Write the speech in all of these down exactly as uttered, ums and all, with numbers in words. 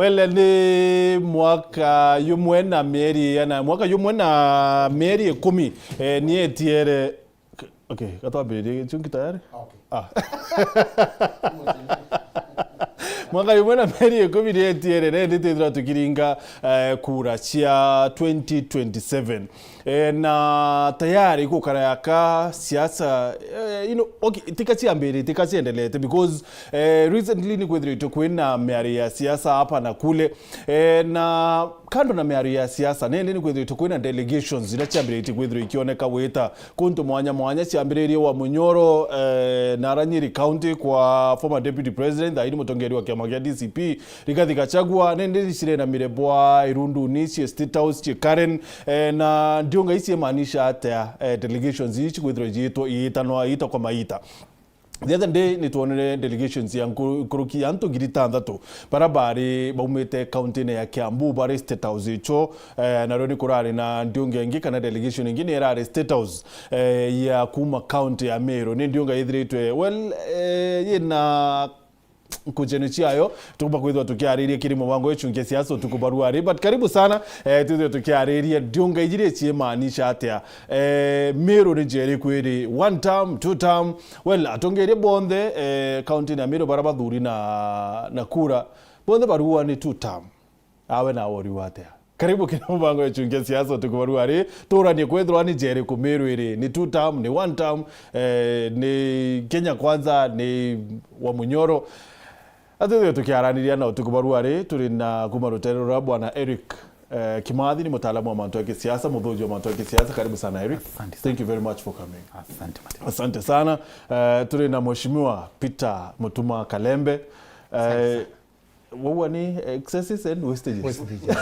Well, ni mwaka yumwe na mieri ina, mwaka yumwe na mieri ikumi, eh, ni etiere. Okay, gatwambiririe gichungi tayari? Okay. Ah. Mwaka yumwe na mieri ikumi ni etiere, na indi twithira tukiringa, eh, kura cia twenty twenty-seven. Eh, na tayari gukara yaka siasa, eh, you know, okay, tika ciambirite, tika ciendelete, because, eh, recently ni kwithiritwe kwina miario ya siasa hapa na kule. Eh, na kando na miario ya siasa, nindi ni kwithiritwe kwina delegations iria ciambiritie kwithirwa ikioneka wita kuntu mwanya mwanya, ciambiririe wa Munyoro, eh, na Ranyiri County kwa former deputy president, thaini mutongeri wa kiama kia D C P, Rigathi Gachagua, nindi cirena mirebwa irunduni cie State House, cie Karen, eh, na ndiunga ici imaanisha atia, eh, delegations ici kwithirwa igiitwa, iitanwa iita kwa maita. The other day, ni twonere delegations ya nku-, nkuruki ya antu ngiri itantatu, bara bari baumite county-ini ya Kiambu, bari State House icho, eh, nario ni kurari na ndiunga ingi kana delegation ingi ni irari State House, eh, ya kuma county ya Meru. Ni ndiunga ithiritwe, well, eh, yina nkuchenu ciayo, tukumba kwithirwa tukiariria kiri mubango wechunkia siasa utuku barua ri. But karibu sana, eh, twithirwe tukiariria ndiunga ijiri ciimaanisha atia. Eh, Meru ni njeri kwiri one term, two term. Well, atongeria bonthe, eh, county na Meru bara bathuri na, na kura, bonthe barua ni two term. Awe na wori watea? Karibu kiri mubango ya chungia siasa utuku barua ri, turanie kwethirwa ni njeri ku Meru iri, ni two term, ni one term, eh, ni Kenya Kwanza, ni wa Munyoro. Atithio tukiaraniria na utuku barua ri, turi na kuma rutere rwa Bwana Eric, eh, Kimathi, ni mutaalamu wa mantu ya kisiasa, muthuji wa mantu ya kisiasa. Karibu sana, Eric. Asante sana. Thank you very much for coming. Asante, Martin. Asante sana. Eh, turi na Mheshimiwa Peter Mutuma Kalembe. Eh, Asante sana. Waua ni excesses and wastages. Wastages.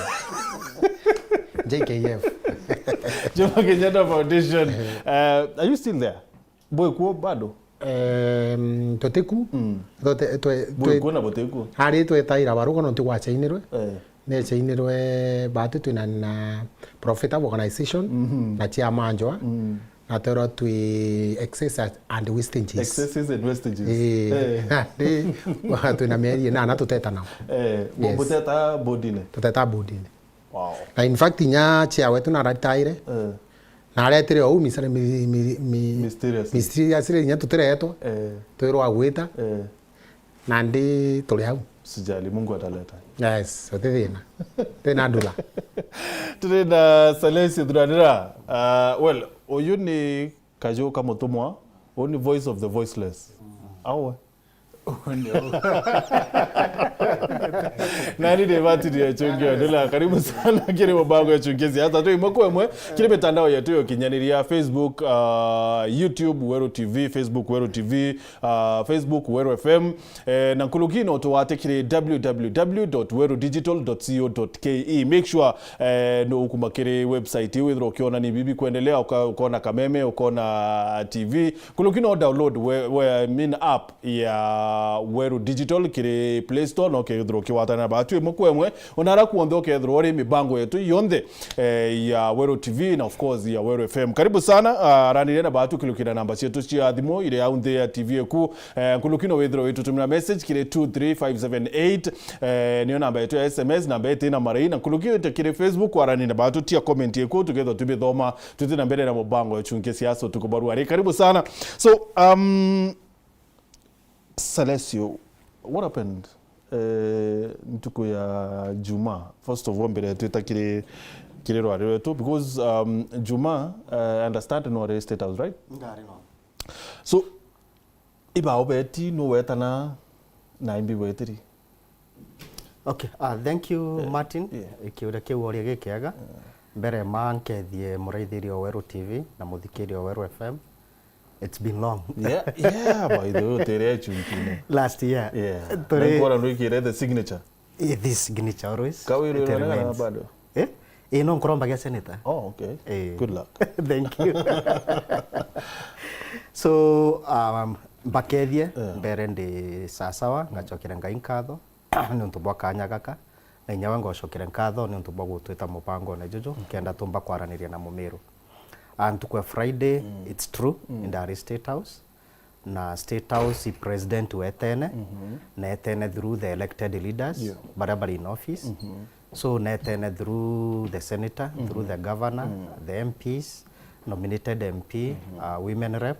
J K F. Jomo Kenyatta Foundation. Eh. Uh, are you still there? Bwikuo bado? Em, tutiku. Mm. Twe-, twe-, twe-, Bwikuo na butiku? Ari twetaira barugo nontu gwachainirwe. Eh. Nechainirwe batu twina na profit organization, mhm, na cia manjwa. Mm. Na twerwa twi excess and wastages. Excesses and wastages. Eh. Eh. Ni, twina mieri inana tuteta nao. Eh, yes. Buteta bodine? Tuteta bodine. Wow. Na in fact, inya chair wetu narataire. Eh. Na aretire ou misare mi-, mi-, mi-, mysteriously. Mysteriously, inya tutiretwa. Eh. Twirwa gwita. Eh. Nandi turi au. Sijali, Mungu ataleta. Yes, uti thina. Thina ndula. Turi na Salesio Thuranira. Uh, well, uyu ni kaju ka mutumwa, uyu ni voice of the voiceless. Awe. Nani ni batiri ya chungi ndula. Karibu sana kiri mubango ya chungi siasa. Tu imwe kwa imwe, kiri mitandao yetu ya ukinyaniria, Facebook, uh, YouTube, Weru T V, Facebook, Weru T V, uh, Facebook, Weru F M. Eh, na nkuruki no tuwate kiri w w w dot weru digital dot co dot k e. Make sure, eh, no ukuma kiri website iu withirwa ukiona ni bibi kuendelea, uka-, ukona kameme, ukona T V. Nkuruki no download we, we, I mean, app ya Weru Digital kiri Play Store, no kethirwa ukiwatana na batu imwe kwa imwe, ona ara kuonthe ukethirwa uri mibango yetu yonthe, eh, ya Weru T V na of course ya Weru F M. Karibu sana, ah, araniria na batu kilukira namba cietu cia thimu iri au nthi ya T V eku. Eh, nkuruki no withirwe witutumira message kiri two three five seven eight. Eh, niyo namba yetu ya S M S, namba yetu ina marai. Na nkuruki wite kiri Facebook, warani na batu tia comment yeku, tukethwa tubithoma, tuthi na mbere na mubango ya chunke siasa utuku barua. Ari, karibu sana. So, um, Salesio, what happened, eh, ntuku ya Juma? First of all, mbere twita kiri, kiri rwari rwetu, because, um, Juma, uh, I understand no ari State House, right? Ndari no. So, iba ubeti, nu wetana na imbi bwetiri? Okay, uh, thank you, eh, Martin. Yeah. Kiuria kiu uria gikiega. Yeah. Mbere ma nkethie muraithiria o Weru T V na muthikiria o Weru F M. It's been long. Yeah, yeah, by the way, utere chunkine. Last year. Yeah. Turi- Na nkora ndwikire the signature. Eh, this signature always. Kawiri it rwanaga remains. Bado? Eh? Eh, no nkurombagia senator. Oh, okay. Eh. Good luck. Thank you. So, um, mbakethie, yeah, mbere ndi sasawa, ngacokera Ngai nkatho. Niuntu bwa kanya gaka, na inya we ngocokere nkatho niuntu bwa gutwita mubangone juju, nkenda tumba kwaraniria na Mumiru. Ah, ntuku ya Friday, mm, it's true, mm, indari State House. na State House i president wetene, netene through the elected leaders, yeah, baria bari in office. So netene through the senator, through the governor, the M Ps, nominated M P, uh, women rep,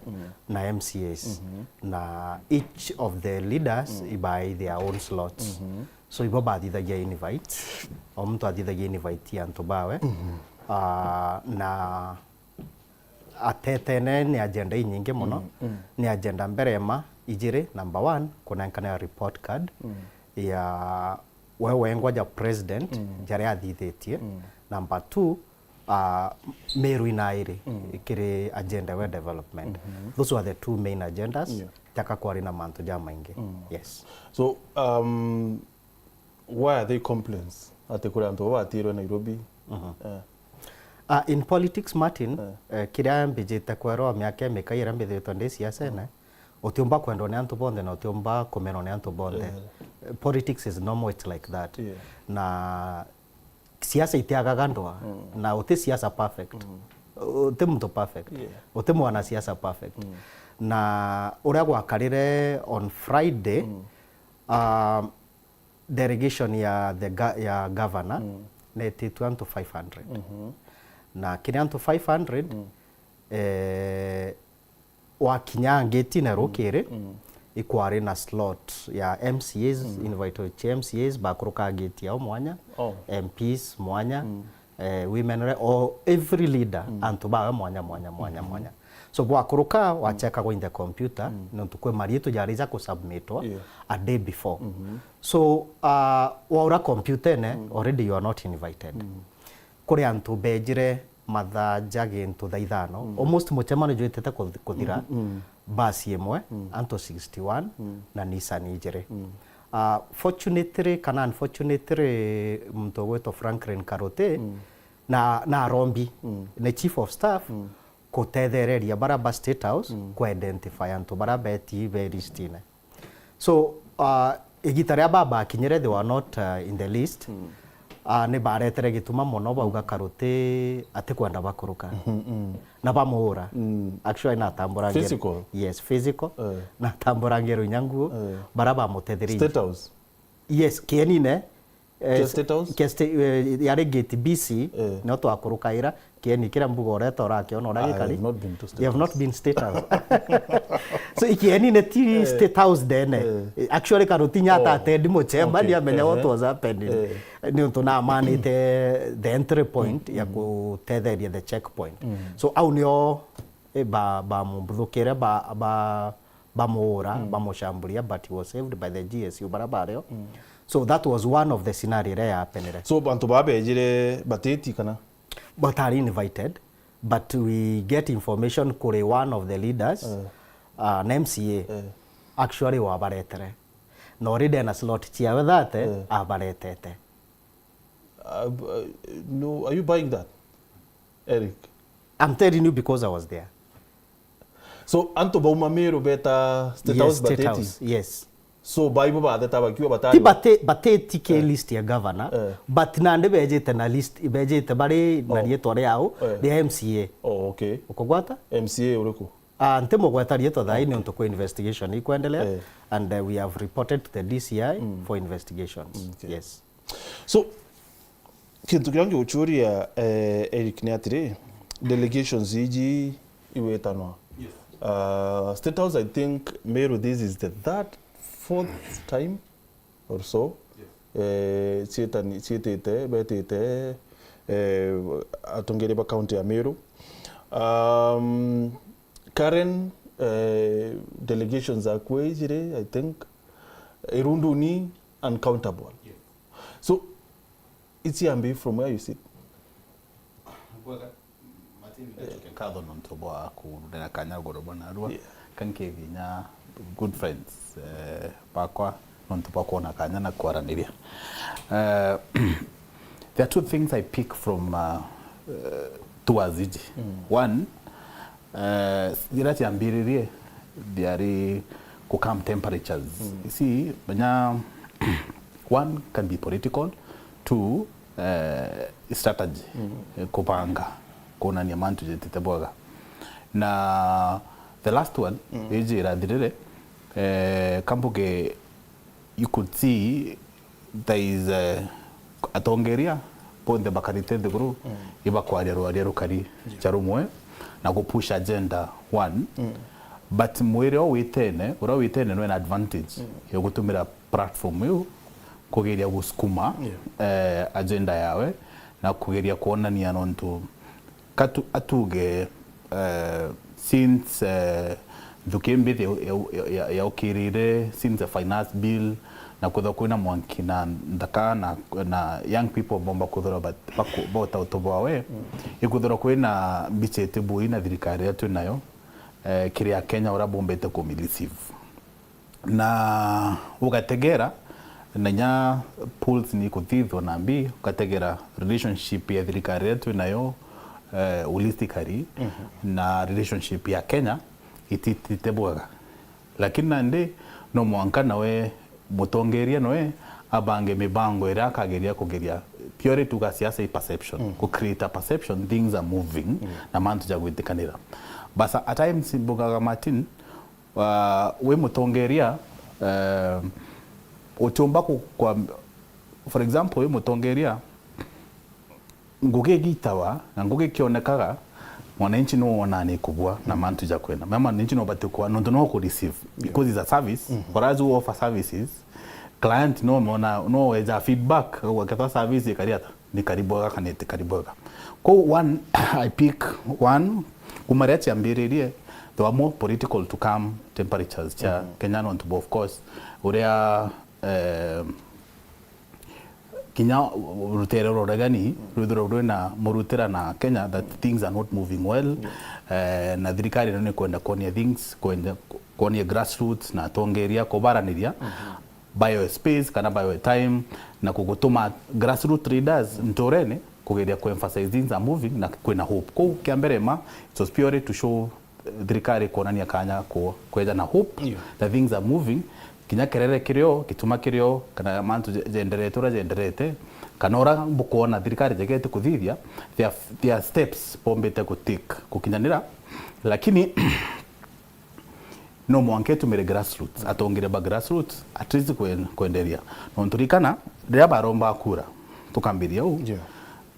na M C As. Na each of the leaders ibai their own slots. So ibo bathithagia invite, o muntu athithagia invite ya antu bawe. Ah, na atetene ni agenda inyingi mono. Ni agenda mbere ma ijiri. Number one, kunenkana report card ya we wengwa ja president, jaria athithitie. Number two, uh, Meru inairi kiri agenda we development. Those were the two main agendas. Yeah. Jaka kwari na mantu ja maingi. Yes. So, um, why are they complaints? Ati kuri antu baba batirwe Nairobi? Eh. Uh, in politics, Martin, eh, kiria mbijite kwerwa miaka imikai iria mbithitwe ndi siasene, utiumba kwendwa ni antu bonthe na utiumba kumenwa ni antu bonthe. Eh, politics is normal, it's like that. Yeah. Na siasa itiagaga ndwa, na uti siasa perfect. Uti muntu perfect. Yeah. Uti mwana siasa perfect. Na uria gwakarire on Friday, um, delegation ya the ga-, ya governor netitwe antu five hundred. Na kiri antu five hundred, eh, wakinya ngitine rukiri, ikwari na slot ya M C As, invite cia M C As, bakuruka ngiti yao mwanya, M Ps mwanya, eh, women re-, o every leader, antu bawe mwanya, mwanya, mwanya, mwanya. So bwakuruka, wacheka go in the computer, nontu kwi maritu jari ja kusubmitwa a day before. So, uh, waura computer ene, already you are not invited. Kuri antu bejire mathaa ja gintu thaa ithano, almost mucemanio jwitite kuth-, kuthira, basi imwe, antu sixty-one, na Nissan ijiri. Uh, fortunately kana unfortunately, muntu ugwitwa Franklin Karuti, na, na arombi, ni chief of staff, kutethereria baria ba State House ku identify antu baria beti be listine. So, uh, igita ria babakinyire, they were not, uh, in the list. Uh, ni baretere gituma mono, bauga Karuti atikwenda bakuruka. Na bamuura. Actually, natambura nge-, physical? Yes, physical. Eh. Natambura ngero inya nguo, baria bamutethereirie. State House? Yes, kienine. Eh, kia State House? Kia Sta-, eh, yari gate B C, no twakurukaira, kieni kiria mbuga ureta urakiona uria gikari. I have not been to State House. You have not been State House. So, ikieni ni ti State House ndene. Eh, actually, Karuti nya ata attend mucemba, ni amenya what was happening. Ni untu namanite the entry point ya kutetheria the checkpoint. So, au nio, eh, ba, bamumbuthukiria, ba, ba, bamuura, bamushamburia, but he was saved by the G S U baria bario. So that was one of the scenario iria yapenire. So, bantu baa bejire bateti kana? Batari invited, but we get information kuri one of the leaders, uh, an M C A, actually wabaretere. Na already ena slot ciawe that, eh, abaretete. Uh, uh, no, are you buying that, Eric? I'm telling you because I was there. So, antu bauma Meru beta State House bateti? Yes, State House, yes. So, baibo batheta bakiuga batari? Ti bate-, bateti ki list ya governor, but nandi bejite na list, bejite bari na rietwa riao, ria M C A. Oh, okay. Ukugwata? M C A uriku? Ah, ntimugweta rietwa thaa ii, ni untu kwi investigation ikwendelea, and, uh, we have reported to the D C I for investigations. Okay. Yes. So, kintu kiria ngiguchuria, eh, Eric, ni atiri, delegations iji igwitanwa. Yes. Uh, State House, I think, Meru, this is the third, fourth time or so. Yes. Eh, cietani-, cietite, betite, eh, atongeria ba county ya Meru. Um, Karen, eh, delegations akwe ijiri, I think, Irunduni uncountable. Yes. So, it's yambi from where you sit. Bwega, Martin, ndacokia nkatho nontu bwa kunenera kanya goro bwa narua. Yeah. Kankethi inya good friends, eh, bakwa nontu bwa kwona kanya na kwaraniria. Eh, there are two things I pick from, uh, uh, tours iji. Mm. One, Eh, riria ciambiririe, thiari ku calm temperatures. Mm. Ici, menya, one can be political, two, eh, strategy, mm, eh, kubanga, kuonania mantu jetite bwega. Na the last one, mm, iji irathirire, eh, kambuge you could see there is, eh, atongeria bonthe bakarite nthiguru, mm, ibakwaria rwaria rukari, yeah, ja rumwe na gupush agenda one. Mm. But mwire o witene, uria witene nwe na advantage, mm, ya gutumira platform iu kugeria gusukuma, yeah, eh, agenda yawe na kugeria kuonania nontu katu atuge, eh, since, eh, nthuki mbithi ya, ya, ya, yaukirire, since the finance bill, na kwithirwa kwina mwanki na nthaka na, na young people bomba kwithirwa bat-, baku-, bota uto bwawe, mm, ikwithirwa kwina mbichete bui na thirikari iria twinayo, eh, kiri Akenya uria bombete kumireceive. Na ugategera, na inya polls ni kuthithwa na mbi, ugategera relationship ya thirikari iria twinayo, eh, holistically, mhm, na relationship ya Kenya ititite bwega. Lakini nandi no mwanka nawe mutongeria noe abange mibango iria akageria kugeria, purely tuga siasa i perception, mm, ku create a perception things are moving, mm, na mantu ja gwitikanira. Basa at times mbugaga, Martin, uh, wi mutongeria, uh, utiumba ku-, kwa, for example, wi mutongeria, ngugi igitawa na ngugi ikionekaga, mwananchi no wonaa ni kubua na, mm, mantu ja kwenda. Na mwananchi no bati kwa, nontu no ku receive, yeah, because it's a service. Mm-hmm. For us who offer services, client no mona, no weja feedback, akauga, "Ketha service ikari ata? Ni kari bwega kana iti kari bwega?" Ko one, I pick one, kuma riria ciambiririe, there were more political to come temperatures cia, mhm, Kenya, nontu of course, uria, eh, kinya rutere rwa uregani rwithirwa rwina murutira na Kenya that things are not moving well. Yeah. Eh, na thirikari ino ni kwenda kuonia things, kwenda kuonia grassroots na atongeria kubaraniria, mhm, bio space kana bio time, na kugutuma grassroots leaders nturene kugeria ku emphasize things are moving na kwina hope. Kou kia mbere ma, it was purely to show thirikari kuonania kanya ku-, kweja na hope, yeah, that things are moving, kinya kerere kirio, gituma kirio, kana mantu je-, jenderete uria jenderete, kana uria bukwona thirikari jegete kuthithia, there are, there are steps bombite ku take gukinyanira. Lakini no mwanka itumire grassroots, atongeria ba grassroots, at least kwen-, kwenderia. Nontu rikana, riria baromba kura, tukambiria uu, yeah,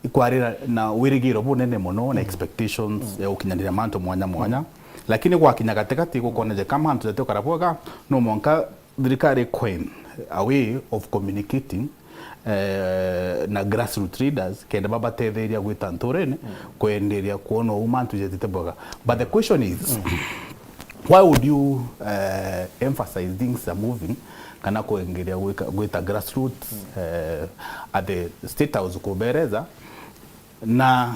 ikwari na, na wirigiro bunene mono na, mm, expectations, mm, ya gukinyanira mantu mwanya mwanya. Mm. Lakini gwakinya gatigati gukoneje kama antu jatikara bwega, no mwanka thirikari coin a way of communicating, eh, na grassroots leaders, kenda babatetheria gwita nturene, mm, kwenderia kuona uu mantu jetite bwega. But the question is, mm, why would you, eh, emphasize things are moving, kana kwengeria gwika, gwita grassroots, mm, eh, at the State House kubereza, na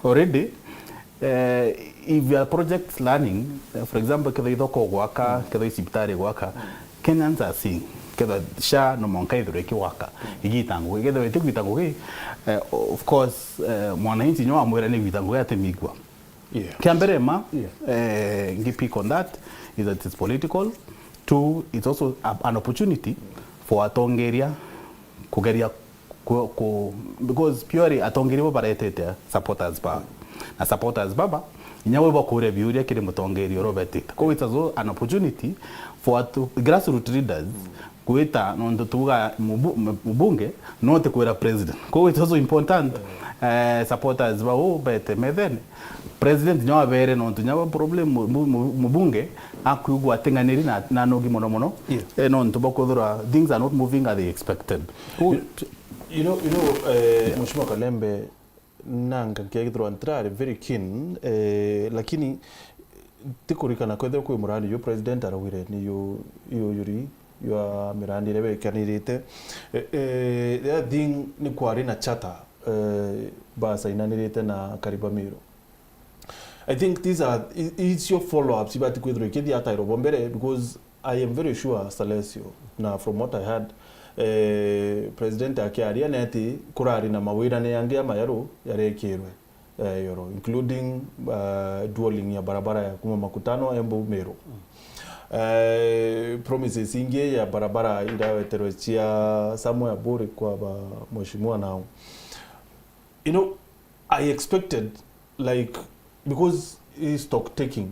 already, eh, if your projects running, eh, for example, kethira ithoko gwaka, mm, kethira cibitari gwaka, mm, Kenyans are seeing, kethira SHA no mwanka ithirwe ikigwaka, mm, igita ngugi, kethira itigwita ngugi, eh, of course, eh, mwananchi nyo amwira ni gwita ngugi atimigua. Yeah. Kia mbere ma, yeah, eh, ngi pick on that is that it's political. Two, it's also a, an opportunity for atongeria kugeria ku, ku, because purely atongeria bo baretete supporters ba. Na supporters baba, inya we bakuria biuria kiri mutongeria uria ubetite. Kwa it's also an opportunity for atu, grassroots leaders gwita, nontu tuga mubu-, mu-, mubunge, no ti kwira president. Kwa it's also important, eh, supporters ba u bete methene. President nyo abere, nontu nya problem mu-, mu-, mu-, mubunge akwigua ating'aniri na, na nogi mono mono. Yeah. Eh, nontu bakwithirwa things are not moving as they expected. Ku- You, you know, you know, eh, yeah, Mheshimiwa Kalembe, nanga nkiagithirwa ntirari very keen, eh, lakini tikurikana kwethirwa kwi murandi ju president araugire ni ju, ju juri jwa mirandi iria bekanirite. Eh, eh, the other thing ni kwari na charter, eh, basainanirite na Kariba Miru. I think these are, i-, icio follow ups ibati kwithirwa ikithiatairwo bo mbere, because I am very sure, Salesio, na from what I heard, eh, president akiaria neti kurari na mawirane yangi ya mayaru yarekirwe, eh, yoro, including, eh, dualling ya barabara ya kuma Makutano Embu Meru. Eh, promises ingi ya barabara iraweterwe cia somewhere bure kwa ba mheshimiwa now. You know, I expected, like, because hii stock taking,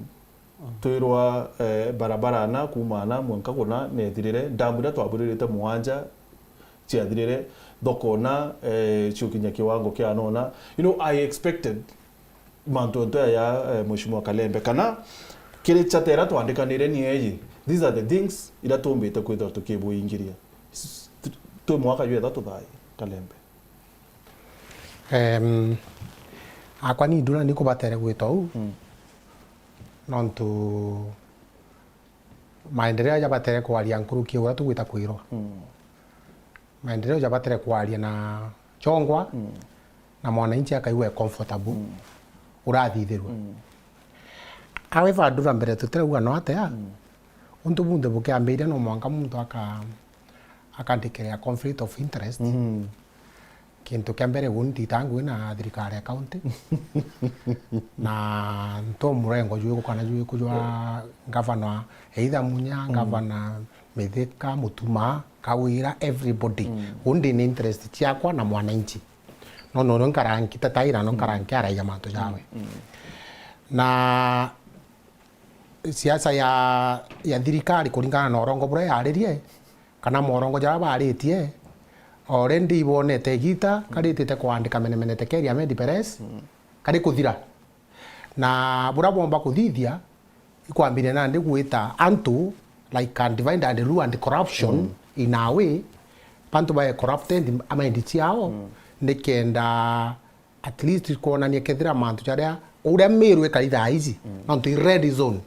Twirwa, eh, barabara na kuuma na mwanka kuna nethirire, ndamu iria twaburirite mwanja ciathirire, thoko na, eh, ciukinya kiwango kia nona. You know, I expected mantu onto ya, eh, Mheshimiwa Kalembe, kana kiri chata iria twandikanire ni eyi, these are the things iria tumbite kwithirwa tukibuingiria. S-, t-, twi mwaka jwa ithatu thaai, Kalembe. Em, akwa ni nduna ni kubatere gwita uu. Mm. Nontu maendeleo jabatere kwaria nkuruki uria tugwita kwirwa. Mm. Maendeleo jabatere kwaria na chongwa, mm, na mwananchi akaigua e comfortable, mm, urathithirwe. Mm. However, ndura mbere tutirauga no atia, mm, untu bunthe bukiambiria no mwanka muntu aka-, aka declare conflict of interest. Mm. Kintu kia mbere, uni ntita ngui na thirikari ya county. Na nto murengo jwiku kana jwiku jwa, mm, governor, either Munya, mm, governor Mithika, Mutuma, Kawira, everybody. Mm. Uni ndi na interest ciakwa na mwananchi. No, no, no, nkara nkitetaira, no, mm, nkara nkiaragia mantu jawe. Mm. Na siasa ya, ya thirikari kuringana na urongo buria yaririe, kana morongo jaria baritie, already ibonete igita, mm, karitite kwandika menemenete keria Medi Perez, mm, kari kuthira. Na buria bomba kuthithia, ikwambiria nandi gwita antu, like, can divide and rule and corruption, mm, in a way, bantu bae corrupted mind ciao, mm, nikenda at least kwonania kethira mantu jaria uria Meru ikari thaa ici, mm, nontu i red zone.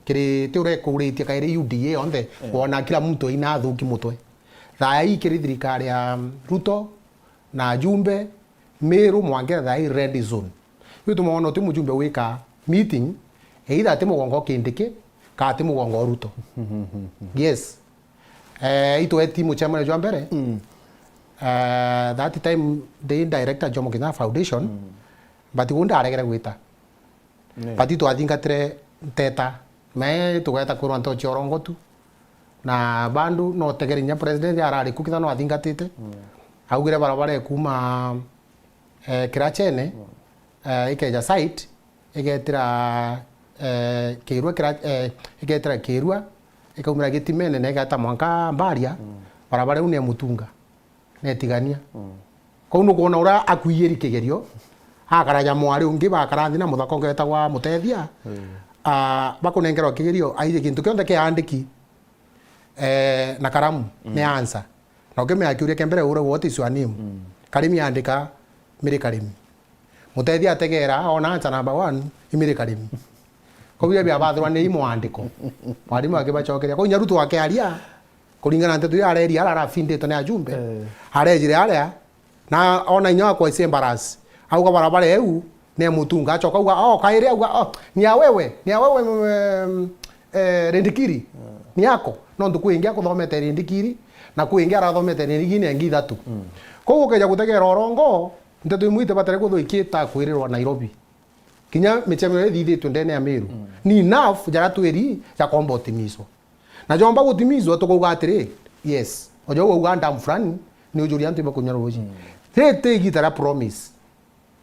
Kiri ti urekuritie kairi U D A yonthe, mm, wona kila muntu aina athuki mutwe. Thaa ii kiri thirikari ya Ruto na ajumbe, Meru mwangira thaa ii red zone. Riu tumwona uti mujumbe wika meeting, either ati mugongo Kindiki, ka ati mugongo Ruto. Yes. Eh, itweti mucemanio jwa mbere. Mm. Eh, that time ndi director Jomo Kenyatta Foundation, mm, but gu ndaregere gwita. Ni. But twathingatire nteta, me tugeta kwirwa nto cia urongo tu. Na bandu no tegere inya president arari ku kitha no athingatite. Mm. Augire barabara ikuma, eh, Kirachene, mm, eh, ikeja site, igetira, eh, Kirua, Kira-, eh, igetira Kirua, ikaumira Gitimene na igeta mwanka Mbaria, mm, barabara iu ni ya Mutunga, netigania. Mm. Kou nukwona uria akuiyiri kigerio, akaraja mwari ungi, bakara nthi na muthaka ungi wetagwa Mutethia, mm, ah, bakunengerwa kigerio, aiji kintu kionthe kiandiki, eh, na karamu, mm, ni answer. Na ukimea kiuria kia mbere, ura, what is your name? Mm. Karimi andika, Miri Karimi. Mutethia ategera, ona answer number one, i Miri Karimi. Kou biria biabathirwa ni i mwandiko. Mwarimu akibacokeria. Kou inya Ruto akiaria, kuringana na nteto iria areria, aria arafinditwe ni ajumbe. Eh. Arejire aria, na ona inya wakwa ise embarrass. Auga barabara eu, ni Mutunga. Acoka auga, oh, kairi auga, oh, ni ya wewe, ni ya wewe, mm, eh, Rindikiri, mm, ni yako. Nontu kwi ingi akuthomete Rindikiri, na kwi ingi arathomete Rindikiri na ingi ithatu. Mm. Kou ukeja gutegera urongo, nteto imwe itibatare kwithirwa ikiita kwirirwa Nairobi. Kinya micemanio iria ithithitue ndene ya Meru, mm, ni enough jaria twiri jakomba utimizwa. Na jomba gutimizwa, tukauga atiri, yes, oja uu auga ndamu fulani, ni ujuria antu ibakunywa ruuji. Mm. Riri ti igita ria promise.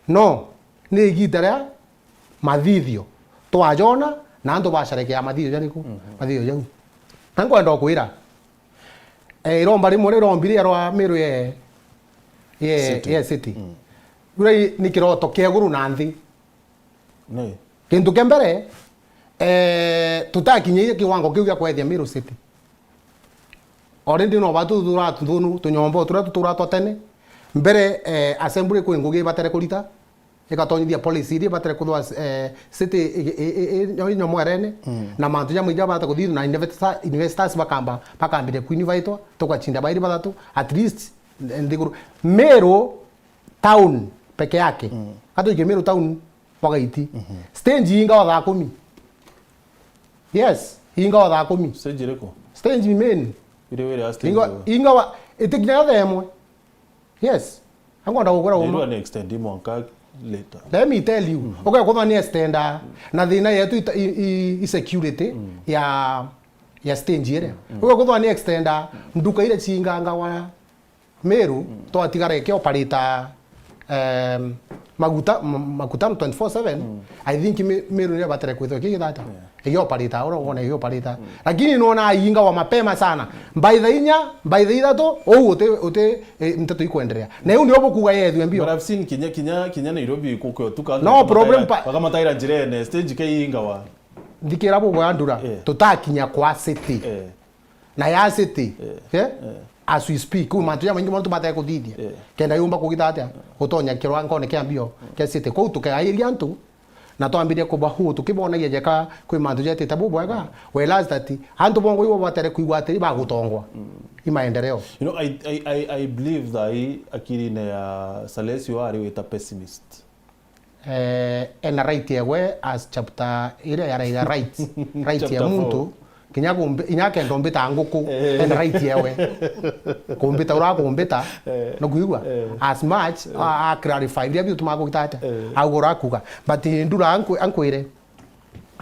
No, ni igita ria mathithio. Twajona, na antu bacarekea mathithio jariku? Mhm. Mathithio jau. Na nkwenda ukwira, eh, iromba rimwe rirombi ria rwa Meru ye, ye, City. Ye city. Mm. Riu ni kiroto kia iguru na nthi. Ni. Kintu kia mbere, eh, tutakinyirie kiwango kiu gia kwethia Meru City. Already no batu tutura tuthunu, tunyombo turia tutura twa tene. Mbere, eh, assembly kwi ngugi ibatere kurita, igatonyithia policy iria ibatere kuthwa, eh, city i, i, i, i, i nyomo erene, mm, na mantu jamwe iria bata kuthithua na investa-, investors bakamba, bakambire kuinvitwa, tukachinda bairi bathatu, at least, nthiguru. Meru town peke yake. Mm. Katuike Meru town, Bagaiti. Mhm. Stage ingawa thaa kumi. Yes, ingawa thaa kumi. Stage iriku? Stage main. Iri wire ya stage ingawa, iriku? Ingawa, itikinyaga thaa imwe. Yes. Angwenda gukura. Ndirwa ni extend mwanka later. Let me tell you. Mhm. Uke kuthwa ni extender. Na thina yetu ita-, i, i, i security, mm, ya, ya stage iria. Mm. Uke kuthwa ni extender. Nduka iria chingangawa Meru, mm, twatigara iki operator, em, Maguta, m-, makutano twenty-four seven, I think mi-, Meru niyo batire kwithirwa ikigithata. Igioparita, ura ugone igioparita. Lakini nona ainga wa mapema sana. By the inya, by the ithatu, uu uti, uti, eh, nteto ikwenderea. Na iu nio bukuga yethwe mbio. But I've seen kinya, kinya, kinya Nairobi kukio tuka. No problem pa- bakamataira njirene, stage ke ingawa. Nthikira bugo ya ndura, tutakinya kwa city. Na ya city, eh? As we speak, kuu mantu jamaingi mono tubataya kuthithia. Kenda yumba kugita atia? Gutonya kirwa nkone kia mbio, kia city. Kuu tukegairia antu, na twambirie kuba huu, tukibonagia jeka kwi mantu jetite bubwega, whereas that antu bongo ibo batere kwigua atiri bagutongwa. I maendeleo. You know, I, I, I, I believe that i akirine ya Salesio ari wita pessimist. Eh, ena right ewe as chapter iria yaraiga right, right ya muntu, kinya kumbi-, inya kenda umbita nguku, ena right ewe. Kumbita ura kumbita, no kuigua? As much, a, a clarify biria biu tumaga kugita atia? Au ura kuga. But ndura anku-, ankwire,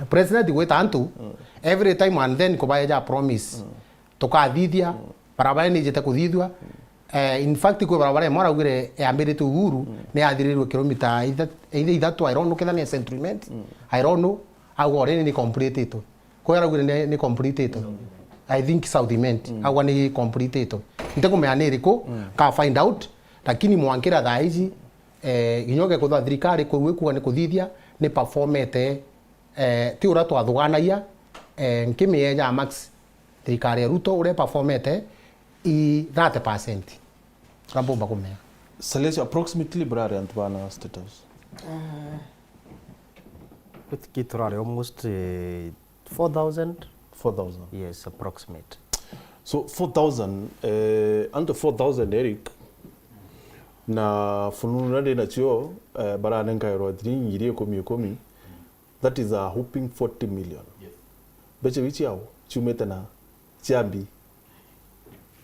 president gwita antu, every time and then kubaeja promise. Tukathithia, barabara ni ijite kuthithua. Eh, in fact, kwi barabara imwe araugire yambirite Uhuru, ni yathirirwe kilomita itha-, itha-, ithatu, I don't know, ketha ni Century Mint, I don't know, au already ni completetwe. Kwi araugire ni, ni completetwe. I think South Mint, au ni completetwe. Ntikumenya ni iriku, ka find out, lakini mwankira thaa iji, eh, ginyoke kutha thirikari kuu ikuga ni kuthithia, ni performete, eh, ti ura twathuganagia, eh, nkimieja Max. Thirikari ya Ruto uria performete i thirty percent. Uria mbumba kumea. Salesio, approximately burari antu bana State House? Uh, I think turari almost, eh, four thousand. Four thousand? Yes, approximate. So, four thousand, eh, antu four thousand, Eric, na fununu na ndi nacio, eh, baranenkairwa thiringi ngiri ikumi ikumi. That is a whopping forty million. Yes. Mbeca iu ciao ciumite na ciambi.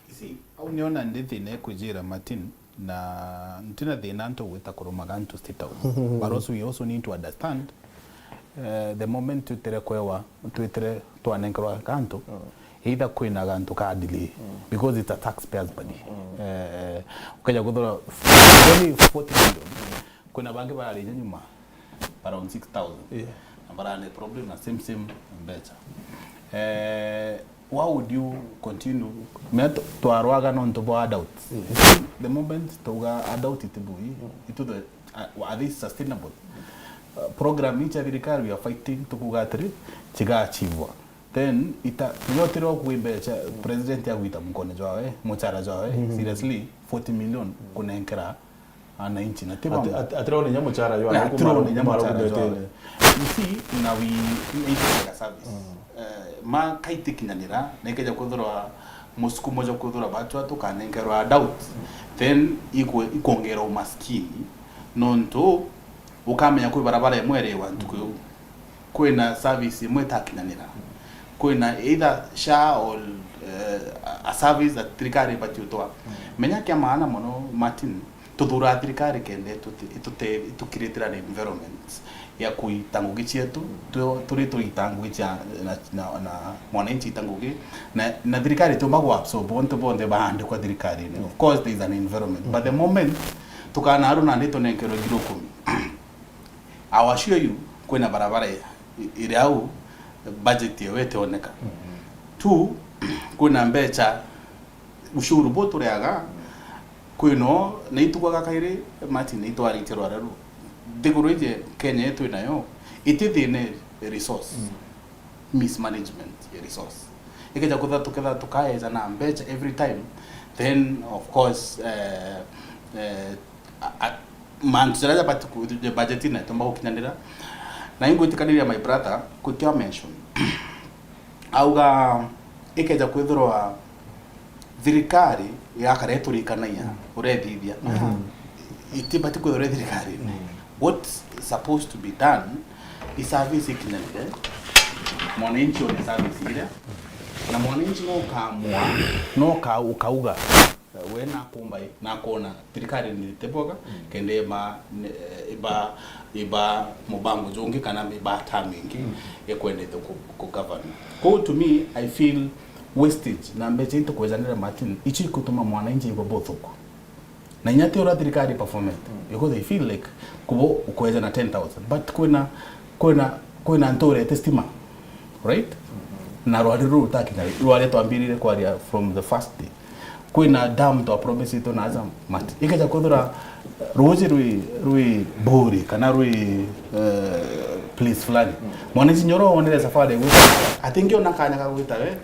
You see, au niona ndi thina ya kwijira Martin, na ntina thina antu gwita kurumaga antu State House. But also, we also need to understand, eh, the moment twitire kwewa, twitire twanenkerwa kantu, either kwina gantu ka delay, because it's a taxpayer's money. Eh, ukeja kuthura, only forty million, kwina bangi bararija nyuma, around six thousand. Yeah. Na barane problem na same, same mbeca. Eh, why would you continue? Me t-, twarwaga nontu bwa adults. Yeah. The moment tuga adult itibui, itu the, uh, are they sustainable? Uh, program ici ya thirikari we are fighting, tukuga atiri, ciga achievwa. Then, ita, tuyotirwo kwi mbeca, president agwita mukone jwawe, muchara jwawe, seriously, forty million kunenkera ananchi, na ti bamwe. Ati-, ati-, atirone nya muchara jwawe, atirone nya muchara jwawe. You see, na we, we need a service. Eh, ma kaitikinyanira, na ikeja kwithirwa musukumo jwa kwithirwa bachwa tukanenkerwa doubt, then ikwe-, ikwongera umaskini, nontu ukamenya kwi barabara imwe iriwa ntuku iu. Kwina service imwe itakinyanira. Kwina either SHA or, eh, a, a service that thirikari ibati utwa. Menya kia maana mono, Martin, tuthura thirikari kenda ituti-, itute-, itukiritira an environment ya kuita ngugi cietu, tu-, turi tuita ngugi cia, na, na, na mwananchi ita ngugi, na, na thirikari itiumba ku absorb ontu bonthe baandikwa thirikarine. Of course, there is an environment. But the moment tukanaru nandi tunenkerwe ngiri ikumi, I assure you, kwina barabara i-, iri au, budget iyo itioneka. Two, kwina mbeca, ushuru bu turiaga, kwino, na itugwaga kairi, Martin, na itwaritie rware ru. Nthiguru iji Kenya ii twinayo, iti thina resource. Mismanagement ya resource. Ikeja kutha tuketha tukaeja na mbeca every time, then, of course, eh, eh, a, a, mantu jaria jabati ku-, budget na itomba gukinyanira. Na ingwitikaniria my brother, kutia mention. Auga, ikeja kwithirwa thirikari yakara iturikanagia, urethithia. Itibati kwithirwa iri thirikari-ini. What's supposed to be done, i service ikinyanire, mwananchi one service iria, na mwananchi no ukamua, no uka-, ukauga, we nakumba i, nakona thirikari ni teboga, kenda iba, ne-, iba, iba mubango jungi kana iba term ingi ikwendete ku, ku govern. Kou to me, I feel wastage na mbeca into kwejanira Martin, icio ikutuma mwananchi igwa buthuku. Na inya ti uria thirikari performete. Because they feel like kubo ukweja na ten thousand. But kwina, kwina, kwina ntu urete stima. Right? Na rwari ruu rutakinya, rwari twambirire kwaria from the first day. Kwina dam twa promisitwe na aja mati. Ikeja kwithira ruuji rwi, rwi buri kana rwi, eh, place fulani. Mwananchi nyoro wonere safari ya gwita, atingiona kanya ka gwita we,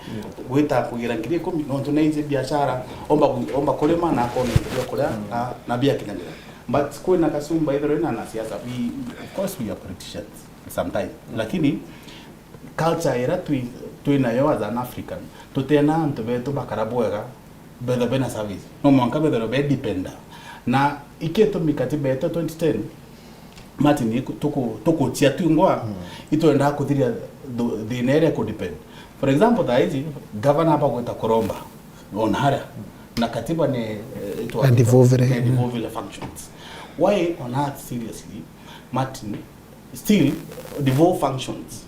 gwita kugira ngiri ikumi, nontu naiji biashara, omba ku-, omba kurima na akona into bia kuria na, na bia kinyangira. But kwina kasumba ithirwe na, na siasa, we, of course we are politicians sometimes. Lakini culture ira twi, twi nayo as an African, tutiena antu betu bakara bwega, betha bena service. No mwanka betherwe be dependa. Na ikitumi katiba yetu twenty ten, Martin, iku-, tuku-, tukuchia twingwa, itwendaa kuthiria thu-, thina iria ku depend. For example, thaa iji, governor aba gwita kuromba, ona haria. Na katiba ni, eh, itwa-, Devolvere. Ni devolvere functions. Why on earth, seriously, Martin, still devolve functions?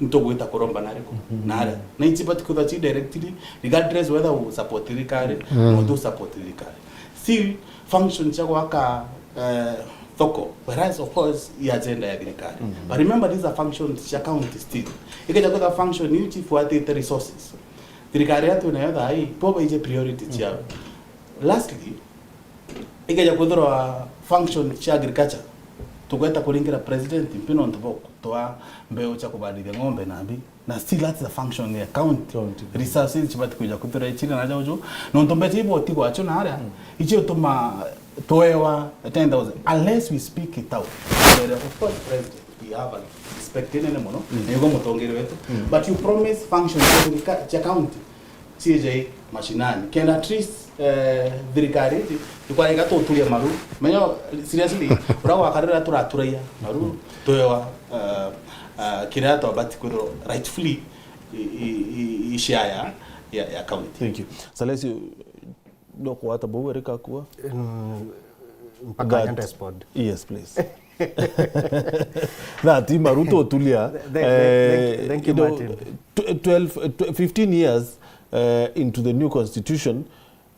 Nitugwita kuromba na ariku? Na aria. Na itibati kwithirwa ci directly, regardless whether u support thirikari, no tu support thirikari. Still, function cia gwaka, eh, thoko, whereas of course i agenda ya thirikari. But remember, these are functions cia county still. Ikeja kwithirwa function iu cifuatite resources, thirikari iria twinayo thaa ii, bo baije priority ciao. Lastly, ikeja kwithirwa function cia agriculture, tugweta kuringira president mpi nontu bwa kutoa mbeu cia kubandithia ng'ombe na mbi, na still that's the function ya county. County. Resources cibati kwija kwithirwa iciri na jauju, nontu mbeca ibo ti gwacio na aria, icio tuma twewa ten thousand, unless we speak it out. Of course, president, we have a respect inene mono, na niguo mutongeria wetu. But you promise functions cia thirika-, cia county, C J mashinani. Kenda at least, eh, thirikari iji ikwarega tuturia maru. Menyo, seriously, uria gwakarira turaturaia maru, twewa, eh, eh, kiria twabati kwithirwa rightfully i, i, i, i share ya, ya, ya county. Thank you. Salesio, no kwata bau erika kuwa? Mm, mpaka That nyende spod. Yes, please. That, i maru tutulia, Th-, th-, th-, eh, thank you, you know, Martin. Tw-, twelve, tw-, fifteen years, eh, into the new constitution,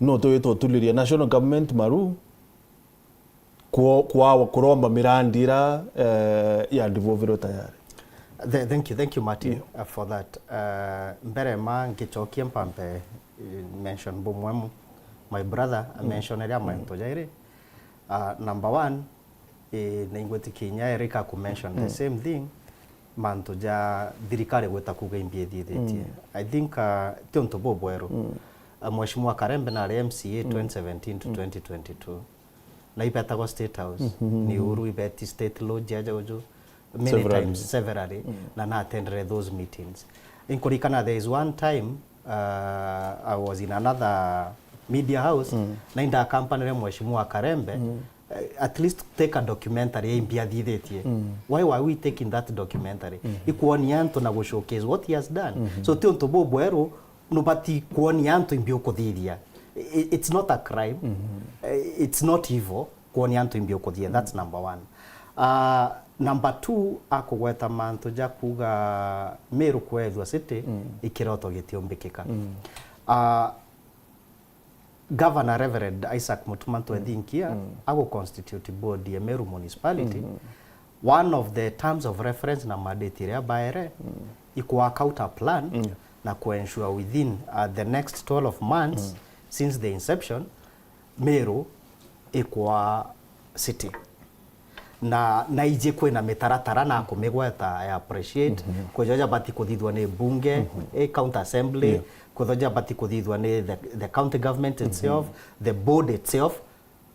no tuwita utuliria national government maru, kwo-, kwa-, kuromba mirandi ira, eh, ya devolvere tayari. Th-, thank you, thank you, Martin, uh, for that. Uh, mbere ma ngicokie mpampe, eh, mention bumwe mu-, my brother, a mention iria mantu jairi. Uh, number one, eh, na ingwitikia inya Eric aku mention the same thing, mantu ja thirikari gwita kuga imbi ithithitie. I think, uh, ti untu bubweru. Uh, Mheshimiwa Karembe nari M C A twenty seventeen to twenty twenty-two. Na ibetagwa State House. Ni uru ibeti State Lodge aja uju many times, severally, na na attendere those meetings. Inkurikana there is one time, uh, I was in another media house, na indakampanire Mheshimiwa Karembe, eh, at least take a documentary ya imbi athithitie. Why were we taking that documentary? Ikwonia antu na gu showcase what he has done. So ti untu bubweru, nubati kwonia antu imbi ukuthithia. I-, it's not a crime. Eh, it's not evil kwonia antu imbi ukuthithia. That's number one. Uh, number two, akugweta mantu ja kuga Meru kwethua city, ikiroto gitiumbikika. Uh, Governor Reverend Isaac Mutuma Ntwethinkia agu constitute board ya Meru Municipality. One of the terms of reference na mandate iria baere, i ku work out a plan na ku ensure within, uh, the next twelve months since the inception, Meru ikwa city. Na, na iji kwina mitaratara na kumigweta, I appreciate. Kwithwa jabati kuthithwa ni bunge, eh, county assembly, kwithwa jabati kuthithwa ni the, the county government itself, the board itself.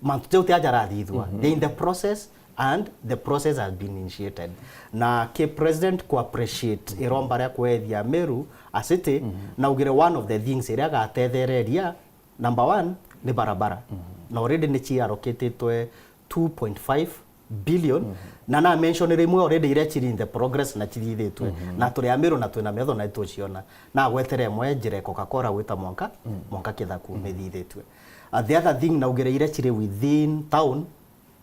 Mantu jau ti aja jarathithwa. They're in the process and the process has been initiated. Na ki president ku appreciate iromba ria kwethia Meru a city, naugire one of the things iria agatethereria, number one, ni barabara. Na already ni ci allocatedwe two point five billion. Na na mention rimwe already iria ciri in the progress na cithithitwe. Na turi a Meru na twina metho na ituciona. Na agwetere imwe njira ya Coca-Cola gwita mwanka, mwanka Kithaku ni ithithitwe. Uh, the other thing, naugire iria ciri within town,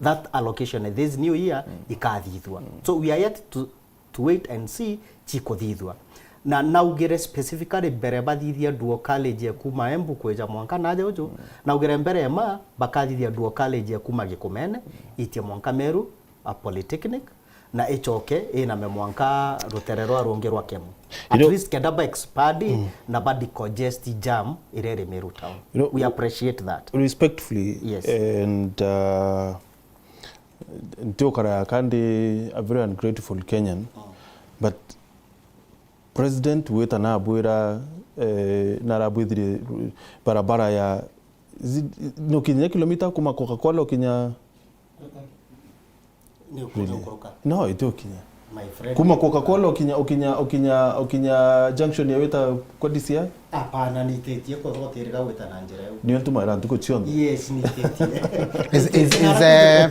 that allocation this new year ikathithwa. So we are yet to to wait and see chikuthithwa. Na naugire specifically mbere bathithia dual carriage ya kuma Embu kwija mwanka naja uju, naugire mbere ma bakathithia dual carriage ya kuma Gikumene itie mwanka Meru a Polytechnic, na ichoke iname mwanka rutere rwa rungi rwa Kemu. At least kenda ba expand na ba decongest jam iria iri Meru town. You know, we appreciate that. Respectfully, yes, and, uh, ntiukara kandi a very ungrateful Kenyan, but president wita nabwira, eh, narabwithire barabara ya zi-, nukinya kilomita kuma Coca-Cola ukinya Ni ukuja ukuruka. No, iti ukinya. My friend. Kuma Coca-Cola ukinya, ukinya, ukinya, ukinya junction ya wita kwa D C I? Hapana, nititie kwa thotiriga gwita na njira iu. Ni untu maira ntuku cionthe. Yes, nititie. Is, is, is, eh,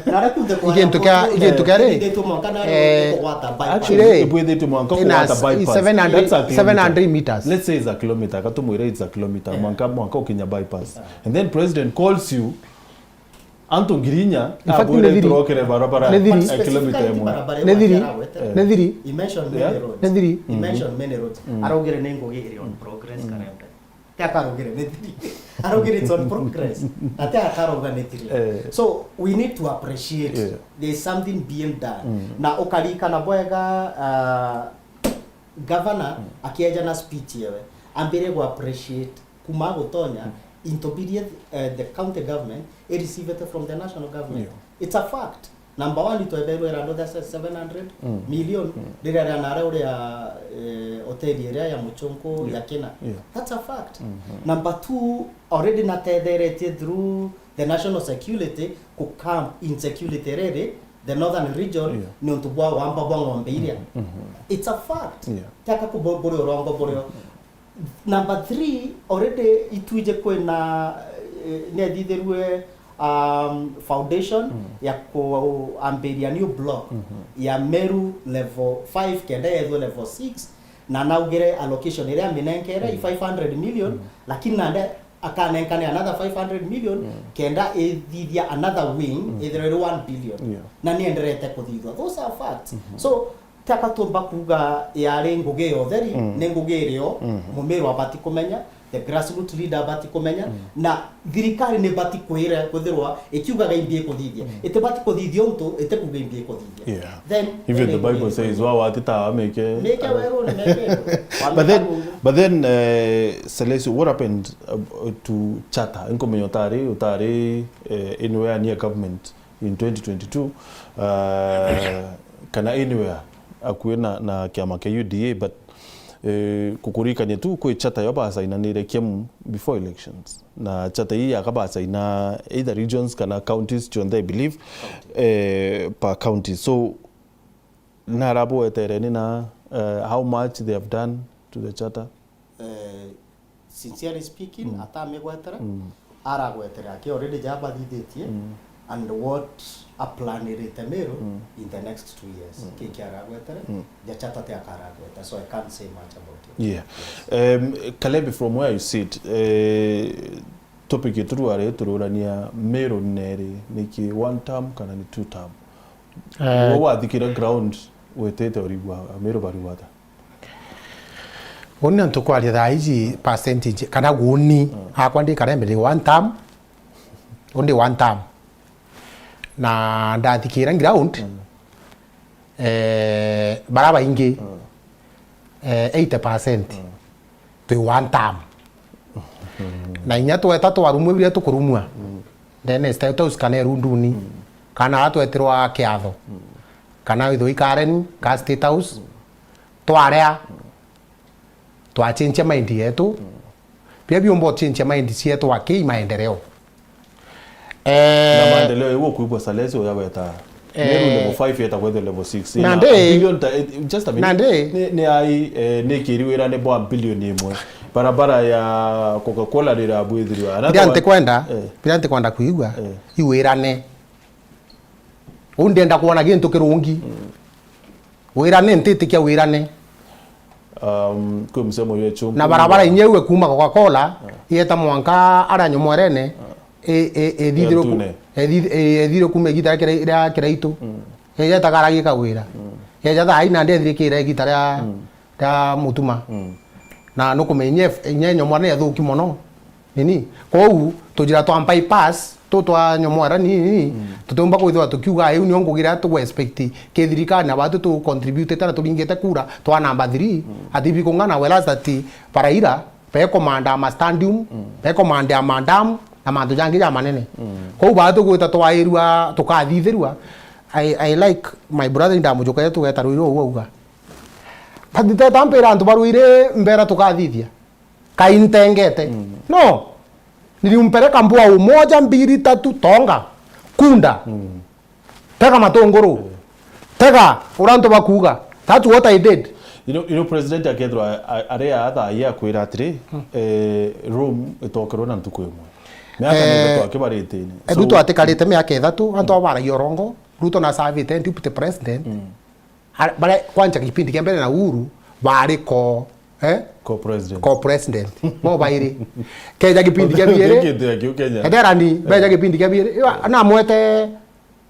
igintu kia, igintu kia ri? Nititwe mwanka na eh, kugwata bypass. Actually, ibwithitwe mwanka kugwata bypass. Seven hundred, that's a kilometer. Seven hundred meters. Let's say it's a kilometer. Katumwira it's a kilometer. Yeah. Mwanka, mwanka ukinya bypass. Yeah. And then president calls you, antu ngiri inya, in fact, abwire ni thiri. Turokere barabara. Ni thiri. A kilometer imwe. Ni thiri. Eh. Ni thiri. He mentioned many roads. Ni thiri. He mentioned many roads. Araugire ni ngugi iri on progress, karembe. Ti akarugire ni thiri. Araugire it's on progress. Na ti akarauga ni thiri. Eh. So, we need to appreciate there is something being done. Na ukarikana bwega, uh, governor akieja na speech yewe, ambire gu appreciate kuma gutonya into period, uh, the county government, it received from the national government. Yeah. It's a fact. Number one, itweberwe irando the seven hundred million, riria rianare uria, eh, hoteli iria ya Muchunku ya Kina. Yeah. That's a fact. Number two, already natetheretie through the national security ku camp insecurity riri the northern region, ni untu bwa wamba bwa ng'ombe iria. It's a fact. Yeah. Tiaka kuburi urongo burio. Number three, already itwije kwina, eh, nethithirue, um, foundation ya kuambiria new block ya Meru level five kenda yethwe level six, na naugire allocation iria aminenkere i five hundred million, lakini nande akanenkane another five hundred million kenda ithithia another wing ithirwe iri one billion. Yeah. Na nienderete kuthithwa. Those are facts. So, Tiaka tumba kuuga yari ngugi ya utheri, ni ngugi irio, Mumiru abati kumenya, the grassroots leader abati kumenya, na thirikari ni bati kwira, kwithirwa ikiugaga imbi ikuthithia. Itibati kuthithia untu itikuuga imbi ikuthithia. Yeah. Then, even the Bible says, "Wa wati tawa meke." Meke weruni, meke. But then, but then, eh, Celestio, what happened, uh, to charter? Nkumenya utari, utari, eh, anywhere near government in twenty twenty-two, uh, kana anywhere akui na, na kiama kia U D A, but, eh, kukuririkania tu kwi charter yo basainanire Kiemu before elections. Na charter ii yaka basaina either regions kana counties cionthe, I believe, eh, per county. So, narabwetereni na, eh, how much they have done to the charter? Eh, sincerely speaking, atamigwetera, aragwetera aki already ja bathithitie, and what a plan irite Meru in the next two years. Ki kiaragwetera, ja charter ti akaragweta, so I can't say much about it. Yeah. Yes. Um, Kalebe, from where you sit, eh, topic yetu rware tururania Meru neri, niki one term kana ni two term? Eh, we wathikira ground wetete urigwa Meru barigwa ata? Uni antu kwaria thaa iji percentage, kana guni, akwa ndi Karembe ndi one term, undi one term. Na ndathikira ground, eh, bara baingi, eh, eighty percent twi one term. Na inya tweta twarumwe biria tukurumwa, ndene State House kana irunduni, kana ara twetirwa kiatho, kana withwe ikareni ka State House, twarea, twachenjia mind yetu, biria biumba uchenjia mind cietu aki maendeleo. Eh, na maendeleo iu ukwigua Salesi uya weta. Eh, Meru level five yeta kwethwa level six. Na ndi, billion ta, eh, just a minute. Na ndi, ni, ni ai, eh, ni kiri wira ni bwa billion imwe. Barabara ya Coca-Cola rira bwithirwa. Another one. Biria ntikwenda, eh, biria ntikwenda kwigua, eh, iwirane. Uu ndienda kwona gintu kirungi. Mm. Wirane, ntitikia wirane. Um, kwi msemo jwa chungu. Na barabara inya iu ikuuma Coca-Cola, ah, ieta mwanka aria Nyomorene, ah, i-, i-, ithithirwe ku-, Ntune. Ithi-, i-, ithithirwe kuuma igita ria Kira-, ria Kiraitu. Mm. Ijeta karagia kawira. Mm. Ija thaa ina ndi ethirikira igita ria, mm, ya Mutuma. Mm. Na nukumenya inya Nyomora ni athuki mono. Nini? Kou tujira twa bypass, tu twa Nyomora nini? Mm. Tutiumba kwithirwa tukiuga iu nio ngugi iria tugu expect ki thirikari na batu tu contribute na turingite kura twa number three. Mm. Ati bikung'ana, whereas that baraira, bekomanda ma stadium, mm, bekomanda ma dam, na mantu jangi jamanene. Mm. Kou baa tugwita twairua, tukathithirua. I, I like my brother, indamujukagia tugeta rwiro uu auga. But nteta mpira antu barwire mbera tukathithia. Kai ntengete. Mm. No. Nilimpeleka mbwa umoja, mbili, tatu, tonga. Kunda. Mm. Tega matunguru. Eh. Tega uria antu bakuuga. That's what I did. You know, you know, President akethirwa a-, a-, ari aa thaa ii akwira atiri, hmm, eh, Rome itokerwe na ntuku imwe. Miaka ni, eh, ithatu akibarite ini. So, Ruto atikarite miaka ithatu, antu abo baragia urongo. Ruto na servite deputy president. Mm. Ara-, baria kwanja kipindi kia mbere na Uhuru bari ko, eh? Co-president. Co-president. Bo bairi. Keja kipindi kia biiri. Kintu ya kiu Kenya. Ederani, eh, beja kipindi kia biiri. Iwa, namwete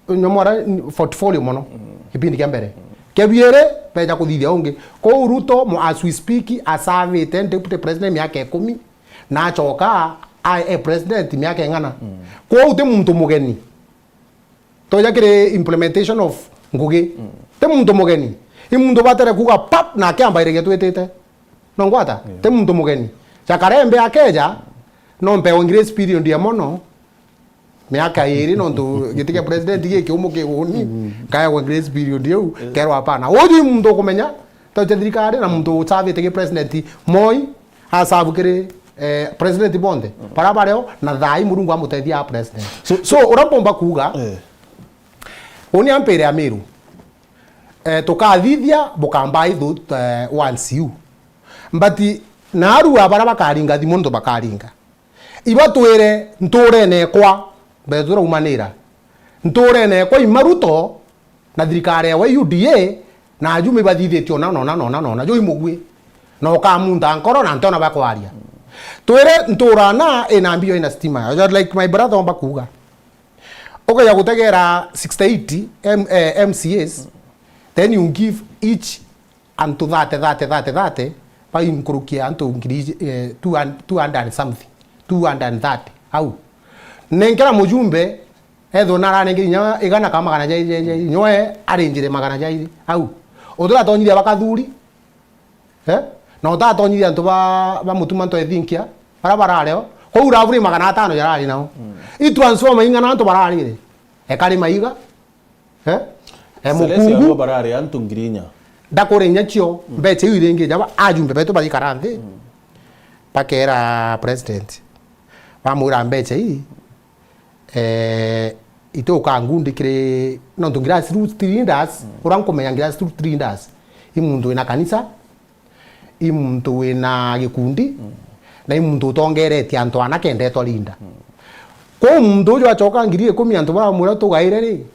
Nyomora portfolio mono. Mm. Kipindi kia mbere. Kia biiri, beja kuthithia ungi. Kou Ruto, mo-, as we speak, asavite deputy president miaka ikumi. Na acoka, a, e president miaka ing'ana. Mm. Kou ti muntu mugeni. Toja kiri implementation of ngugi. Mm. Ti muntu mugeni. I muntu batere kuuga pap na akiambairiria twitite. No ngwata? Yeah. Ti muntu mugeni. Ja Karembe akeja, no mpewe grace period ya mono. Miaka iiri, nontu giti kia president gi kiumu kiguni, mm, nkaegwa grace period iu, yeah, kerwa hapana. Uju i muntu ukumenya, toja thirikari na muntu usavite gi president Moi, asavu kiri, eh, president bonthe, mm, bara bareo, na thaa ii Murungu amutethia a president. So, so, so, uria mpomba kuuga, eh, uni ampire Amiru, eh, tukathithia, bukambai thu, eh, once you. But, naarua bara bakaringa thimu ntu bakaringa. Ibatwire ntuurene ekwa, mbere turaumanira. Ntuurene ekwa ima Ruto, na thirikari yawe U D A, na ajumbe ibathithitie ona, na ona, na ona, na ona, juu imugui. Na ukamunta nkoro na ntiona bakwaria. Twire ntuurana ina mbio ina stima. Just like my brother omba kuuga. Ukaja gutegera sixty-eight M-, eh, M C As, then you give each antu thirty, thirty, thirty, thirty, bai nkuruki ya antu ngiri, eh, two hundred, two hundred and something, two hundred and thirty, au. Nenkera mujumbe, ethirwa nararengeri inya igana ka magana jairi, jairi, jairi, nyoe arinjire magana jairi, au. Utiratonyithia bakathuri, eh? Na utatonyithia antu ba, ba Mutuma Ntoethinkia, bara barareo, kou uraburi magana atano jarari nao. Mm. I transformer ing'ana antu bararire? Ekari maiga, eh? E Celestia mukungu. Abo barari antu ngiri inya. Ndakure inya cio, mm, mbeca iu iringi jaba, ajumbe betu barikara nthi, mm, bakera president. Bamwira mbeca ii, eh, ituka ngundi kiri, nontu grassroots leaders, mm, uria nkumenya grassroots leaders, i muntu wina kanisa, i muntu wina gikundi, mm, na i muntu utongeretie antu ana kendetwa leader. Mm. Kwou muntu uju acoka ngiri ikumi antu baramwira tugaire ri,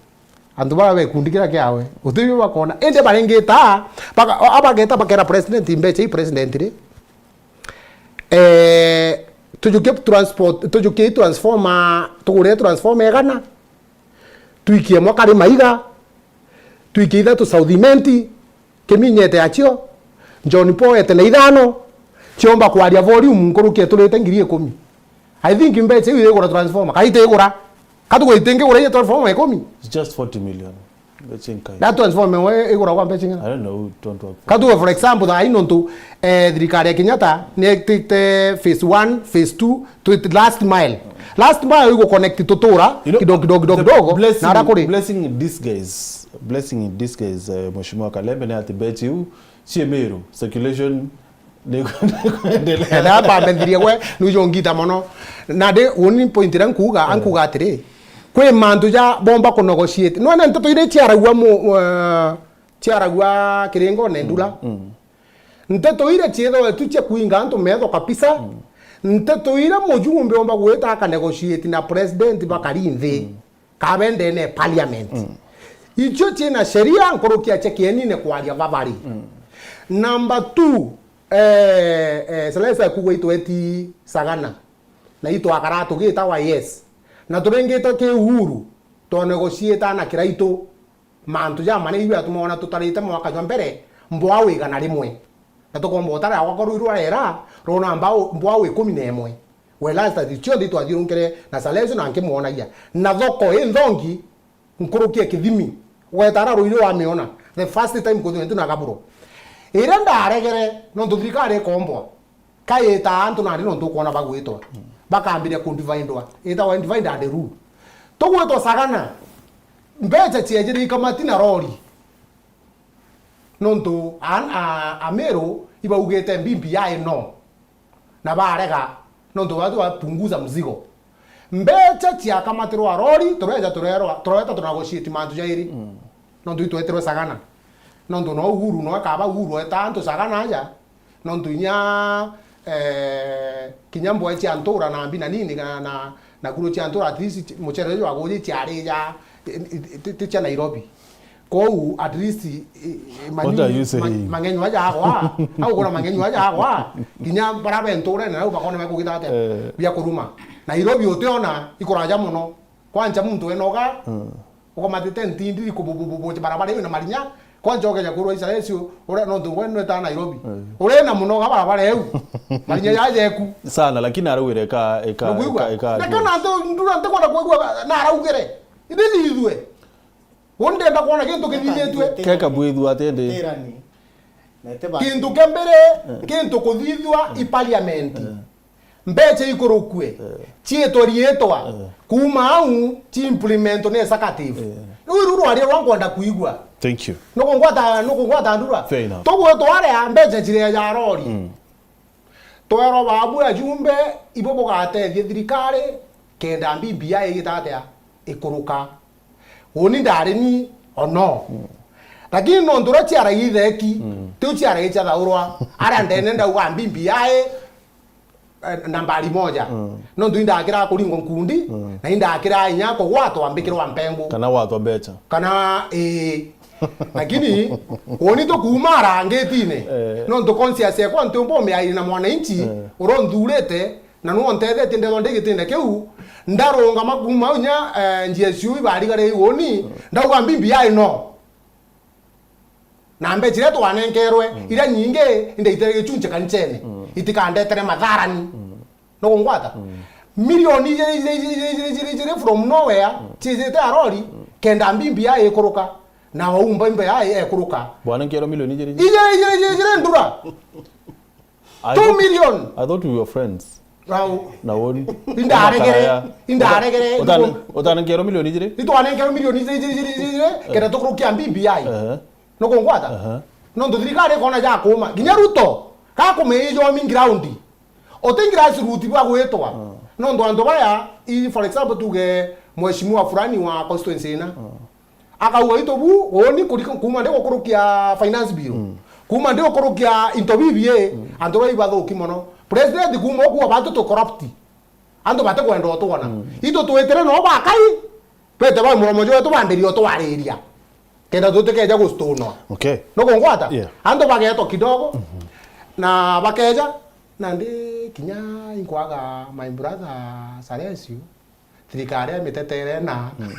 antu bara be gikundi kiria kiawe, utibio bakona. Indi baringita, baka-, a-, abageta bakera president mbeca i president ri, eh, tujukie transport, tujukie transformer, tugure transformer igana, twikie imwe Kari Maiga, twikie ithatu South Imenti, Kiminyete acio, John Paul ete na ithano, ciomba kwaria volume nkuruki eturite ngiri ikumi. I think mbeca iu igura transformer, kai tigura? Ka tugwite ingigura inya transformer ikumi? It's just forty million. Mbeca inkai. That transformer we iguragwa mbeca ing'ana? I don't know, don't work for. Ka tuge, for example, thaa ii nontu, eh, thirikari ya Kenyatta ni etite phase one, phase two, twit last mile. Last mile igu connect tutura, you know, kidogo, kidogo, kidogo, the kidogo, blessing, na ara kuri. Blessing in disguise, blessing in disguise, eh, Mheshimiwa Kalembe, ni ati mbeca iu cie Meru, circulation ni, ni kuendelea. Eh, na bamendirie gwe, nujo ngita mono. Na ndi, uni point iria nkuuga, eh, ankuuga atiri, kwi mantu ja bomba ku negotiate. Nwene nteto iria ciaragua mu, eh, ciaragua kiringone ndura. Mm, mm. Nteto iria ciithagwa tu cia kuinga antu metho kabisa. Mm. Nteto iria mujumbe omba gwita aka negotiate na president bakari nthi. Mm. Kabe ndene ya parliament. Mm. Icio ciina sheria nkuruki ya cia kienine kwaria babari. Mm. Number two, eh, eh, Celeste akugwa itweti Sagana. Na itwakara tugitawa yes. Na turingite ki Uhuru, twa negotiate na Kiraitu. Mantu jamane iu yatuma ona tutarite mwaka jwa mbere, mbwa wigana rimwe. Na tukomba utara yakwa korwa irwarera, rona mbao, mbwao ikumi na imwe. We last ati cionthe itwathiurunkire na Salesio na nkimwonagia. Na thoko i nthongi, nkuruki e kithimi. Wetara ruiri wamiona. The first time kuthirwa ntu na kaburo. Iria ndaregere, nontu thirikari ikombwa. Kaita antu nandi nontu ukwona bagwitwa. Bakambiria ku dividwa. Itagwa divide and rule. Tugwitwa Sagana. Mbeca ciejire ikamati na rori. Nontu a, a, Amiru ibaugite B B I no. Na barega, nontu batu bapunguza mzigo. Mbeca ciakamatirwa rori, tureja turerwa, tureta tunegotiate mantu jairi. Mm. Nontu itwetirwe Sagana. Nontu no Uhuru, no akaba Uhuru eta antu Sagana aja. Nontu inya, eh, kinya mboe cia ntura na mbi na nini na, na, na kuro cia ntura, at least muchere uju wa guji ciari ja, ti, ti, ti cia Nairobi. Kou at least, i, i, manyu-, What are you ma-, saying? Mang'enyu aja agwa, agukura mang'enyu aja agwa, kinya bara be nturene nau bakona bakugita atia? Eh. Bia kuruma. Nairobi utiona ikuraja muno. Kwanja muntu enoga, Mm. ukamatite ntindi kububububu barabara iu na marinya, kwanja ukeja kurwa Israel cio, uria nontu we nweta Nairobi. Eh. Uri na munoga barabara iu. Marinya jajeku. Sana, lakini araugire eka, eka, Nukwigua? Eka, eka. Na kana ntu ndura ntikwenda kwigua na araugire. Indi thithue. Uni ndenda kwona gintu kithithitue. Keka bwithua atindi. Tirani. Na ite ba- Kintu kia mbere, Eh. kintu kuthithua i parliament. Eh. Mbeca ikurukue. Eh. Ciitwe riitwa. Eh. Kuuma au, ci implement ni executive. Eh. Riu iru rwaria rwa nkwenda kwigua. Thank you. Nukungwata, nukungwata ndura. Fair enough. Tugwitwa aria mbeca ciria ja rori. Mm. Twerwa babu ajumbe, ibo bugatethia thirikari, kenda B B I igita atia? Ikuruka. Uni ndari ni ono. Mm. Lakini nontu uria ciaragia itheki, Mm. tiu ciaragia ciathaurwa. Aria ndene ndauga B B I, eh, nambari moja. Mm. Nontu indakira kuringwa nkundi, Mm. na indakira inya kugwatwa mbikirwa mpengu. Kana gwatwa mbeca. Kana, ii. Lakini, uni tukuuma arangitine. Eh. Nontu conscience yakwa ntiumba umiaria na mwananchi, Eh. uria unthurite, na nwe untethetie ndethwa ndi gitine kiu, ndarungama kuuma au inya, eh, njia ciu ibarigare iguni, Mm. ndauga B B I no. Na mbeca iria twanenkerwe, Mm. iria nyingi, indaitire gichunchi kanichene, Mm. itikandetere matharani. Mm. Nukungwata? Mm. Milioni ijiri, ijiri, ijiri from nowhere, Mm. ciijite arori, Mm. kenda B B I ikuruka. Na waumba B B I ekuruka. Bwana nkero milioni ijiri. Ijiri, ijiri, ijiri, ijiri ndura. I Two thought, million. I thought we were friends. Rau. Na woni. Indaregere, Makaraya. Indaregere, Utane-, ndugu- utane nkero milioni ijiri? Itwanenkerwe milioni ijiri, ijiri, ijiri, ijiri, Eh. kenda tukurukia B B I. Ehe. Nukungwata? Ehe. Nontu thirikari ikona ja kuuma. Nginya Ruto, kakumeija omi ground. Uti grassroot bwa gwitwa. Mm. Nontu antu baya, i, for example, tuge mheshimiwa fulani wa constituency ina. Mm. Akauga, "Itu bu, uni kuri-, kuuma ndi gukurukia finance bill. Mm. Kuuma ndi gukurukia into B B A, Mm. antu bai bathuki mono. President kuuma ukuwa bantu tu corrupt. Antu batikwenda utwona. Mm. Itu twitire no bakai, bete ba muromo jwetu bambirie utwariria. Kenda tutikeja gustunwa." Okay. Nukungwata? Yeah. Antu bagetwa kidogo, Mm-hmm. na bakeja, na ndi kinya inkwaga my brother Salesio, thirikari ya mitetere na. Mm.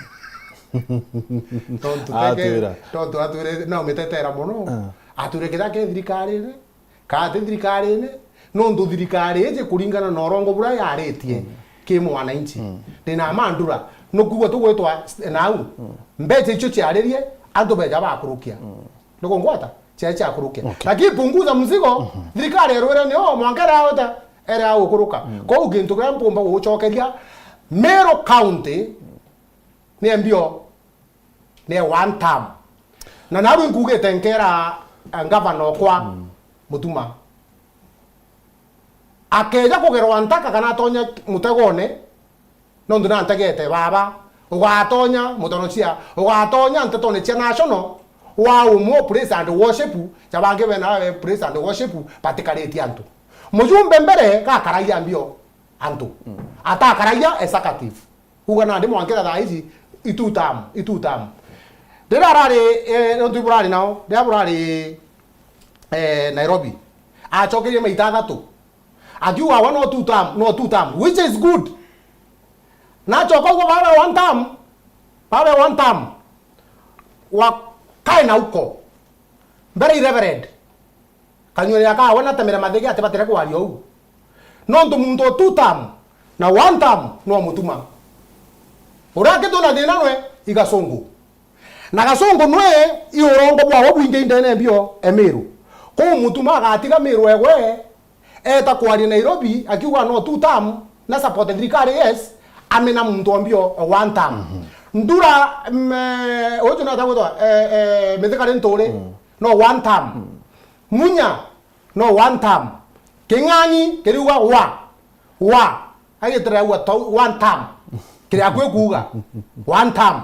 Tontu teke, Atwira. tontu atwire, no mitetera mono. Ah. Atwire kethira ke thirikarine, kana ti thirikarine, nontu thirikari iji kuringana na urongo buria yaritie Mm. ki mwananchi. Mm. Ndina mandura, nukuigua tugwitwa s-, nau. Mm. Mbeca icio ciaririe, antu beja bakurukia. Mm. Nukungwata? Cia, cia kurukia. Okay. Lakini punguza mzigo, Mhm. thirikari erwire ni o mwanka ere aota, ere agukuruka. Mm. Kou kintu kiria mpumba gugucokeria, Meru County ni mbio, ni one term. Na naru nkugite nkera, eh, ngavana okwa Mm. Mutuma. Akeja kugerwa ntaka kana atonya mutegone, nontu nantegete baba, ugatonya mutonocia, ugatonya ntetone cia national, wa umwe praise and worship, ja bangi bena we praise and worship, batikaritie antu. Mujumbe mbere gakaragia mbio antu. Mm. Atakaragia executive. Uga nandi mwankira thaa ici, itutam, itutam. Riria arari, eh, nontu burari nao, riria burari, eh, Nairobi, acokerie maita athatu. Akiuga, "Awa no two term, no two term," which is good. Nachoka uguo babe one term, babe one term. Wa kae na uko. Mbere i Reverend. Kanyuria kawe natemere mathege atibatire kwaria uu. Nontu muntu o two term na one term no Mutuma. Uria akitwe na thina nwe i Gasungu. Na Gasungu nwe i urongo bwawe bwingi indene mbio e Miru. Kuu Mutuma agatiga Miru egwe, eta kwaria Nairobi akiuga no two term, na support thirikari, yes, amena muntu o mbio o one term. Ndura, mm, eh, uju nata gwitwa, eh, eh, Mithika Linturi, no one term. Munya, no one term. King'ang'i kiriuga wa, wa. Agitira aua tau, one term. Kiria akwi kuuga, one term.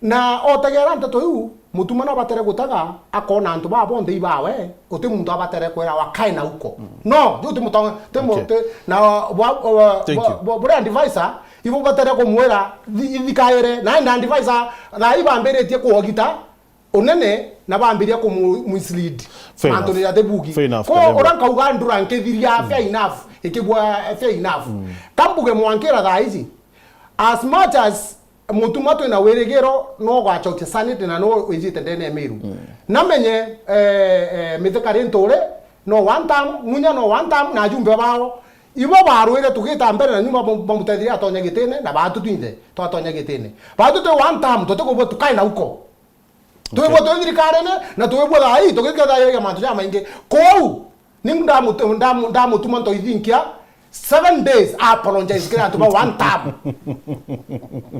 Na otegera nteto iu, Mutuma no abatere gutaga, akona antu baa bonthe ibawe, uti muntu abatere kwira wakae na uko. No, ju ti mutonga, ti mu-, Okay. ti, na bwa, bwa, Thank bwa, you. bwa, buria advisor, ibo batere kumwira, thi-, ithikaire, na enda advisor, thaa ibambiritie kuogita, unene na bambiria kumu-, mislead. Fair enough. Mantu ni ya the bugi. Fair enough, Ko Kalembo. Ura nkauga ndura nkithiria fair enough, ikibwa fair enough. Kambuge mwankira thaa ici. As much as Mutuma twina wirigiro no gwachokia sanity na no wijite ndene ya Miru. Namenye, eh, eh, Mithika Linturi no one term, Munya no one term, na ajumbe bao. Ibo barwire tugita mbere na nyuma bam-, bamutethiria atonya gitine, na batu twinthe twatonya gitine. Batu twi one term, tutikubwa tukae na uko. Twibwa twi thirikarine, na twibwa thaa ii, tugikethairia mantu jamaingi. Kou, ni ndamutu-, ndamu-, ndamutuma ntoithinkia, seven days, apologize kiri antu ba one term.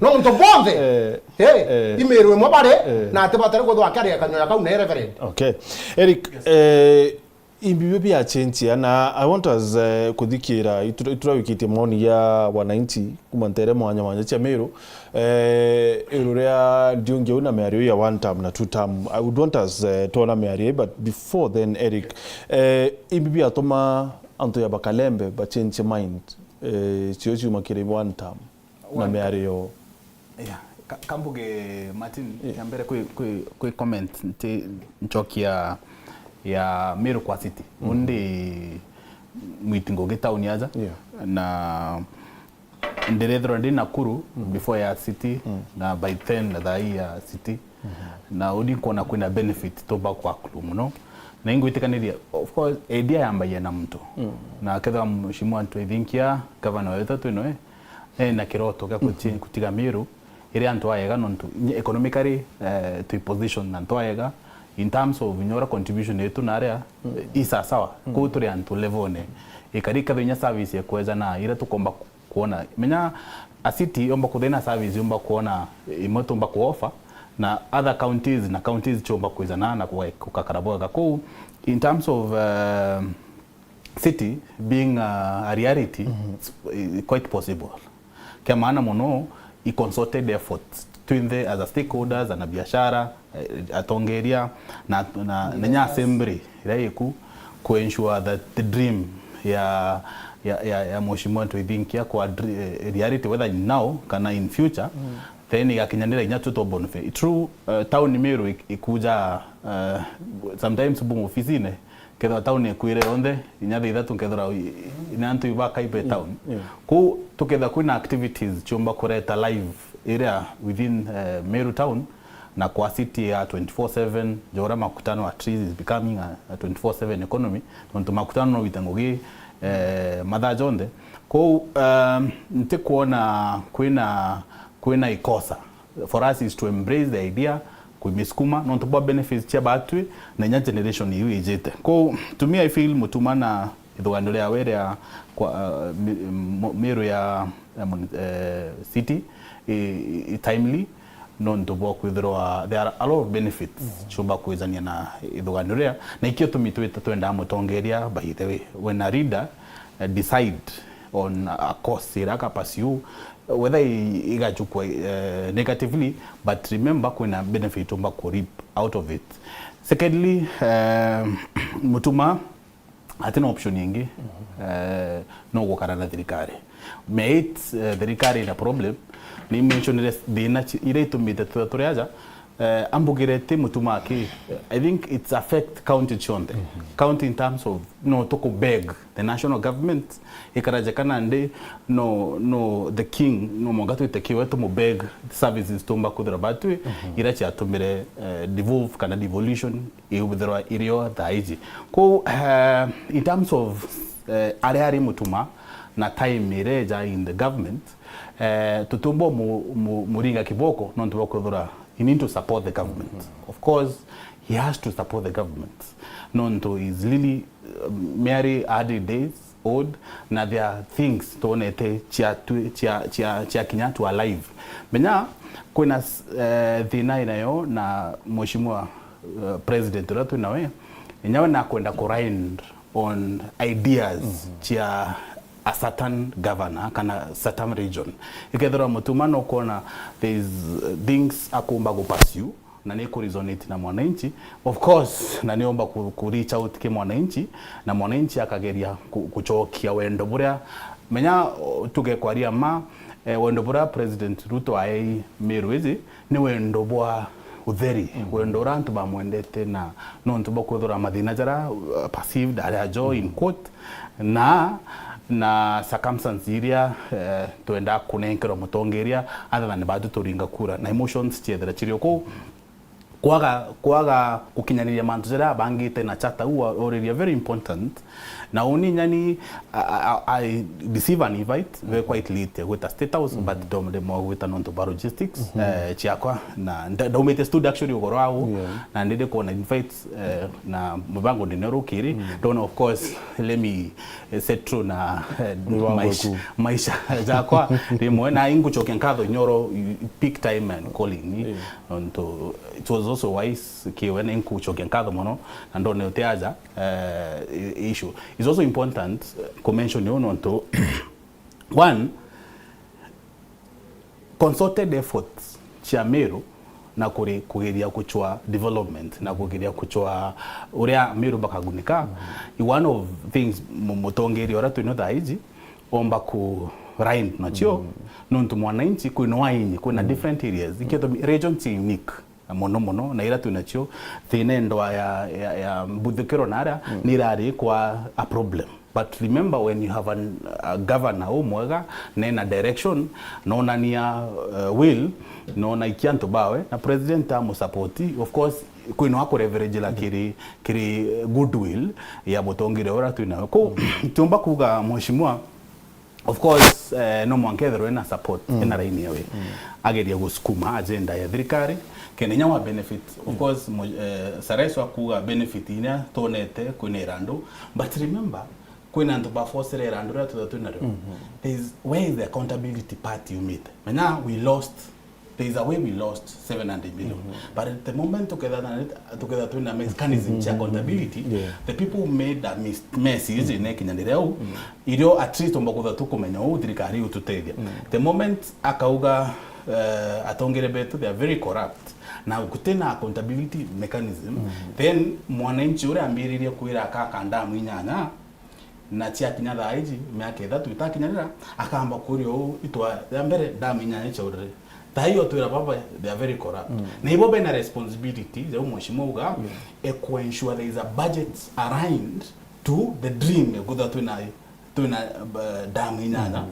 No ntu bonthe, Eh, eh, eh. Imero imwe bari, Eh. na ati batari kwithwa akiaria kanyua kau na reverend. Okay. Eric, eh, Imbi bio bia change ya, na I want us, eh, kuthikira, itu-, iturawikitie maoni ya wananchi kuma ntere mwanya mwanya cia Meru, eh, iguru ria ndiungi u na miario ya one term na two term. I would want us, eh, twona miario, but before then, Eric, eh, imbi biatuma antu ya Bakalembe ba change mind, eh, cio ciuma kiri one term na miario. Yeah, ka-, kambuge Martin, yeah, ya mbere kwi, kwi, kwi comment nti nchokia ya Meru kwa City. Mm. Undi mwiti ngugi town aja. Yeah. Na ndirethirwa ndi Nakuru, mm, before ya City, mm, na by then na thaa ii ya City. Mm-hmm. Na undi nkwona kwina benefit tumba kwa Nakuru muno. Na ingwitikaniriria, of course, idea yambagia na muntu. Mm. Na kethira Mheshimiwa Ntwithinkia, governor wetu twinoe, ena kiroto gia kuti-, mhm, gutiga Meru iri antu ayega, nontu inya economically, eh, twi position na antu ayega in terms of inya uria contribution yetu na aria, mm, i sawasawa. Mm. Kuu turi antu level-ne ikari, kethira inya service ekwejana iria tukomba ku-, kuona. Menya a city yomba kuthina service yomba kuona imwe tumba ku offer na other counties, na counties ciomba kwijana na kuga-, gukakara bwega. Kuu in terms of, eh, city being a, a reality, mhm, it's, eh, quite possible. Kia maana muno i concerted efforts twinthe as a stakeholders, ana biashara, eh, atongeria na, na, na nya assembly iria iku ku ensure that the dream ya, ya, ya, ya Mheshimiwa Ntwithinkia kwa dr-, eh, reality, whether in now kana in future, mm, then igakinyanira inya twi to benefit. True, eh, town Meru ik-, ikuja, eh, sometimes bu ofisine, kethira town ikwire yonthe, inya thaa ithatu nkethira i-, i-, ni antu ibakaibe town. Yeah. Kuu tukethira kwina activities ciumba kureta life iria within, eh, Meru town, na kwa city ya twenty-four seven, ja uria makutano at least is becoming a, a twenty-four seven economy, nontu makutano no wite ngugi, eh, mathaa jonthe. Kuu, um, ntikwona kwina, kwina ikosa. For us is to embrace the idea, kuimisukuma, nontu bwa benefits cia batwi na inya generation iu ijite. Kuu, to me, I feel Mutuma na ithuganio riawe ria kwa, uh, mi-, mo-, Meru ya, ya muni-, eh, city i, i, i timely, nontu bwa kwithirwa there are a lot of benefits, mm, ciumba kwizania na ithuganio ria, na ikio tumi twita twendaa mutongeria, by the way, when a leader, eh, decide on a course iria aka pursue, whether i-, igachukua, eh, negatively, but remember kwina benefit umba ku reap out of it. Secondly, eh, Mutuma atina option ingi, mhm, eh, no gukara na thirikari. Meit, eh, thirikari ina problem, ni mentionire thina ci-, iria itumite tu-, turi aja, Eh, ambugire ti Mutuma aki, I think it's affect county cionthe. County in terms of, no, tuku beg the national government ikaraje kana ndi, no, no, the king, no mwanka twite kiwe tumu beg services tumba kuthira batwi, ira ciatumire, eh, devolve kana devolution iuthirwa irio thaa iji. Kou, eh, in terms of, eh, aria ari Mutuma na time iria eja in the government, eh, tutumbo mu-, mu-, muringa kiboko nontu bwa kwithira he need to support the government. Of course, he has to support the government. Nontu is really, uh, merely early days old, na there are things twonete cia tu-, cia, cia, cia kinya to alive. Menya, kwina s-, eh, thina inayo na mheshimiwa, uh, president uria twinawe, inya we nakwenda ku ride on ideas cia a certain governor kana certain region. Ikethirwa Mutuma no kwona there is, uh, things akumba gu pursue, na ni ku resonate na mwananchi, of course, na ni omba ku, ku reach out ki mwananchi, na mwananchi akageria ku, kuchokia wendo buria, menya, o, tuge kwaria ma, eh, wendo buria President Ruto aei Meru iji ni wendo bwa utheri, wendo uria antu bamwendete na nontu bwa kwithirwa mathina jaria, uh, perceived ari ajo in court, na, na circumstance iria, eh, twenda kunenkerwa mutongeria, athathani batu turinga kura, na emotions ciethira cirio kuu. Kwaga, kwaga gukinyaniria mantu jaria abangite na charter u oriria very important. Na uni nyani, I, I, I receive an invite very quite late ya gwita State House, but ndemwa gwita nontu bwa logistics, eh, ciakwa, na nda-, ndaumite studio actually ugoro au, na ndindi kwona invite, eh, na mubango ndine rukiri. Ndona, of course, let me, eh, set true na, eh, maisha, maisha jakwa rimwe, na ingucokia nkatho inyoro, you pick time and calling me. Nontu it was also wise kiwe, na ingucokia nkatho mono, na ndone uti aja, eh, i-, issue. It's also important, eh, ku mention uu nontu, one, concerted efforts cia Meru na kuri, kugeria kuchwa development na kugeria kuchwa uria Meru bakagunika. I one of things mu-, mutongeria uria twino thaa iji omba ku rhyme nacio, nontu mwananchi kwina wainyi, kwina different areas. Ikio region ci unique. Na mono mono, na ira twinacio, thina ndwa ya, ya, ya mbuthukiro na aria, ni irari kwa a problem. But remember, when you have an, a governor umwega, na ena direction, na onania, uh, will, na onaikia antu bawe, na president amusapoti, of course, kwina wa kuleverage la kiri, kiri goodwill ya mutongire uria twinawe. Kou, tiumba kuga, mheshimiwa, of course, eh, no mwanka ethirwe ena support, ena line yawe. Ageria gusukuma agenda ya thirikari, kenda inya wa benefit. Of course, mo-, eh, Sareso akuga benefit inya twonete kwina irandu. But remember, kwina antu baforcere irandu ria tutha twinario. There is, where is the accountability part yumite? Menya, we lost There is a way we lost seven hundred million. But at the moment, together, together to a mechanism cha accountability, the people who made a mis-, mess iji ne kinyanire au, irio at least omba kutha tukumenya uu thirikari ututethia. The moment akauga, eh, atongere betu, they are very corrupt. Na kutina accountability mechanism, then mwananchi uria ambiririe kwira akaka ndamu inyanya, na ciakinya thaa iji, miaka ithatu itakinyanira, akamba kuria uu itwa ya mbere, ndamu inyanya ichaurire. Thaa iyo twira baba, they are very corrupt. Na ibo bena responsibility, jau mheshimiwa uga, e ku ensure there is a budget aligned to the dream, ya kwithirwa twina, twina, uh, ndamu inyanya.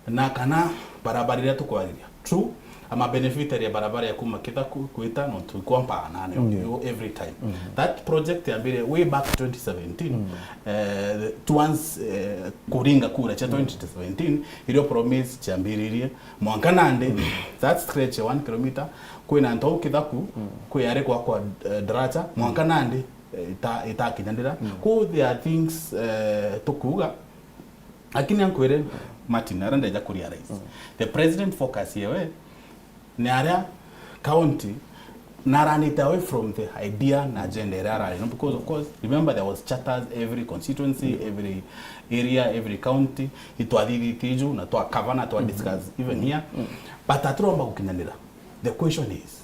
Na kana barabara iria tukwariria. True, ama beneficiary ya barabara ya kuma Kithaku kwita nontu kwa mpana nayo every time. That project yambire way back twenty seventeen, eh, towards, eh, kuringa kura cha twenty seventeen, irio promise ciambiririe mwanka nandi, that stretch ya one kilometer, kwina antu au Kithaku, kwi ari gwakwa, eh, daraja, mwanka nandi, eh, ita-, itakinyanira. Kou there are things, eh, tukuuga, Lakini ankwire, Martin, aria ndeja kurealize. The president focus yewe ni aria county na aranite away from the idea na agenda iria arari no, because of course, remember there was charters every constituency, every area, every county, itwathithitie ju na twa cover na twa discuss even here. But aturomba gukinyanira. The question is,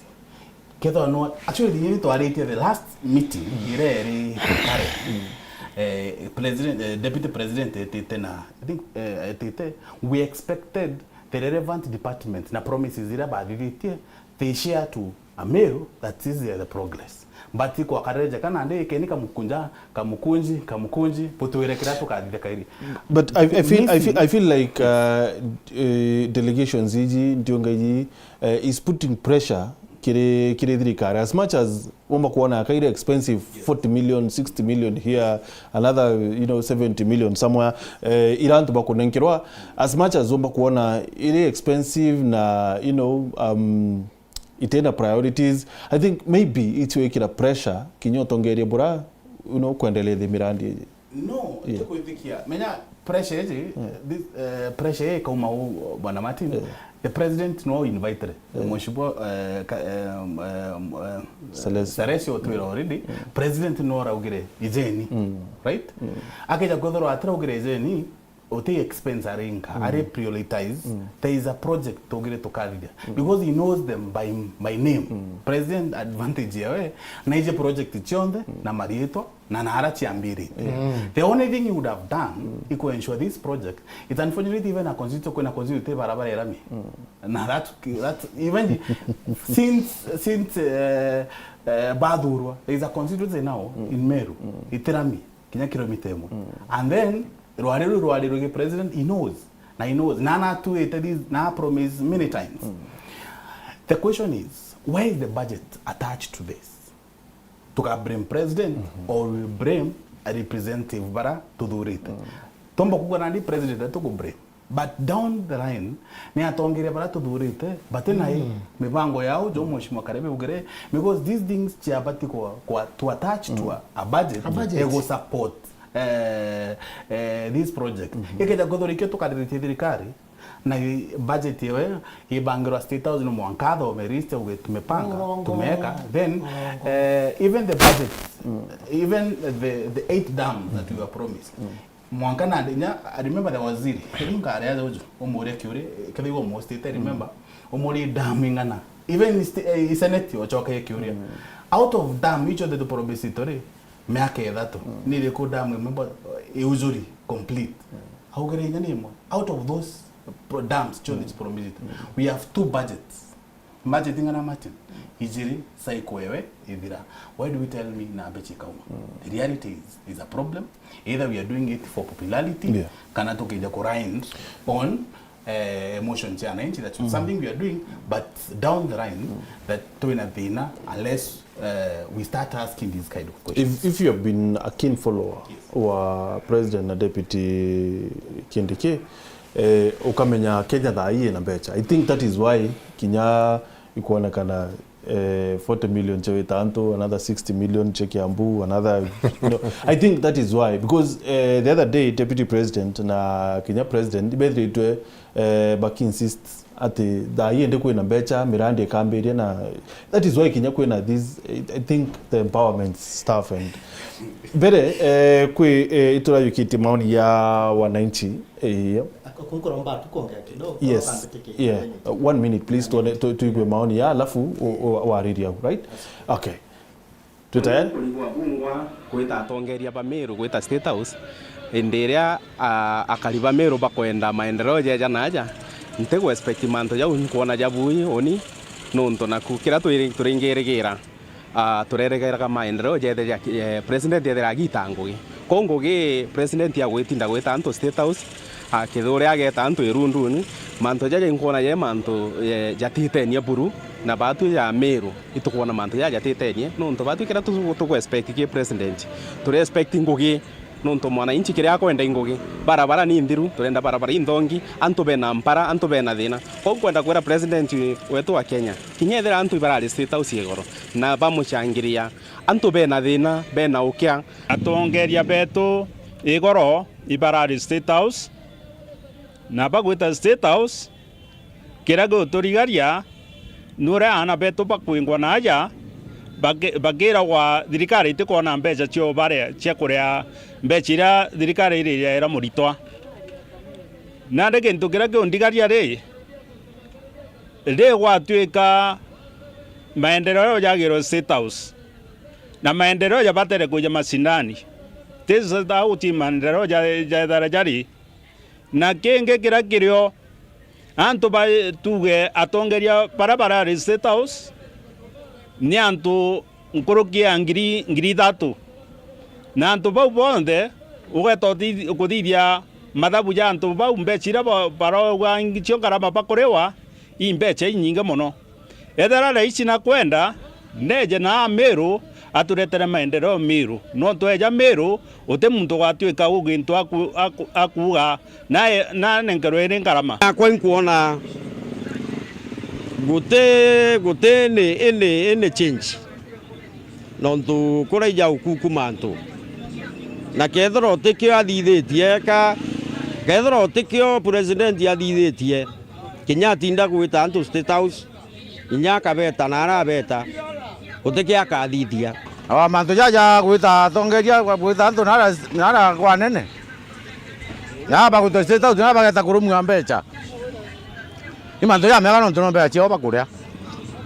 Kethwa no, actually, ni twaritie the last meeting, iria iri Karen. Eh, president, eh, deputy president etite na, I think, eh, etite, we expected the relevant department na promises iria bathithitie, they share to Ameru, that is the progress. But kwa kareje kana ndi ikeni kamukunja, kamukunji, kamukunji, butwire kiria tukathithia kairi. But I, I feel I feel I feel like uh, uh, delegations iji ntionga iji uh, is putting pressure kiri kiri thirikari, as much as womba kuona kaire expensive, forty million, sixty million here, another, you know, seventy million somewhere, uh, ira antu bakunenkerwa, as much as womba kuona iri expensive na, you know, um, itena priorities, I think maybe itwikira pressure kinya utongeria bura, you know, kwendelea thi mirandi iji. No, yeah. Tukwitikia. Menya pressure iji, yeah. This, uh, pressure ikauma u Bwana Martin. Yeah. The president no invited. Yeah. Mheshimiwa uh, ka, um, um, uh, Salesio. Salesio twira already. Yeah. President no raugire ijeni, mm. Right? Mm. Akija kwithirwa atiraugire ijeni, uti expense arinka, mm. Ari prioritize, mm. There is a project tugire tukathithia, mm. Because he knows them by, by name, mm. President advantage yawe, na ije project cionthe, mm. Na mariitwa, na nara ciambirite, mm. The only thing he would have done, mm. Is to ensure this project, it's unfortunate even a constituency, kwina constituency barabara irami, mm. Na that, that even since, since uh, uh, bathurwa, there is a constituency now, mm. In Meru, mm. Itirami kinya kilomita imwe, mm. And then rwari ruu rwari rugi president, he knows, na he knows na natuite this na promise many times, mm. The question is, where is the budget attached to this? Tuka blame president, mm-hmm. Or we blame a representative bara tuthurite, mm. Tomba kugwa nandi president atuku blame, but down the line ni atongeria bara tuthurite, but na, mm. Mibango yao jo Mheshimiwa Karebe ugere, because these things ciabati kwa, kwa to attach, mm. To a, a budget, a budget. Ego support eh, eh, this project, mm-hmm. Ikeja kuthurikio tukariritie thirikari na i-, budget yewe ibangirwa State House, no mwanka athome list uge tumepanga, murongo, tumeka, then murongo. Eh, even the budget, mm. Even the, the eight dams that we were promised, mm. Mwanka nandi nya, I remember the waziri, riu nkari aja uju umuria kiuria, kethira igwa mo state, I remember, mm. Umuria dam ing'ana, even st-, eh, senate ocoke kiuria, mm. Out of dam icio the promised ri, miaka ithatu, mm. Ni iriku dam imwe bo-, iujuri complete? Mm. Augire inya ni imwe. Out of those pro-, dams, John, mm. Is promised. Mm. We have two budgets. Budget ing'ana, Martin? Ijiri, cycle ewe ithira. Why do we tell me na mbecha ikauma? Mm. The reality is, is a problem. Either we are doing it for popularity, yeah. Kana tukija ku ride on eh, emotion cia wananchi, that's, mm. Something we are doing, but down the line, mm. That twina thina unless, eh, we start asking these kind of questions. If, if you have been a keen follower, yes, wa President na Deputy Kindiki, eh, ukamenya Kenya thaa hii ina mbecha. I think that is why kinya ikuonekana eh, forty million cia Waitantu, another sixty million cia Kiambu, another, you know, I think that is why, because eh, the other day Deputy President na Kenya President ibethiritwe eh, baki insist ati thaa hii indi kwina mbecha, mirandi ikambiria, na that is why kinya kwina this, I, I think the empowerment stuff and mbere eh, kwi eh, iturayukitie maoni ya wananchi eh, Ako-, kunkuromba tu kuongea kidogo, yes, kama mbitiki, yeah, kidogo. Uh, one minute please, tuone, tu, tuigue maoni ya, alafu u, u, waririe au, right? Okay. Twi tayari? Kurigwa bungwa kwita atongeria ba Meru gwita State House, indi iria, a, akari ba Meru bakwenda maendeleo jeja na aja, ntigu expect mantu jau nkwona ja bui uni, nontu naku kiria turi-, turingirigira, a, tureregeraga maendeleo jethe ja, eh, president ethira agita ngugi. Kou ngugi president agwitinda gwita antu State House, akithuria ageta antu irunduni, mantu jaja inkwona je mantu, eh, jatitenie buru na batu ja Meru. Itukwona mantu jaja jatitenie, nontu batu kiria tu-, tugu expect ki president, turi expect ngugi, nontu mwananchi kiria akwenda i ngugi. Barabara ni nthiru, turenda barabara inthongi, antu bena mpara, antu bena thina. Kou nkwenda kwira president wetu wa Kenya, kinya ethira antu ibarari State House igoro na bamucangiria, antu bena thina, bena ukia. Atongeria betu igoro ibarari State House, na bagwita State House, kiria giguturigaria ni uria aana betu bakwingwa na aja, baki-, bakiragwa thirikari itikwona mbeca cio baria cia kuria mbeca iria thirikari iriaira muritwa. Nandi gintu kiria giundigaria ri, ri gwatuika maendeleo jagirwe State House, na maendeleo jabatere kuja masindani, ti State House ti maendeleo ja-, jaethara jari. Na kingi kiria kirio, antu ba, tuge atongeria baria barari State House, ni antu nkuruki ya ngiri, ngiri ithatu. Na antu bau bonthe, ugeeta uthi-, kuthithia mathabu ja antu bau, mbeca iria ba-, barauga cio ngarama bakuriwa, i mbeca inyingi mono. Ethera Raisi nakwenda, neeje na Meru, aturetere maendeleo Meru. Nontu eeja Meru, uti muntu ugatuika ugintu aku-, aku-, akuuga, na, na nenkerwe iri ngarama. Nakwa inkwona guti, guti any, any, any change. Nontu kuraija ukukuma antu. Na kethira utikio athithitie, ka, kethira utikio president athithitie, kinya atinda gwita antu State House, inya akabeta na arabeta, gutikia akathithia. Awa mantu jaja gwita atongeria, gwita antu nara, nara kwa nene. Ya bagwita State House, na bageta kurumia mbeca. Ni mantu jamega nontu no mbeca ciao bakuria.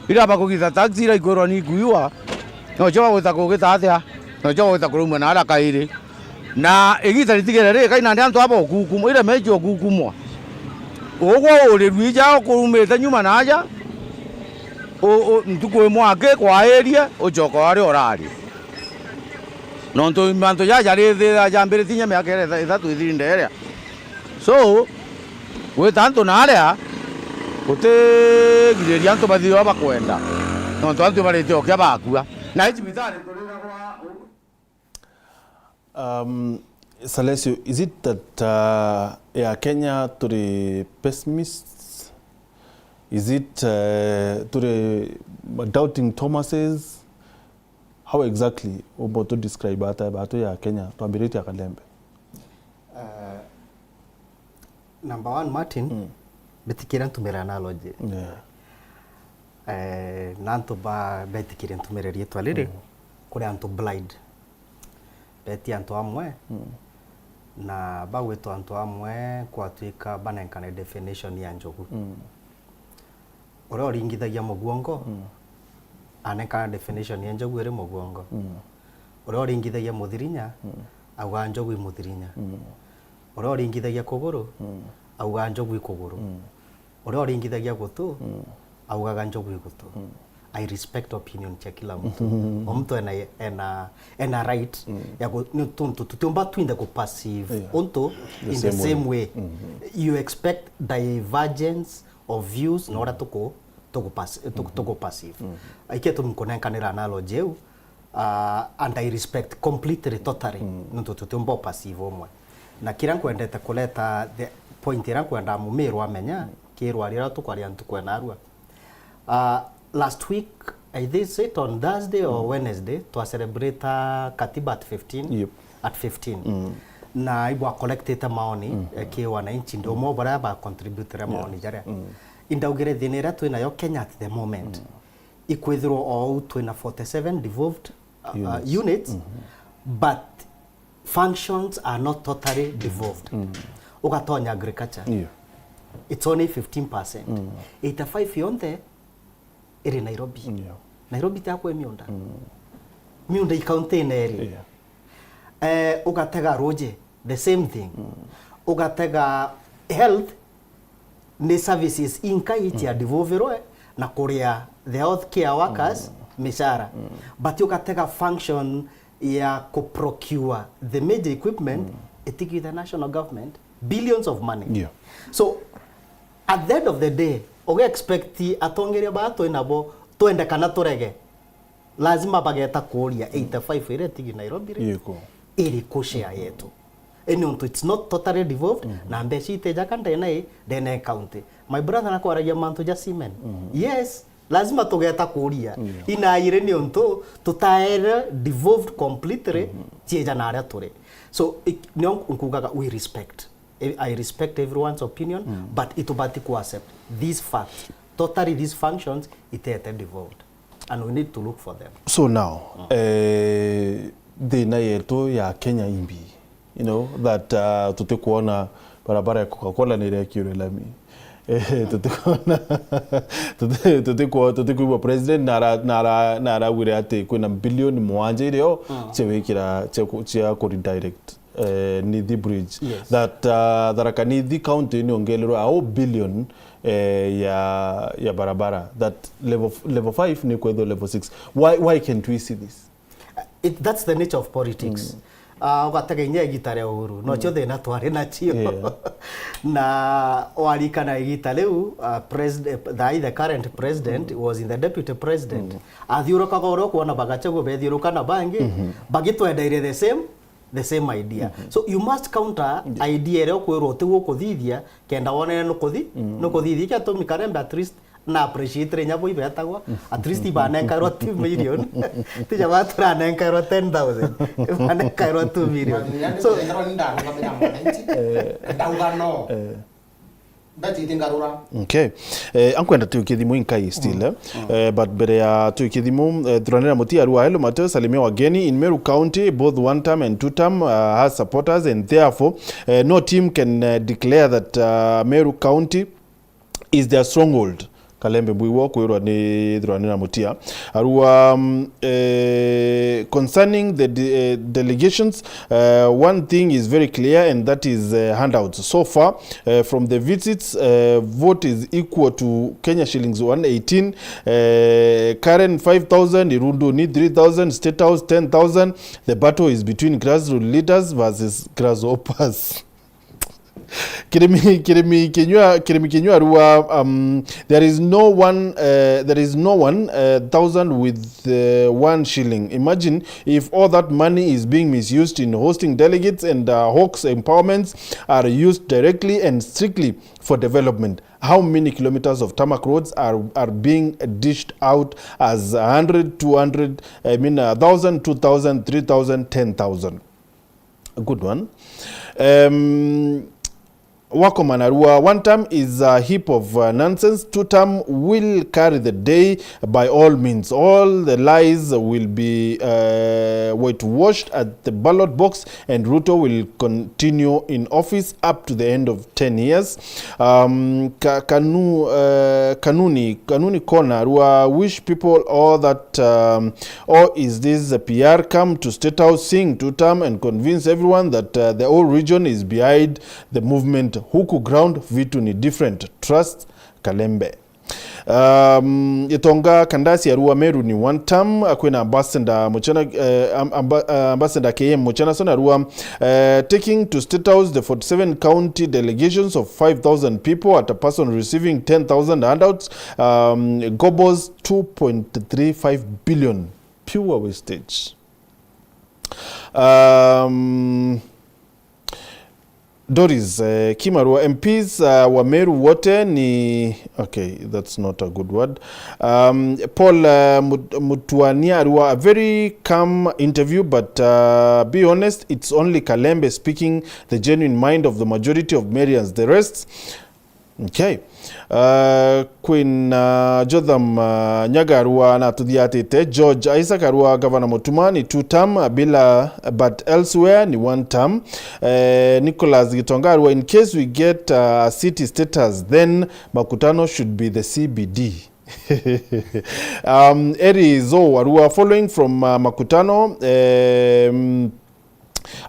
Ira bakugita taxi, ira ikwirwa ni ikuiwa, no cio bagwita kugita atia? No cio bagwita kurumia na ara kairi. Na igita ritigere ri, kaina ndi antu aba ukukumwa, ira meji ukukumwa. Ugwo urirwi ija ukurumite nyuma na aja, u-, u-, ntuku imwe aki kwairie, ucoka ari urari. Nontu mantu jaja rithira jambiritie inya miaka iria ithatu ithiri nderia. So, gwita antu na aria, gutigiriria antu bathithia uria bakwenda. Nontu antu barite ukia bakua. Na iji bitari turiragwa. Um, Salesio, is it that, uh, ya Kenya turi pessimists? Is it, uh, turi doubting Thomases? How exactly umba tu describe ata batu ya Kenya, twambiritie Kalembe? Uh, number one, Martin, mm, bitikira ntumire analogy. Yeah. Eh, na antu ba-, betikire ntumire riitwa riri, mm, kuri antu blind. Betia antu amwe, mm, na bagwitwa antu amwe kwatwika banenkane definition ya njogu. Mm. Uria uringithagia muguongo, mm, anenkana definition ya njogu iri muguongo. Mm. Uria uringithagia muthirinya, mm, augaa njogu i muthirinya. Mm. Uria uringithagia kuguru, mm, augaa njogu i kuguru. Mm. Uria uringithagia gutu, mm, augaga njogu i gutu. Mm. I respect opinion cia kila mtu. Mm. O mtu ena, ena, ena right, mm, ya ku-, ni tuntu tutiumba twinthe ku perceive, yeah, untu the in the same way. Same way. Mm-hmm. You expect divergence of views, mm, na uria tuku-, tuku-, tuku-, mm-hmm, tuku perceive. Mm. Ikio tumi nkunenkanira analogy iu, uh, and I respect completely, totally, mm, nontu tutiumba u perceive umwe. Na kiria nkwendete kureta, the point iria nkwenda Mumiru amenya, mm, ki rwari ruria tukwaria ntuku ya narua. Uh, last week, I think it on Thursday or, mm, Wednesday, twa celebrate Katiba at fifteen, yep, at fifteen. Mm. Na ibwa collectete maoni, mm, eh, ki wananchi, ndi umwe baria ba contributire, yeah, maoni jaria. Mm. Indaugire thina iria twinayo Kenya at the moment, mm, ikwithirwa ou twina forty-seven devolved, uh, uh, units, units, mm-hmm, but functions are not totally devolved. Mm. Ugatonya agriculture. Yeah. It's only fifteen percent. Mm. Eighty-five yonthe iri Nairobi. Yeah. Nairobi ti akwe miunda. Mm. Miunda i county-ine iri. Yeah. Eh, ugatega ruji, the same thing. Mm. Ugatega health, ni services inkai cia, mm, devolverwe na kuria the health care workers, mm, micara. Mm. But ugatega function ya ku procure the major equipment, mm, itigwi the national government, billions of money. Yeah. So, at the end of the day, uge expect atongeria baa twi nabo, twende kana turege, lazima bageta kuuria, mm, eighty-five iria itigi Nairobi ri, iriku? Iriku share yetu? Ii nontu it's not totally devolved, mm-hmm, na mbeca itijaga ndene, ndene county. My brother nakwaragia mantu ja cement. Mm-hmm. Yes, lazima tugeta kuuria. Yeah. Inairi nontu tutaere devolved completely, mm-hmm, cieja na aria turi. So, ik-, nio nkugaga we respect. I, I respect everyone's opinion, mm, but itubati ku accept this fact. Totally these functions itete devolved. And we need to look for them. So now, mm, eh, thina yetu ya Kenya imbi, you know, that, uh, tutikuona barabara ya Coca-Cola ni irekiirwe lami. Eh, tutikuona, tuti-, tutikuo-, tutikuigua president nara-, nara-, naragwire ati kwina bilioni mugwanja irio, mm, cia wikira, cia ku-, cia ku redirect. eh, Nithi Bridge. Yes. That, uh, Tharaka Nithi County niongererwe a billion, eh, ya, ya barabara. That level f-, level five ni kwethirwa level six. Why, why can't we see this? It, that's the nature of politics. Mm. Ah, ugatega inya igita ria Uhuru, no cio thina twari nacio. Yeah. Na warikana igita riu, ah, president, the, the current president was in the deputy president. Mm. Athiurukaga uria ukuona bagacagu bethiuruka na bangi, bagitwendeire the same, the same idea. So you must counter idea iria ukwirwo uti gukuthithia, kenda wonere nukuthi-, nukuthithia. Ikio gitumi Kalembe at least na appreciate inya bo ibetagwa, at least ibanenkairwa two million. Tija ba turanenkairwa ten thousand. Ibanenkairwa two million. So, ndarũgamĩra mwananchi. Ndauga no. Mbeca itingarũra. Okay. Eh, ankwenda tuikie thimu inkai still, eh? Eh, but mbere ya tuikie thimu, eh, Thuranira Mutia arua, "Hello Mateo, salimia wageni in Meru County, both one term and two term, uh, has supporters and therefore, eh, no team can, eh, declare that, uh, Meru County is their stronghold." Kalembe Mbwigua kwirwa ni Thuranira Mutia. Arua, um, eh, concerning the de-, eh, delegations, uh, one thing is very clear, and that is, uh, handouts. So far, uh, from the visits, uh, vote is equal to Kenya shillings one eighteen, uh, Karen five thousand, Irundu ni three thousand, State House ten thousand. The battle is between grassroots leaders versus grasshoppers. Kirimi, Kirimi Kinyua, Kirimi Kinyua arua, um, there is no one, uh, there is no one, uh, thousand with, uh, one shilling. Imagine if all that money is being misused in hosting delegates and, uh, hawks empowerments are used directly and strictly for development. How many kilometers of tarmac roads are, are being dished out as a hundred, two hundred, I mean, a thousand, two thousand, three thousand, ten thousand? A good one. Um, Wakomana arua, one term is a heap of, uh, nonsense. Two term will carry the day by all means. All the lies will be, uh, whitewashed at the ballot box, and Ruto will continue in office up to the end of ten years. Um, Ka-, Kanu-, uh, Kanuni, Kanuni Kona arua, wish people all that, um, or is this a P R? Come to State House, sing two term and convince everyone that, uh, the whole region is behind the movement. Huku ground vitu ni different. Trust Kalembe. Um, Gitonga Kandasi arua, Meru ni one term. Kwina ambassador Muchena, eh, am-, amba-, eh, ambassador K M Muchenason arua, eh, taking to State House the forty-seven county delegations of five thousand people at a person receiving ten thousand handouts. Um, gobbles two point three five billion. Pure wastage. Um, Doris, eh, Kimarua, M Ps, uh, wa Meru wote ni, okay, that's not a good word. Um, Paul, uh, Mut-, Mutuania arua, a very calm interview, but, uh, be honest, it's only Kalembe speaking the genuine mind of the majority of Merians. The rest, okay. Uh, kwina Jotham, uh, Nyaga arua natuthiatite. George Isaac arua, Gavana Mutuma ni two term, uh, bila, but elsewhere ni one term. Uh, Nicholas Gitonga arua, in case we get, uh, a city status, then Makutano should be the C B D. Um, Eri Zo arua, following from, uh, Makutano, um,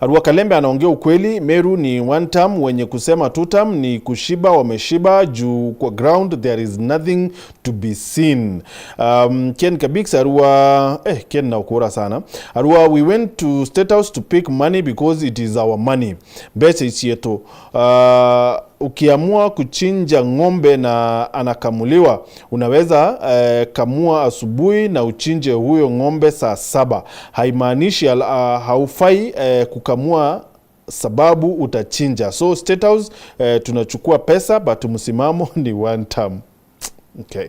Arua, Kalembe anaongea ukweli, Meru ni one term, wenye kusema two term ni kushiba, wameshiba juu kwa ground there is nothing to be seen. Um, Ken Kabix arua, eh, Ken na ukura sana. Arua, we went to State House to pick money because it is our money. Mbeca icietu. Uh, Ukiamua kuchinja ng'ombe na anakamuliwa, unaweza, eh, kamua asubuhi na uchinje huyo ng'ombe saa saba. Haimaanishi al-, ah, haufai, eh, kukamua sababu utachinja. So State House, eh, tunachukua pesa, but msimamo ni one term. Okay.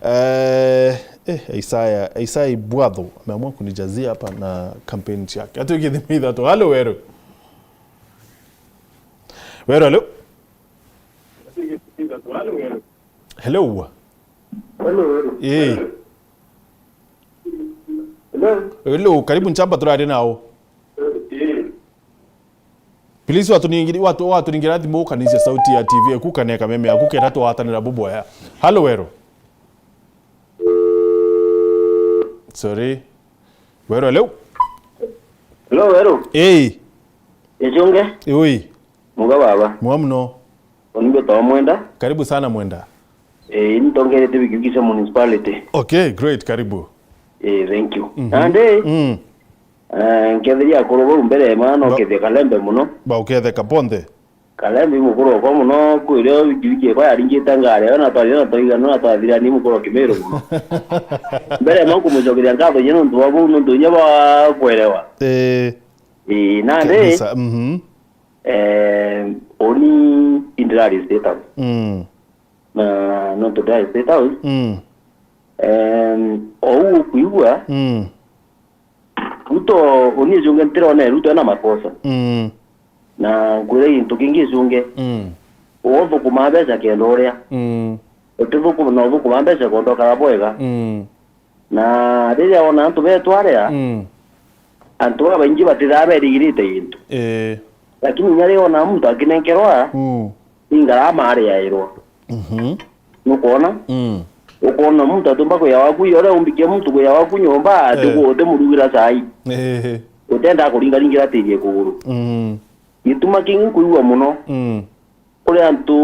Eh, eh, Isaya, Isaya Ibwatho ameamua kunijazia hapa na campaign yake. Ati ukithimi ithatu. Halo Weru. Weru, halo. Hello. Hello, hello. Eh. Hello. Hello, karibu Nchamba, turari nao. Eh. Please, waturingiri-, watu-, waturingira thimu, ukanisia sauti ya T V eku, kana kameme yaku, kenda twatanira buboya. Hello, Weru. Sorry. Weru, hello. Hello, Weru. Eh. Icunge? Ui. Muga baba. Mwa mno. Uni mbitagwa Mwenda. Karibu sana, Mwenda. Eh, ini ntongerete bikibiki cia municipality. Okay, great, karibu. Eh, thank you. Mhm. Nandi, Mm. eh, nkethiria akuru bau mbere, maana Ba- ukethia Kalembe muno. Ba uketheka bonthe. Kalembe i mukuru okwa muno, kwirio bikibiki ekwa yaringite ngari, yo na twathire na twaigana na twathirani mukuru o Kimiru muno. Mbere ma nkumucokeria nkatho inya nontu bwa buu, nontu inya bwa kwerewa. Eh. Ii, nandi, Kabisa, mhm. eh, uni indirari State House. Mm. Na nontu ndirari State House, Mm. em, ou ukwigua, Mm. Ruto, uni icunge ntirona Ruto ena makosa. Mm. Na nkwira gintu kingi icunge. Mm. Uthukuma mbeca kenda uria. Mm. Utithukuma, na uthukuma mbeca kenda ukara bwega. Mm. Na riria wona antu betu aria, Mm. antu babaingi batithaa berigirite gintu. Ee. Lakini inya riria wona muntu akinenkerwa, Mm. ni ngarama ariairwa. Mhm. Nukwona? Mm. Ukwona muntu atumba kuya waku, uria umbikia muntu kuya waku nyomba, Eh. atiku-, utimurugira cai. Eh. Utenda kuringaringira tiri kuguru. Mm. Gituma kingi nkwigua muno. Mm. Kuri antu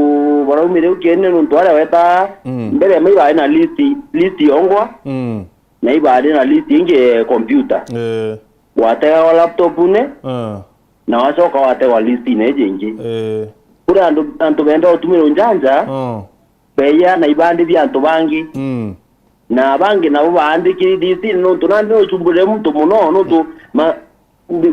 baraumire ukiene nontu aria wetaa, Mm. mbere mai baari na list, list yongwa, Mm. na ibaari na list ingi ya computer. Eh. Wategawa laptop-une, Ah. na wacoka wategwa list-ine iji ingi. Eh. Kuri antu, antu benda utumirwa njanja, Ah. beya na ibandithia antu bangi. Mm. Na bangi nabo baandikiri list-ine nontu nandi nucumbure muntu muno, nontu ma-,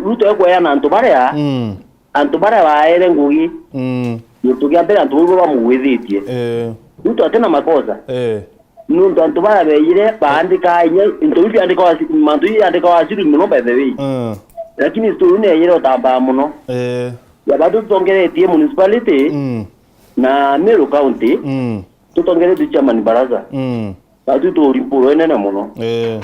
Ruto ekweana antu baria, Mm. antu baria baere ngugi. Mm. Gintu kia mbere antu bau bamugwithitie. Eh. Ruto atina makosa. Eh. Nontu antu baria beeyire baandika inya into biu biandikawa ci-, mantu biu biandikawa aciri muno by the way. Mm. Lakini story iu neeyire utambaa muno. Eh. Ya batu tutongeretie municipality Mm. na Meru County, Mm. tutongeretie chairman baraza. Mm. Batu turi mpuru inene muno. Eh.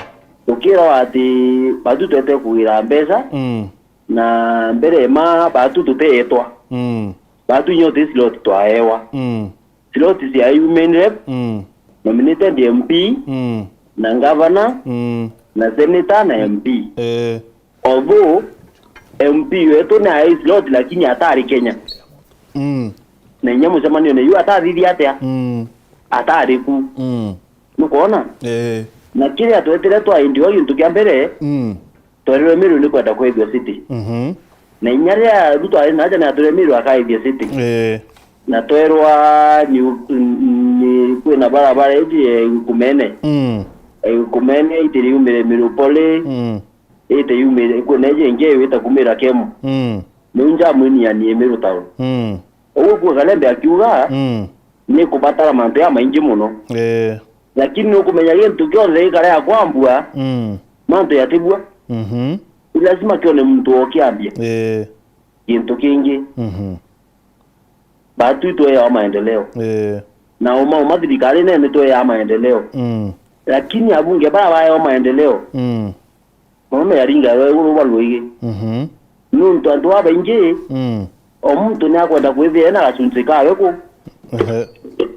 Tukirwa ati batu twete kugira mbeca, Mm. na mbere ma batu tuteetwa. Mm. Batu inya uti slot twaewa. Mm. Slot cia women rep, Mm. nominated M P, Mm. na governor, Mm. na senator na M P. Eh. Although M P wetu ni ae slot, lakini atari Kenya. Mm. Na inya mucemanio ni yu atathithia atia? Mm. Atari ku. Mm. Nukwona? Eh. Na kiria twetire twaindiwa gintu kia mbere, Mm. twerwe Meru ni kwenda kwithua city. Mhm. Na inya riria Ruto ari na aja ni atwire Meru akaithia city. Eh. Na twerwa ni, ni kwina barabara iji ya Kumene. Mm. Ya Kumene iti riumire Meru Poly. Mm. Ite yumire, kwina iji ingi wita kumira Kemu. Mm. Niu njamwinianie Meru Town. Mm. Uguo kuo Kalembe akiuga, Mm. ni kubatara mantu ya maingi muno. Eh. Lakini nukumenya gintu kionthe gikarea kwambua, Mm. mantu yatibua. Mhm. Ni lazima kione muntu okiambia. Eh. Gintu kingi. Mhm. Batu itweewa maendeleo. Eh. Na uma uma thirikari nene tweewa maendeleo. Mm. Lakini abunge bara baewa maendeleo. Mm. Maume yaringa rwe iguru ba rwigi. Mhm. Nuntu antu babaingi, Mm. o muntu ni akwenda kwithia ena gacunci kawe ku. Ehe.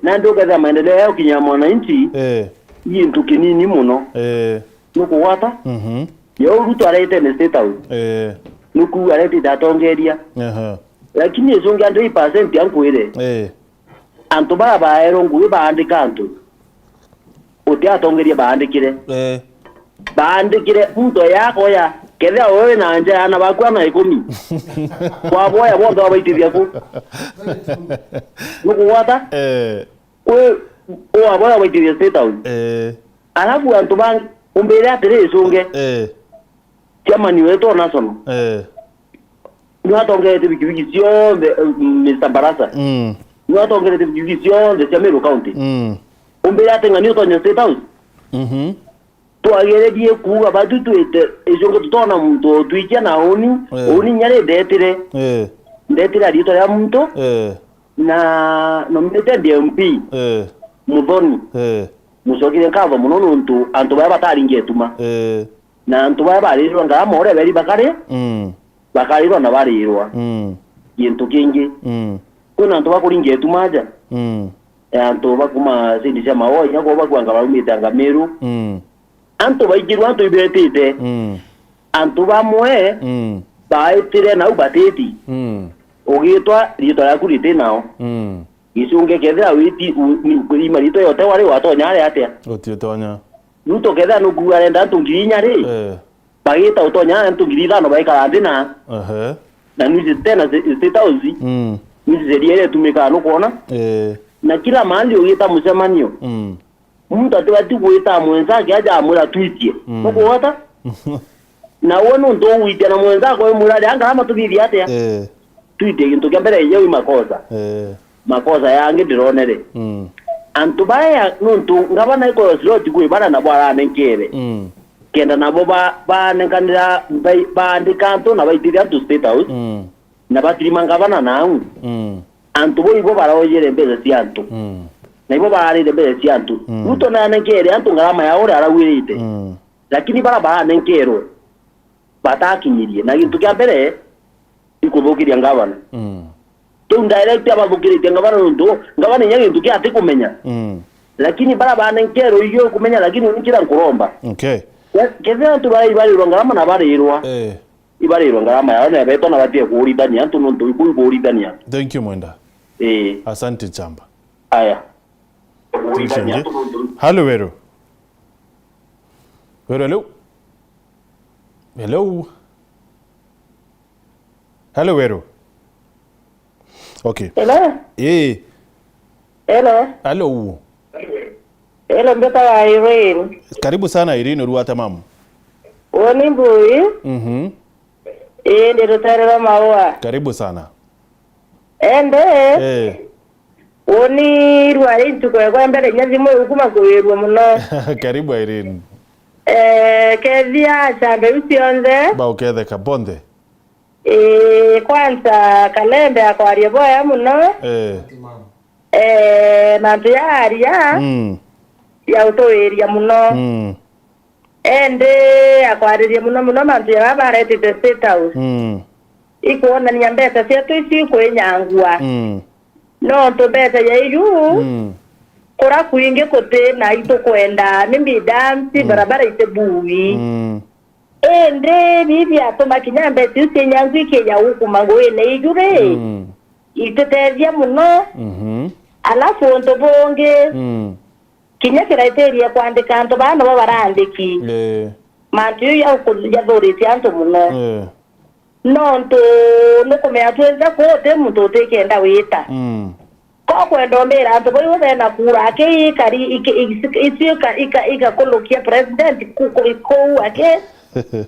Nandi ukethia maendeleo ya ukinya mwananchi, Eh. i gintu kinini muno. Eh. Nukugwata? Mhm. Yo Ruto arete ni State House. Eh. Nuku aretite atongeria. Ehe. Lakini icungi hundred percent ankwire. Eh. Antu bara baerwo ngugi baandika antu. Uti atongeria baandikire. Eh. Baandikire muntu yakoya. Kethira wewe na nja ana baku ana ikumi. Kwa boya bonthe wabaitithia ku. Nukugwata? Eh. Kwi waboya waitithia State House. Eh. Alafu antu bangi, umbire atiri icunge. Eh. Chairman wetu wa National. Eh. Niwe atongeretie bikibiki cionthe, eh, Mister Barasa. Mm. Niwe atongeretie bikibiki cionthe cia Meru County. Mm. Umbire ati ng'ani utonye State House? Mhm. Twagiririe kuuga batu twite icunge tutona muntu utwikia na uni, Eh. uni nyari ndetire. Eh. Ndetire ariitwa ria muntu. Eh. Na nominated M P. Eh. Muthoni. Eh. Mucokerie nkatho muno nuntu antu baya bataringe tuma. Eh. Na antu baya barirwa ngarama uria beri bakari, Mm. bakarirwa na barirwa. Mm. Gintu kingi. Mm. Kwina antu bakuringa ituma aja. Mm. E antu bakuma cindi cia Maua, inya kwao bakuanga baumite anga Meru. Mm. Antu baingirwa antu ibetite. Mm. Antu bamwe, Mm. baitire nau batiti. Mm. Ugitwa riitwa riaku riti nao. Mm. Gicunge kethira witi u-, ni-, ima riitwa yote wari watonya ari atia? Utitonya. Ruto kethira nukuuga arenda antu ngiri inya ri, eh, bagita utonya antu ngiri ithano baikara nthi na, ehe, na nwici tena zi-, State House, mm, nwici sheria iria itumikaga nukwona? Eh. Na kila mahali ugita mucemanio, mm, muntu atibati gwita mwenzake aja amwira twitie. Mm. Nukwota? Na we nuntu ugwitia na mwenzako wimwira ria ngarama tuthithie atia? Eh. Twitie gintu kia mbere yeu i makosa. Eh. Makosa yangi ndironere. Mm. Antu baya nuntu ngavana ikorwo slot kwi bara nabo aranenkere. Mm. Kenda nabo ba-, baanenkanira, bai-, baandika antu na baitithia antu State House. Mm. Na batirima ngavana nau. Mm. Antu bo ibo baraoyere mbeca cia antu. Mm. Na ibo bararire mbeca cia antu. Mm. Ruto nanenkere antu ngarama ya uria arauirite. Mm. Lakini bara baranenkerwe batakinyirie. Na gintu kia mbere, ikuthukiria ngavana. Mm. Kiu direct abathukiritie ngavana nuntu ngavana inya gintu kia atikumenya. Mm. Lakini bara banenkerwe igio kumenya, lakini unikira nkuromba. Okay. Ke-, kethira antu bara ibarirwa ngarama na barirwa. Eh. Ibarirwa ngarama yao na betwa na batie kuurithania antu nuntu iku ikuurithania. Thank you, Mwenda. Eh. Asante, Chamba. Aya. Tucenge. Halo, Weru. Weru, hello. Hello. Halo, Weru. Okay. Hello. Eh. Hello. Halo. Hello, mbeta wa Irene. Karibu sana, Irene, urua atia mamu? Uuni mbui. Mhm. Ii, ndi rutere rwa maua. Karibu sana. Ende. Eh. Uuni rwari ntuku ekwa mbere inya thimu iu kuma kuwirua muno. Karibu, Irene. Eh, kethia acambe iu cionthe. Bauketheka bonthe. Ii, kwanza Kalembe akwaria bwega muno. Eh. Eh, mantu ya aria, mm, ya utuwiria muno. Mm. Ende akwaririe muno muno mantu jaria baretite State House. Mm. Ikwonania mbeca cietu ici ikwinyangua. Mm. Nontu mbeca ya iu, mm, kura kwingi kuti na itukwenda, ni mbidansi, mm, barabara iti bui. Mm. Indi bibi atuma kinya mbeca iu ciinyangu ikiija gukuma nguine iu ri, mm, itutethia muno. Mhm. Alafu untu bungi, mm, kinya criteria ya kwandika antu baa nabo barandiki. Eh. Mantu jau ya uku-, jathuritie antu muno. Eh. Nontu nukumenya twinthe kuu uti muntu utikenda wita. Mm. Ko kwenda umbira antu bau bena kura aki ikari, iki-, iki-, icio ika-, ika-, igakulukia president ku-, ku-, kuu aki.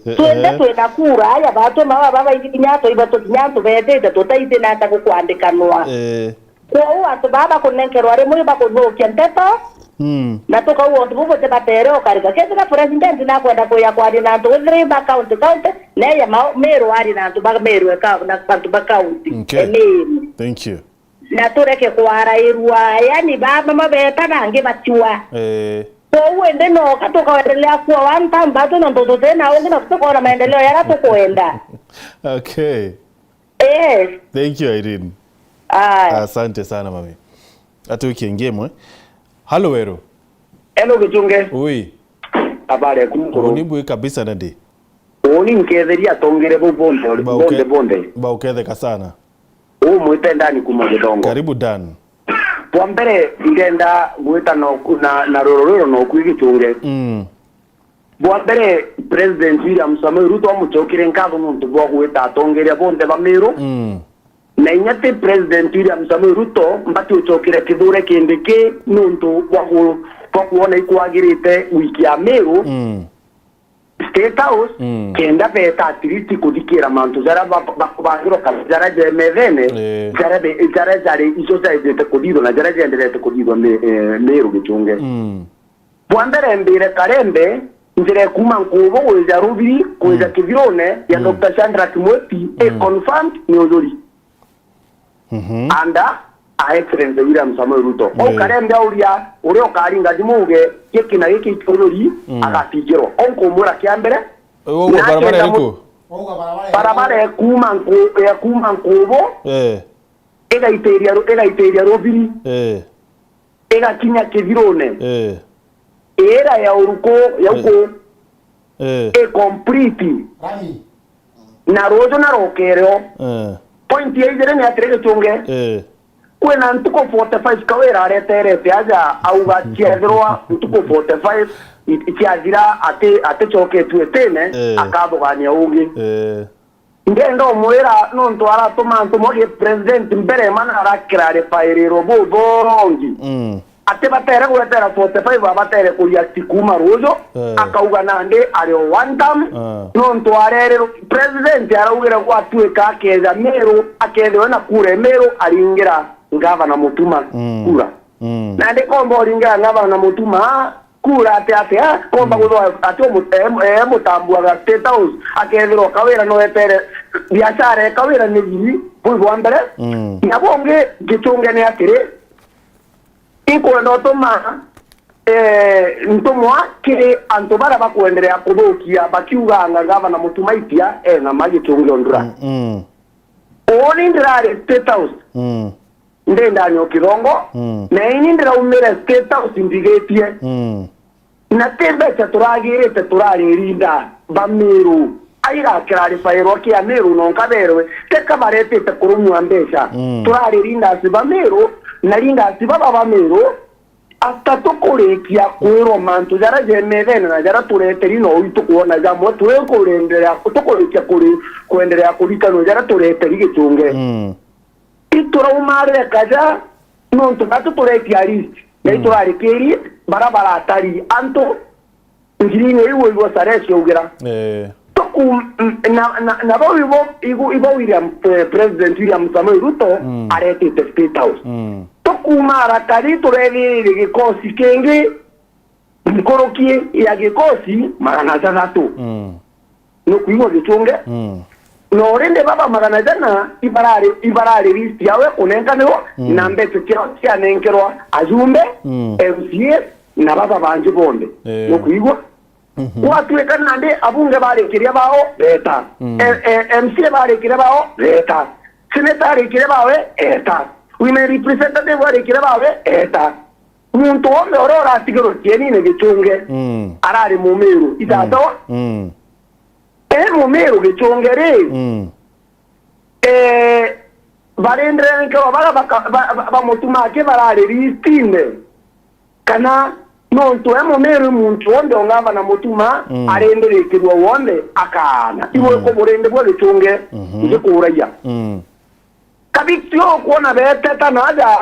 Twinthe twina kura, aya batuma baba baithi kinya antu ibatu kinya antu betite tutaiti nata gukwandikanwa. Eh. Kwou antu baa bakunenkerwa rimwe bakuthukia nteto, mm, na tukauga untu buu buti batere ukarika. Kethira president nakwenda kuya kwaria na antu withire ba county, county, neya ma-, Meru arie na antu ba Meru eka-, na antu ba county, okay, e Meru. Thank you. Na tureke kwarairua, yani baba mabeta nangi batiwa. Eh. Kwou indi noka tukaendelea kuwa one time batu nontu tutina ungi na tukoona maendeleo yaria tukwenda. Okay. Yes. Thank you, Irene. Aya. Asante sana, mami. Atuikie ingi imwe. Halo, Weru. Hello, Gichunge. Ui. Habari yaku mukuru? Uni mbui kabisa, nandi. Uni nketheria atongere bo bonde, bonde, bonde. Bauketheka sana. Umwite Ndani kuma Githongo. Karibu, Dan. Bwa mbere, ndenda gwita na, na, na ruru ruru na ukui Gichunge. Mm. Bwa mbere, President William Samoei Ruto amucokire nkatho nontu bwa gwita atongeria bonthe ba Meru. Mm. Na inya ti President William Samoei Ruto, mbati ucokire Kithure Kindiki nontu bwa ku-, bwa kwona ikwagirite wiki ya Meru, mm, State House, mm, kenda beta at least kuthikira mantu jaria ba-, bakubangirwa kana jaria je methene, eh, jaria be-, jaria jari icio jaijite kuthithwa na jaria jenderete kuthithwa Me-, eh, Meru Gichunge. Mm. Bwa mbere mbire Kalembe, njira ya kuuma Nkubu gwija Rubiri, gwija, mm, Kithirone ya, mm, Doctor Shadrack Mweti, mm, i confirmed ni uthuri. Mhm. Under Her Excellency William Samoei Ruto. Kwou, eh, Kalembe auria uria ukaringa thimu uge, giki na giki uthuri, mm, agatigirwa. Kwou nkumwira kia mbere, uguo na barabara akenda iriku? Mu-, barabara ya kuuma Nku-, ya kuuma Nkubu, eh, igaitiria Ru-, igaitiria Rubiri. Eh. Igakinya Kithirone. Eh. Ira ya uruku ya, eh, uku, eh, i complete. Rami. na ruju na rukere o. Eh. Point ya ijiri ni atiri, Gichunge. Eh. Kwina ntuku forty-five Kawira areterete aja, auga ciethirwa ntuku forty-five i-, ciathira ati-, aticoketue itine, eh, akathugania ungi. Eh. Ndenda umwira nontu aratuma antu morie president mbere, mana arakira rifairiro buthongi. Mm. Ati batere gwetera forty-five, abatere kureact kuuma ruju, eh, akauga nandi ari o one term, eh, nontu arererwe, president araugire gwatuika akeja Meru, akethirwe na kura e Meru, aringira ngavana Mutuma, mm, kura. Mm. Nandi komba uringira ngavana Mutuma kura ati atia, komba, mm, guthwa ati umu-, e-, e-, mutambuaga State House, akethirwa Kawira no etere biashara e Kawira ni thiri, bui bwa mbere. Mm. Na bungi, Gichunge, ni atiri, inkwenda utuma, eh, ntumwa kiri antu baria bakwenderea kuthukia, bakiuganga ngavana Mutuma itia ena ma, Gichunge Ondura. Mm, mm. Uuni ndirari State House. Mm. Ndi ndani o Kithongo, mm, na ini ndiraumire State House mbigitie. Mm. Na ti mbeca turagirite, turari leaders ba Meru. Aira kirari fairwa kia Meru no nkaberwe, teka baretite kurumwa mbeca. Mm. Turari leaders ba Meru, na leaders baba ba Meru, after tukurikia kwirwa mantu jaria je methene na jaria tureteri, no ui tukwona jamwe, turi kurenderea, tukurikia kuri-, kwenderea kurikanwa jaria tureteri, Gichunge. Mm. Ituraumarire kaja, nontu batu turetia list, na, mm, iturarikiri bara baratari antu ngiri inya iu igwe Sares yaugira. Eh. Tuku-, na, na, na bau ibo, ibo, ibo William, eh, President William Samoei Ruto, mm, aretite State House. Mm. Tukuuma arakari turethirire gikosi kingi nkuruki ya gikosi magana jathatu. Mm. Nukwigua, Gichunge? Mm. No rindi baba magana jana ibarari, ibarari list yawe kunenkanirwa, mm, na mbeca ciao cianenkerwa ajumbe, mm, M C A, na baba bangi bonthe. Eh. Nukwigua? Mhm. Gwatuika nandi abunge barikiria bao, beta. Mm. E, e, M C A barikiria bao, beta. Senator arikiria bawe, eta. Women representative arikiria bawe, eta. Muntu wonthe uria uratigirwe kienine, Gichunge, mm, arari Mumiru. Itatawa? Mm. Mm. E Mumiru, Gichunge ri, mm, eh, barindirenkerwa baria baka-, ba, ba, ba Mutuma aki barari listine. Kana nontu e Mumiru, muntu wonthe o ngavana Mutuma, mm, arindirikirua wonthe akaana. Iwe, mm, ku burindi bwa Gichunge, mhm, njikuragia. Mm. Kabiti ukwona beteta naja,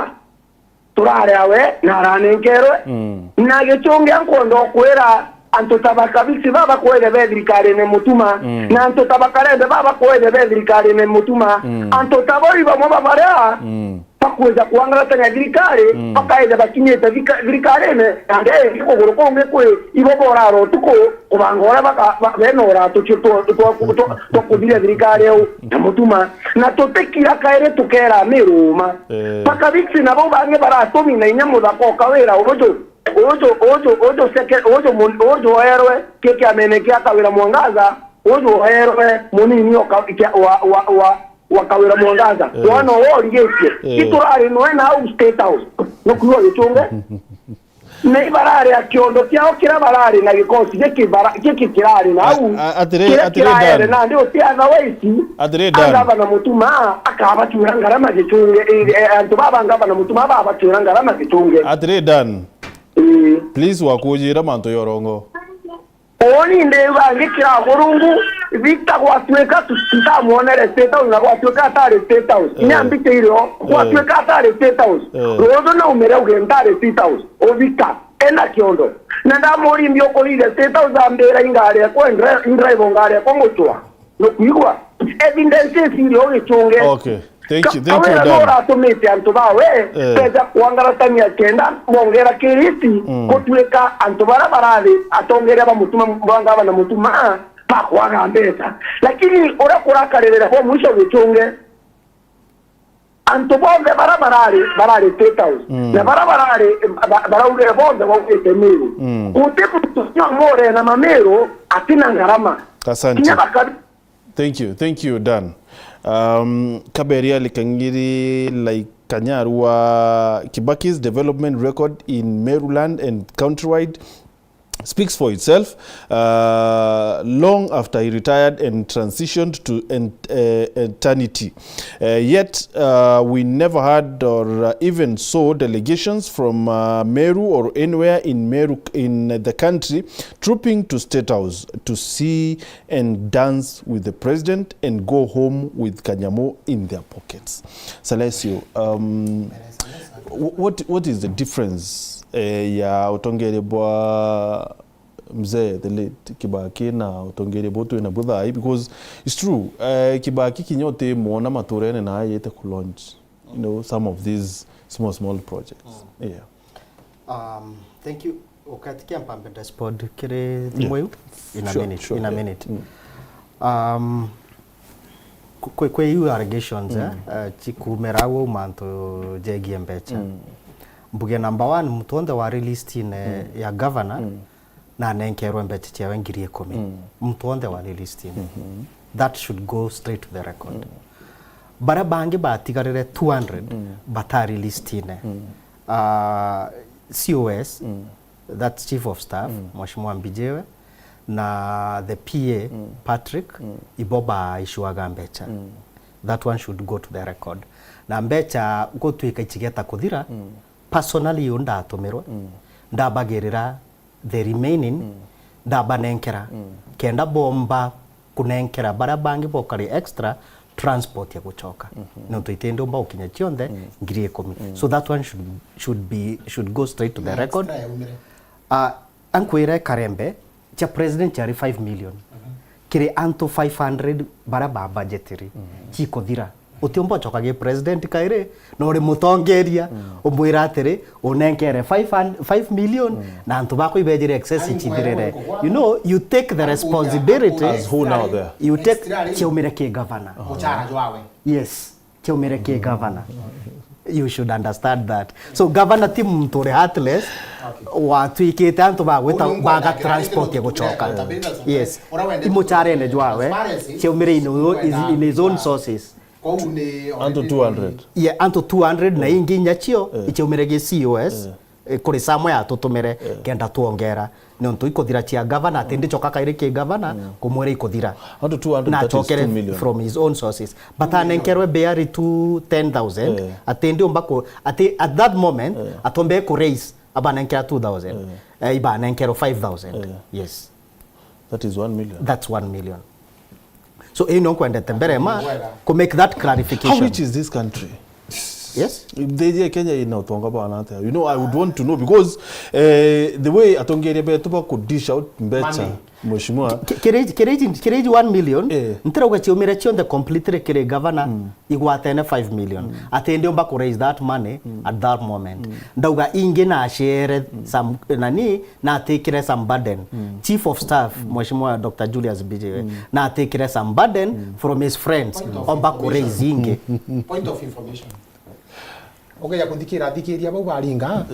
turari awe na aranenkerwe. Mm. Na Gichunge, nkwenda ukwira antu ta ba Kabiti baba bakwere be thirikarine Mutuma, mm, na antu ta ba Karembe baba bakwere be thirikarine Mutuma, mm, antu ta bo i bamwe ba baria, mm, bakwija kwangaratania thirikari, mm, bakaija bakinyite thika-, thirikarine, na ndeenge kuguru kungi kwi ibo borara utuku, kubanga uria baka-, ba-, bena uratu cio twa, twa, twa, twa kuthiria thirikari iu na Mutuma. Na tutikira kairi tukera Miru uma. Eh. Bakabiti nabo bangi baratumina inya muthaka o Kawira uju, uju, uju, uju seke-, uju mun-, uju oerwe ki kiamene kia Kawira Mwangaza, uju oerwe munini o ka-, kia-, wa, wa, wa, wa Kawira Mwangaza. Eh. Wana uo urigitie. Eh. Iturari noe na au State House. Nukwigua, Gichunge? Na ibarari a kiondo kiao kiria barari na gikosi giki bara-, giki kirari na au. A-, a-, atiri, kiria atiri, kiraere Dan. Nandi uti otherwise, atiri, Dan. Ngavana Mutuma akabacura ngarama, Gichunge, eh, eh, antu baba ngavana Mutuma babacura ngarama, Gichunge. Atiri, Dan. Eh. Please, wakujira mantu ya urongo. Uuni ndi bangi kira burungu, bita gwatuika tu-, ntamuonere State House, na gwatuika atari State House. Eh. Inya mbite irio, eh, gwatuika atari State House. Eh. Ruju naumire uge ntari State House. Ubika, ena kiondo. Na ndamuri mbi ukurire State House, ambira ingari ekwa, indri-, indrive ngari ekwa ngucwa. Nukwigua? Evidence icio irio, Gichunge. Okay. Thank you, thank you, Kawira Dan. Nuratumite antu bawe, eh, beja kwangaratania kenda bongera kiriti, mm, gutuika antu bara barathi atongeria ba Mutuma, ba ngavana Mutuma, bakwaga mbeca. Lakini uria kurakaririra kwa mwisho, Gichunge, antu bonthe bara barari, barari State House, mm, na bara barari, ba-, baraugire bonthe baugite Miru. Mm. Guti muntu kinya more na Mamiru atina ngarama. Asante. Kinya bakabi- Thank you, thank you, Dan. Um, Kaberia Likangiri, like, Kanyarwa, Kibaki's development record in Meruland and countrywide. speaks for itself, uh, long after he retired and transitioned to en-, uh, eternity. Uh, yet, uh, we never had or, uh, even saw delegations from, uh, Meru or anywhere in Meru, in the country, trooping to State House to see and dance with the president and go home with kanyamu in their pockets. Salesio, um, wh-, what, what is the difference, eh, ya utongeria bwa mzee, the late Kibaki, na utongeria buu twina bu thaa ii? Because it's true, eh, Kibaki kinya utimwona maturene na ayite ku launch, you know, some of these small, small projects. Yeah. Um, thank you. Ukatikia mpambe dashboard kiri thimu iu in a minute, in a minute. Um, ku-, kwi, kwi iu allegations, eh, eh, cikumira au mantu jegie mbecha. Mbuge number one, muntu onthe wari listine ya governor, na anenkerwe mbecha ciawe ngiri ikumi. Muntu onthe wari listine. That should go straight to the record. Baria bangi batigarire two hundred batari listine. Ah, C O S, that's chief of staff, Mheshimiwa Mbijiwe, na the P A, Patrick, ibo baishuaga mbecha. That one should go to the record. Na mbecha gutwika icigeta kuthira, personally yo ndatumirwe, ndabagirira the remaining, ndabanenkera, kenda bomba kunenkera baria bangi bokari extra transport ya gucoka. Nontu itiendiumba gukinya cionthe ngiri ikumi. So that one should, should be, should go straight to the record. Ah, ankwire Karembe, cia president ciari five million. Kiri antu five hundred baria ba budgetiri, cikuthira. Utiumba ucoka gi president kairi, na uri mutongeria, umwira atiri, unenkere five hundred, five million, na antu bakwa ibejire excess cithirire. You know, you take the responsibility. As who now there? You take, ciaumire ki governor. Mucara jwawe. Yes, ciaumire ki governor. You should understand that. So governor ti muntu uri heartless, watwikite antu bagwita baga transport ya gucoka. Yes. Imucarene jwawe, ciaumire in, in his own sources. Antu two hundred. Yeah, antu two hundred na ingi inya cio, iciaumire gi C O S, eh, kuri Samuel atutumire kenda twongera. Nontu ikuthira cia governor, ati ndicoka kairi ki governor, kumwira ikuthira. Antu two hundred, that is two million. Na acokere from his own sources. But anenkerwe beari tu ten thousand, ati ndiumba ku, ati at that moment, atombe ku raise, abanenkera two thousand. Eh, ibanenkerwo five thousand. Yes. That is one million. That's one million. So, ii no nkwendete mbere ma ku make that clarification. How rich is this country? Yes. Nthiji ya Kenya ina utonga bwana atia? You know, I would want to know because, eh, the way atongeria betu ba ku dish out mbecha, mheshimiwa. Ki-, ki-, kiri, kiri, kiri one million, ntirauga ciumire cionthe completely kiri governor. Igwatene five million. Ati ndiumba ku raise that money at that moment. Ndauga ingi na share some, nani, na atikire some burden. Chief of Staff, Mheshimiwa Doctor Julius Mbijiwe, na atikire some burden from his friends. Omba ku raise ingi. Point of information. Ugeja kuthikira, thikiria bau baringa.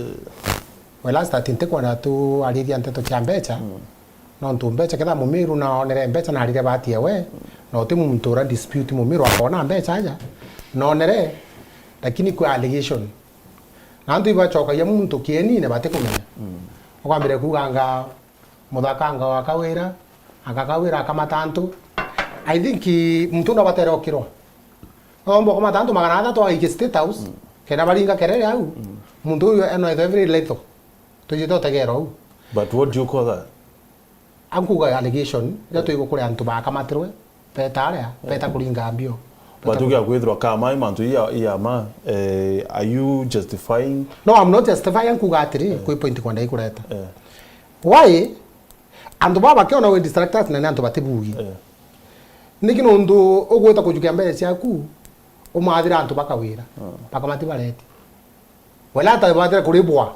We last ati ntikwenda tuariria nteto cia mbecha. Nontu mbecha, ketha Mumiru naonere mbecha narire bahati ewe, na uti muntu ura dispute Mumiru akona mbecha aja, naonere, lakini kwi allegation. Na antu ibacokagia muntu kienine batikumenya. Ukambire kuuganga muthaka anga wa Kawira, anga Kawira akamata antu. I think muntu no batere okirwa. Nomba ukamata antu magana athatu aikie State House, kenda baringa kerere au. Muntu uyu eno etho every lethal. Tujite utegera uu. But what do you call that? Ankuga allegation, iria twigukure antu bakamatirwe, beta aria, beta kuringa mbio. But ukia kwithirwa kama mantu iya, iya ma, eh, are you justifying? No, I'm not justifying, ankuga atiri, kwi point kwenda ikureta. Eh. Why? Antu baba bakiona we distractors na ni antu batibugi. Eh. Niki nundu ugwita kujukia mbere ciaku, umathira antu bakawira, bakamati bareti. Wela atabatire kuribwa.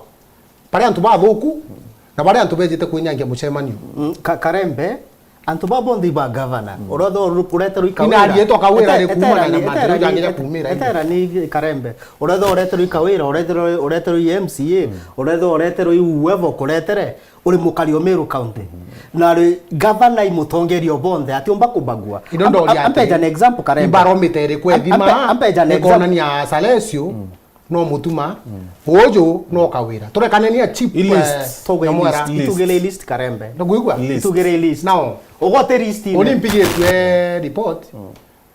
Bari antu bathuku, na bari antu bejite kwinyangia mucemanio. Mm, Ka-, Karembe, antu ba bonthe iba governor. Uretho ureterwo ikawira. Ina arietwo Kawira ni kumana na mantu jangi ja kumira. Etera ni Karembe. Uretho ureterwo ikawira, ureterwo, ureterwo i M C A, uretho ureterwo i whoever kuretere, uri mukari o Meru County. Na ri governor i mutongeria o bonthe, atiumba kubagua. Indo ndoria ati, ampeja an example, Karembe. Ibarometer iriku ethima, ampe-, ampeja an example. Ikonania Salesio, no Mutuma, uju no Kawira. Turekanenia chief, I list. Eh, Nyamwera. List. Itugire list Karembe. Nukuigua? List. Itugire list. Now, Ugote list ine. Uni mpigitwe report.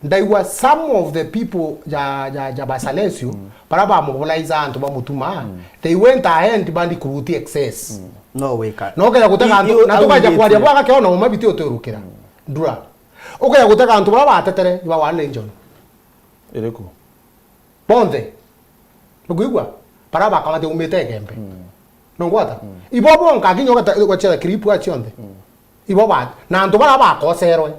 Ndaigua some of the people ja, ja, ja Basalesio, bara bamobilize antu ba Mutuma, they went ahead ba recruit excess. No wika. Na ukeja gutega I- antu, i- na tukaja au kwaria ngitire. bwaga kio na uma bitio twirukira. Ndura. Ukeja gutega antu bara batetere, iba wa Legion. Iriku? Bonthe. Nukuigua? Bara bakabate umite Igembe. Nungwata? Ibo bonka kinya ugata-, ugachera clip wa cionthe. Ibo ba, na antu bara bakoserwe.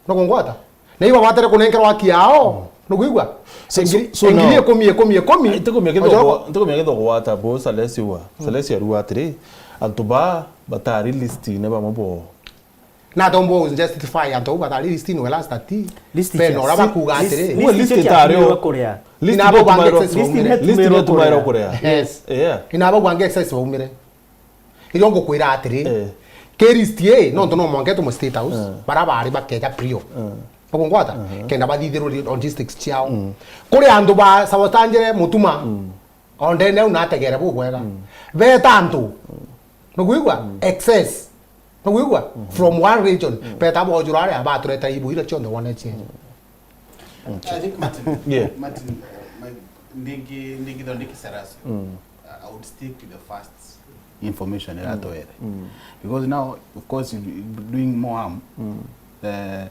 Nukungwata? Na ibo batere kunenkerwa haki yao. Nukuigua? So, so, Ngiri, so ngiri now, ikumi, ikumi, ikumi. Ntikumia Ojoka- kithogo, ntikumia kithogo wata bo Salesi wa. Salesi arua atiri, antu ba batari list-ine bamwe bo. Na tombo justify antu au batari list-ine wela stati. List Be cia- na ura si- bakuga list- atiri. Uwe list list cia itari o. tumirwe kuria. List Ina abo ndio bangi tumairo. excess baumire. List List ndio tumairo kuria. Yes. Yeah. Ina abo bangi excess baumire. Irio ngukwira atiri. Eh. Ke list ye, nontu no mwanka tumu State House, Eh. bara bari bakega prio. Eh. Ukungwata? Kenda bathithirwe logistics ciao. Kuri antu ba Sawatanjere Mutuma. Ondene au nategere bubwega. Beta antu. Nukuigua? Excess. Nukuigua? From one region. Beta bojura aria batureta ibu ira cionthe wone cie. I think Martin, Yeah. Martin, uh, my, ndingi, ndingi thondeki Sarasi. Uh, I would stick to the first information ira twere. Because now, of course, you, you doing more harm. Uh,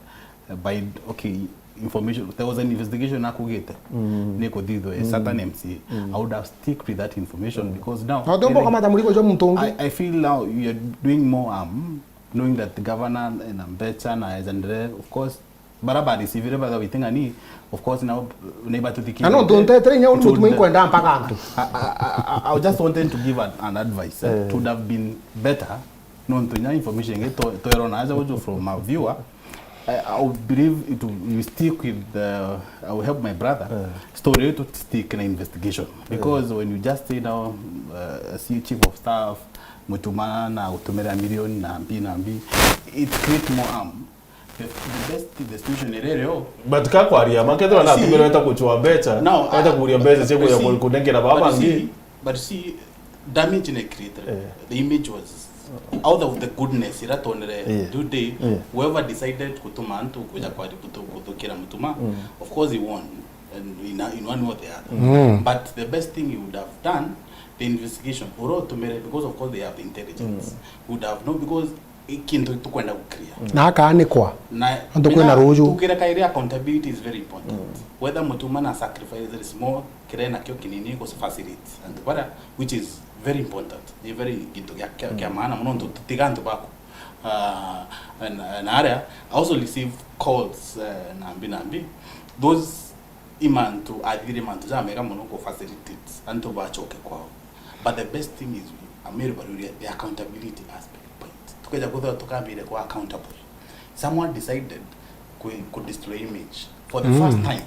by, okay, information, there was an investigation akugite. Ni kuthithwe, certain M C A. I would have stick with that information because now No, ndio mboka mata muriko jo muntu ungi. I, I feel now you're doing more harm, knowing that the governor and Mbecha na Ezendre, of course, bara ba receive ba waiting ani, of course, now neighbor to the Na no, ntuntetere inya uni mutuma inkwenda mpaka antu. I, I, I, I just wanted to give an, an advice. Eh. It would have been better, no, ntu inya information ingi to, to erona aja uju from a viewer. I, I would believe it will, you stick with the, I will help my brother. Story yetu stick na investigation. Because when you just say now, uh, see chief of staff, Mutuma na utumira milioni na mbi na mbi, it create more harm. The, the best investigation iri rio. But ka kwaria, makethirwa na tumirwe ta kuchwa mbecha, No, ta kuria mbecha cia kuya kunengera baba ngi. But see, damage in a creator. The image was out of the goodness ira tonere today. Whoever decided kutuma antu kuja kwa kuthukira Mutuma, of course he won. And in, in one way or the other. But the best thing you would have done, the investigation, uro utumire, because of course they have the intelligence, would have no, because i kintu tukwenda guclear. Na akaanikwa. Na Antu kwina ruju. Tukira kairi, accountability is very important. Whether Mutuma na sacrifice small kire nakio kinini ku facilitate antu bara, which is very important. Ni very kintu kia, kia, kia maana muno ntu tutiga antu baku. Uh, and, and area, I also receive calls, uh, nambi nambi. Those i mantu athithire mantu jamega muno ku facilitate antu bachoke kwao. But the best thing is, Ameru baruria the accountability aspect point. Tukeja kuthwa tukambire kwa accountable. Someone decided ku, ku destroy image for the first time.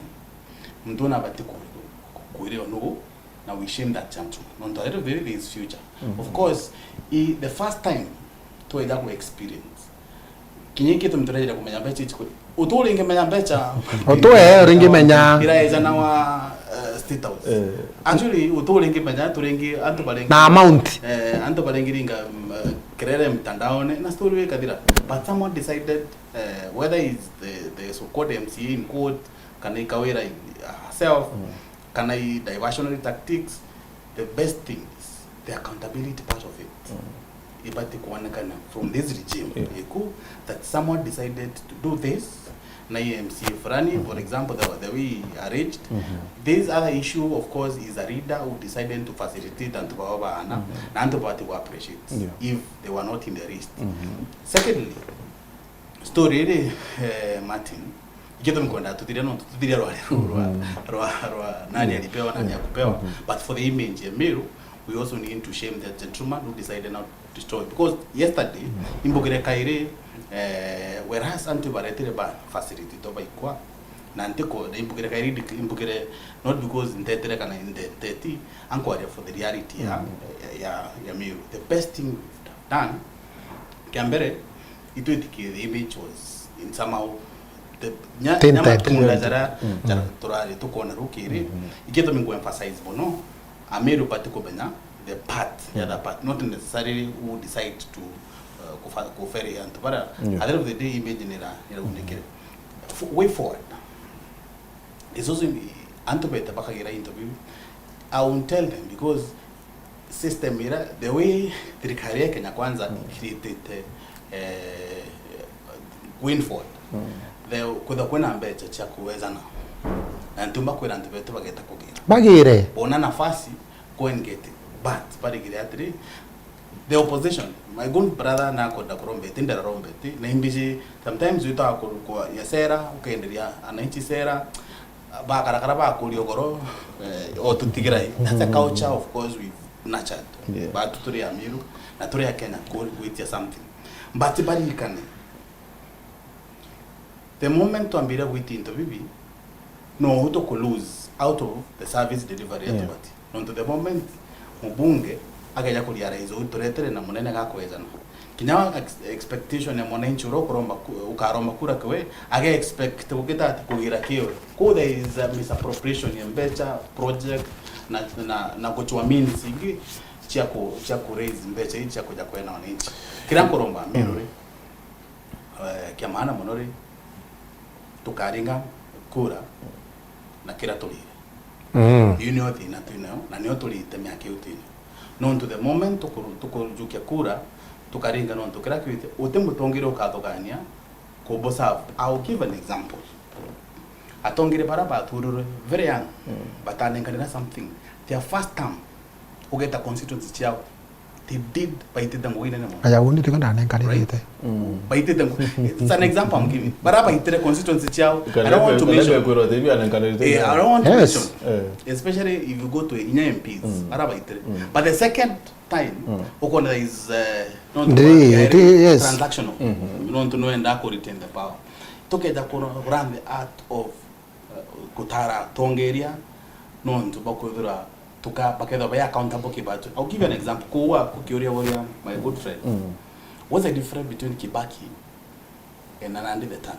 Muntu una abati ku, ku, kwiriwa nugu, na we shame that gentleman. Nontu at the end of the day, there is future. Of course, i, the first time tweja ku experience. Kinya iki tumi turejera kumenya mbeca ici kwi. Utu uringi menya mbeca. Utu, eh, uringi menya. Iraeja na wa, eh, State House. Actually, utu uringi menya, turingi antu baringi. Na amount. Eh, antu baringi ringa, mm, eh, kerere mtandaone, na story ikathira. But someone decided, eh, whether is the, the so-called M C A in court, kana i Kawira in, uh, herself, kana i diversionary tactics, the best thing is the accountability part of it. Ibati kuonekana from this regime iku that someone decided to do this, na i M C A fulani, for example, the, the way he arranged. This other issue, of course, is a leader who decided to facilitate antu bao baana, na antu bati ku appreciate if they were not in the list. Secondly, story iri, eh, Martin, ikio tumi kwenda tuthiria, no tuthiria rwari ruu rwa, rwa, rwa nani alipewa, nani akupewa. But for the image ya Meru, we also need to shame that gentleman who decided not to destroy. Because yesterday, imbugire kairi, eh, whereas antu baretire ba facility to baikwa, na ntiko, na imbugire kairi, imbugire not because ntetire kana nte-, nteti, ankwaria for the reality ya, ya, ya, ya Meru. The best thing we've done, kia mbere, itwitikie the image was in somehow the, nya, nya matunda jaria, jaria turari tukona rukiri. Ikitumi ngu emphasize mono, Ameru bati kumenya the part, the other part, not necessarily who decide to, uh, kufa-, kuferry antu bara. At the end of the day, image nira, nira unikire. F-, way forward. Is also, antu bete bakagira interview. I won't tell them because system ira, the way thirikari ya Kenya Kwanza created, eh, windfall. The, kwitha kwina mbeca cia kuwezana. Na ntumba kwira antu betu bageta kugira. Bagire. Bona nafasi, go and get it. But, barigire atiri, the opposition, my good brother nakwenda kurombeti, ndirarombeti, na imbiji, sometimes witaga ku-, ku-, ya sera, ukenderia ananchi sera, bakarakara bakuria ugoro, eh, o tutigirai. That's a culture, of course, we've nurtured. Batu turi Amiru, na turi a Kenya, ku-, gwitia something. But barikane, the moment twambire gwitia into bibi, no utu ku lose out of the service delivery ya tubati. Nontu the moment mubunge akeja ku realize uu turetere na munene gakwejana, kinya ex-, expectation ya mwananchi uria ukuromba ku-, ukaromba kura kiwe, age expect gukita ati kugira kiwe. Ku there is a misappropriation ya mbeca, project, na, na, na guchwa means ingi cia ku-, cia ku raise mbeca ii cia kuja kwena wananchi. Kiria nkuromba Amiru ri, eh, kia maana mono ri, tukaringa kura na kira turire. Iu nio thina twinayo, na nio turite miaka iu twinayo. Nontu the moment tukuru-, tukujukia kura, tukaringa nontu kira kiwite, uti mutongeria ukathugania kubu serve. I'll give an example. Atongeria bara bathurirwe very young, batanenkanira something. Their first term, ugeta constituency ciao. They did, baitite ngugi nene mono. Aya, uni tiga ndanenkanirite. Right? Baitite ngu-, it's an example I'm giving. Bara baitire constituency ciao. I don't want to mention. Eh, I don't want to mention. Eh. Especially if you go to inya M Ps. Bara baitire. But the second time, ukona there is, eh, nontu transactional. Nontu nwenda ku retain the power. Tukeja ku run the art of, eh, gutara atongeria, nontu bakwithirwa tuka-, bakethirwa bai accountable ki batu. I'll give you an example. Kuu waku kiuria uria, my good friend. What's the difference between Kibaki and Nandi the third?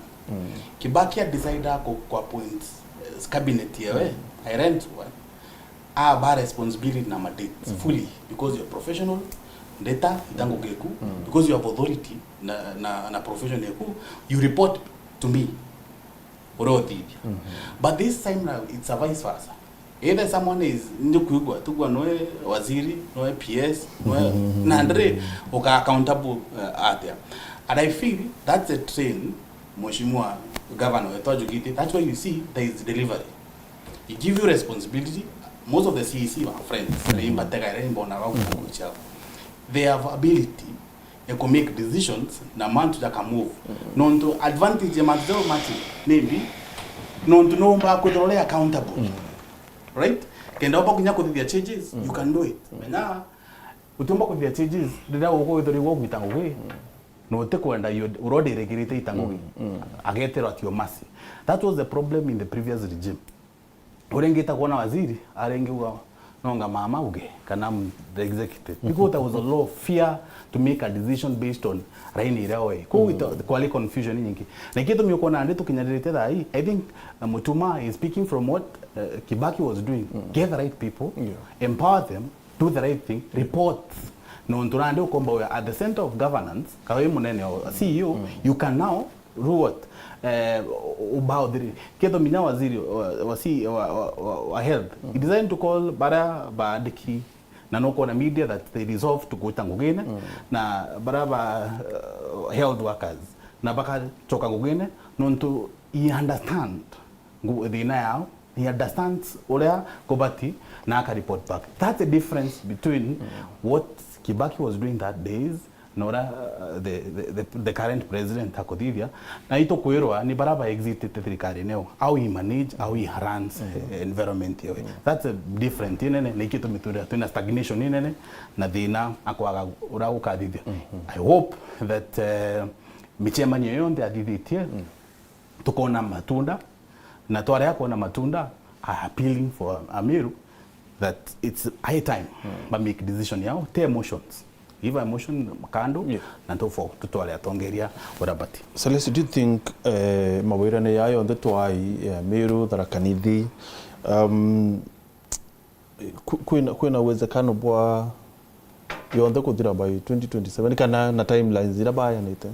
Kibaki a decide ku, ku appoint, eh, cabinet yewe, I rent one. Aba responsibility na mandate fully because you're professional, ndeta itangugiku, because you have authority na, na, na profession yaku, you report to me. Uria uthithia. But this time now, it's a vice versa. Either someone is, njukwigua, tugua noe waziri, noe P S, noe, na ndiri uka accountable, uh, atia. And I feel that's a train, Mheshimiwa Governor wetu ajugite, that's why you see there is delivery. He give you responsibility. Most of the C E C are friends. They imbatega, they mbona wa kukucha. They have ability ya ku make decisions na mantu jaka move. Nontu advantage ya mantu jau mati, maybe, nontu no umba kwithirwa uri accountable. Right? Kenda umba kinya kuthithia changes, you can do it. Menya, utiumba kuthithia changes, riria ukwithirwa igwa gwita ngugi, no utikwenda yo, urodirigirite ita ngugi. Ageterwa atio masi. That was the problem in the previous regime. Urengita kuona waziri, arengiuga, "Nonga mama uge, kana m-, the executive." Because there was a lot of fear to make a decision based on raini iria oe. Kuu ita-, kwari confusion nyingi. Na ikitumi ukona ndi tukinyanirite thaa hii, I think, uh, Mutuma is speaking from what, uh, Kibaki was doing. Get the right people, empower them, do the right thing, report. Nontu nandi ukomba we at the center of governance, kawe munene o C E O, you can now rule what? Eh, ubao thiri. Ketho minya waziri wa, wa, si-, wa, wa, wa, wa health. He decided to call bara baandiki. Na nukwona media that they resolved to gwita ngugine. Na bara ba, uh, health workers. Na bakachoka ngugine. Nontu he understand ngu-, thina yao. He understands uria kubati na aka report back. That's the difference between what Kibaki was doing that days na uria, uh, the, the, the, the current president akuthithia. Na itukwirwa ni bara ba exitite thirikari neo, how he manage, how he runs, eh, environment yewe. That's a different inene, na ikitumi twina stagnation inene na thina akwaga uria ukathithia. I hope that, eh, micemanio yonthe athithitie, tukona matunda, na twaria kwona matunda, I appealing for Amiru that it's high time ba make decision yao, te emotions. Leave emotion kando, yeah, na tufo tutware atongeria urabati. Celeste, do you think, eh, mawirane ya yonthe twai, ya Meru, Tharaka Nithi, um, ku-, kwina, kwina uwezekano bwa yonthe kuthira by twenty twenty-seven, kana na timelines ira bayanite?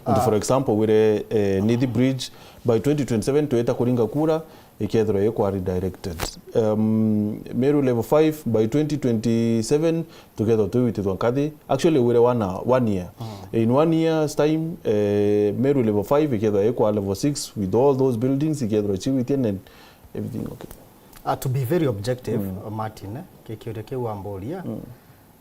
Nontu, ah, for example, wire, eh, Nithi Bridge, by twenty twenty-seven twita kuringa kura, ikethirwa ikwa redirected. Um, Meru level five, by twenty twenty-seven tukethirwa twiwitithwa nkathi. Actually, wire one, one year. Mm. In one year's time, eh, Meru level five ikethirwa ikwa level six with all those buildings ikethirwa ciwitie and everything okay. Uh, to be very objective, mm, Martin, eh, ki kiuria kiu wamburia, mm,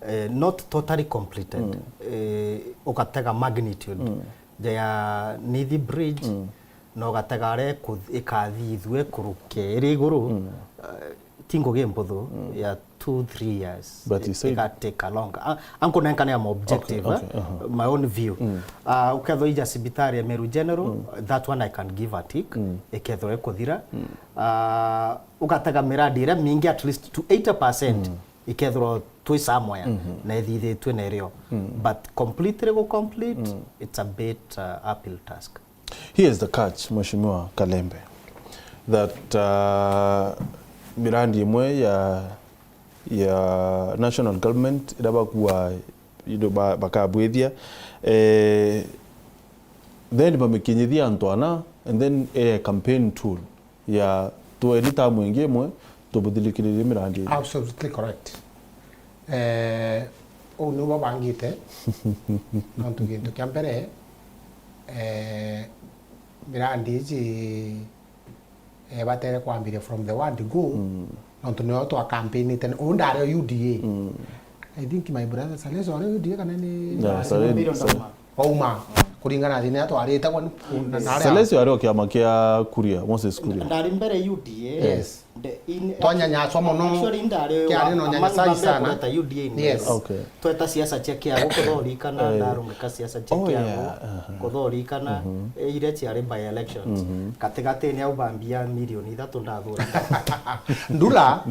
eh, not totally completed. Mm. Eh, ugatega magnitude, mm, ja ya Nithi Bridge, mm, na ugatega aria iku-, ikathithua ikuruke iri iguru, mm, eh, ti ngugi mputhu, mm, ya two, three years. But he said iga take a longer. A-, ankunenkanea my objective, okay, eh, okay, uh-huh, my own view. Mm. Ah, ukethwa ija cibitari ya Meru General, mm, that one I can give a tick, mm, ikethwa ikuthira. Mm. Ah, ugatega miradi iria mingi at least to eighty percent, mm, ikethirwa twi somewhere, mm-hmm, na ithithitue nerio. Mm. But completely go complete, mm, it's a bit, uh, uphill task. Here is the catch, Mheshimiwa Kalembe, that, uh, miradi imwe ya, ya national government iria bakua indo ba-, bakabwithia, eh, then bamikinyithia antu ana, and then, eh, campaign tool ya tueni tamu ingi imwe tubuthirikiririe mirandi iji. Absolutely correct. Eh, uu niu babangite. Nontu gintu kia mbere, eh, mirandi iji, eh, batere kwambiria from the word go, mm, nontu nio twa campaignite. Uu ndari o U D A. Mm. I think my brother Saleso ari U D A kana ni. Yeah, Sale-, Sale-, Sale-, Wauma kuringana na thina iria twarite, na, na aria Celestio ari o kiama kia Kuria, Moses Kuria. Ndari mbere U D A. Yes. Twanyanyaswa mono. Actually, ndari kiari no nyanyasaji sana. Kureta U D A ni. Yes. Okay. Tweta siasa cia kiago, kuthorikana, eh, ndarungika siasa cia kiago, oh, yeah, uh-huh, kuthorikana, mm-hmm, eh, iria ciari by elections. Mm-hmm. Gatigatini au bambia milioni ithatu ndathura. Ndura,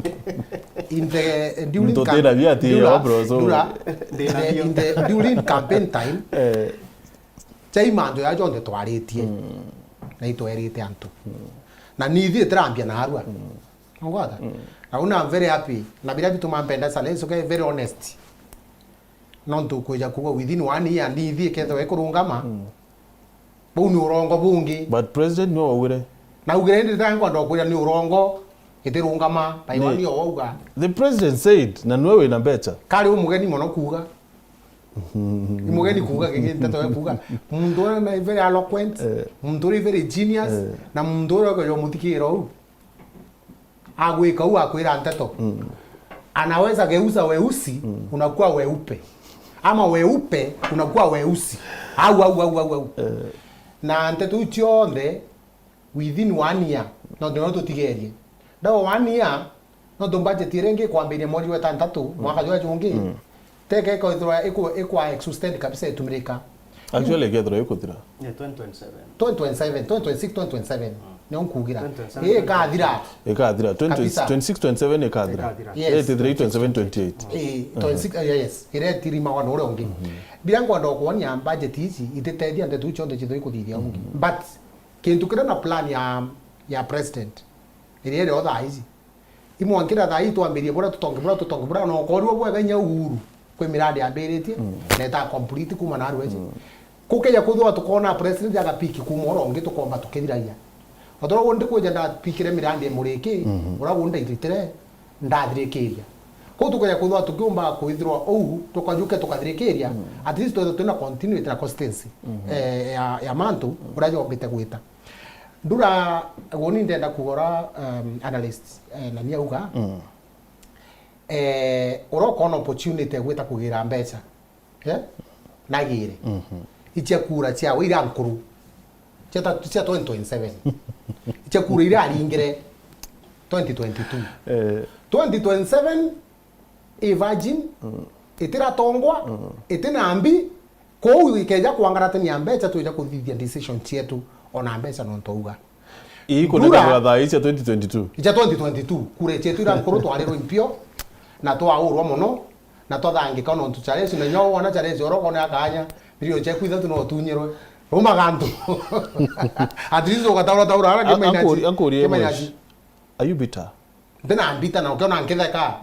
in the, during Mtu cam-, tena bia ati ndura, ya bro, so. Ndura, in the, in the, during campaign time, eh, chai mantu ya jonthe twaritie, mm, na itwerite antu. Mm. Na nithi itirambia narua. Mm. Ungwata? Mm. Na una I'm very happy. Na biria bituma mpenda Saleso ke very honest. Nontu kwija kuga within one year nithi ikethwa ikurungama. Mm. Buu ni urongo bungi. But president niwe waugire. Naugire indi ndita nkwenda kwira ni urongo itirungama by one year wauga. The president said, na niwe wina mbecha. Kari umugeni mono kuuga. Imugeni kuuga giki nteto ya kuuga. Muntu uria ni very eloquent, eh, muntu uria very genius, eh, na muntu uria ukeja umuthikira uu. Agwika uu akwira nteto. Mm. Anaweza geuza weusi, mm, unakuwa weupe. Ama weupe unakuwa weusi. Au, au, au, au, au. Eh. Na nteto iu cionthe within one year, no, no tutigerie. Ndau one year, no tu budget iria ingi kwambiria mweri wa itantatu, mm, mwaka jwa jungi. Mm. Teke ikethirwa iku-, ikwa exhausted kabisa itumirika. Actually, ikethirwa ikuthira. Yeah, twenty twenty-seven. Twenty twenty-seven, twenty twenty-six, twenty twenty-seven. Mm. Nio nkugira. Twenty twenty-seven, ikathira. Ikathira. Twenty, kabisa. Twenty-six, twenty-seven ikathira. Ikathira. Yes. Eighty-three, twenty-seven, twenty-eight. Eh, twenty-six, eh, yes. Iria itirimagwa na uria ungi. Mhm. Biria nkwenda kuonia budget ici ititethia ndeto iu cionthe cithoi kuthithia ungi. Mhm. But kintu kiria na plan ya, ya president, iria irio thaa ici. Imwankira thaa ii twambirie bura tutonge bura tutonge bura, na ukorirwa bwega inya Uhuru kwi miradi ambiritie, mm, na ita complete kuma narua ici. Mm. Kukeja kwithirwa tukona president agapiki kuma ura ungi tukomba tukithiragia. Otorwo ndi kwija ndapikire miradi ya Muriki, mm-hmm, ura unda iritire, ndathirikiria. Kuu tukeja kwithirwa tukiumba kwithirwa uu, tukajuke tukathirikiria, mm, at least twithirwe twina continuity na consistency, mm-hmm, eh, ya, ya mantu, mm, uria jombite gwita. Ndura, guni ndenda kugora, um, analyst, eh, na ni auga, mm, eh, ura ukona opportunity ya gwita kugira mbeca, eh, nagire. Mhm. Icia kura ciawe ira nkuru. Cia ta, cia twenty twenty-seven. Icia kura ira aringire twenty twenty-two. Eh. Twenty twenty-seven, i virgin, mm, itiratongwa, mm, itina mbi, kou ikeja kwangaratania mbeca, twija kuthithia decision cietu, ona mbeca nontu auga. Ii kunenkanirwa thaa ii cia twenty twenty-two? Cia twenty twenty-two, kura cietu ira nkuru twarirwe impio, na twaurwa mono, Na twathangika nontu Charles, na nyo wona Charles, oro kone akanya, milioni ciaku ithatu no utunyirwe. Rumaga antu. At least ugataura taura ara. An-, kimaina ankurie, ci-, ankurie kimaina Mwesh. Ci. Are you bitter? Ndina mbita na ukiona nkitheka.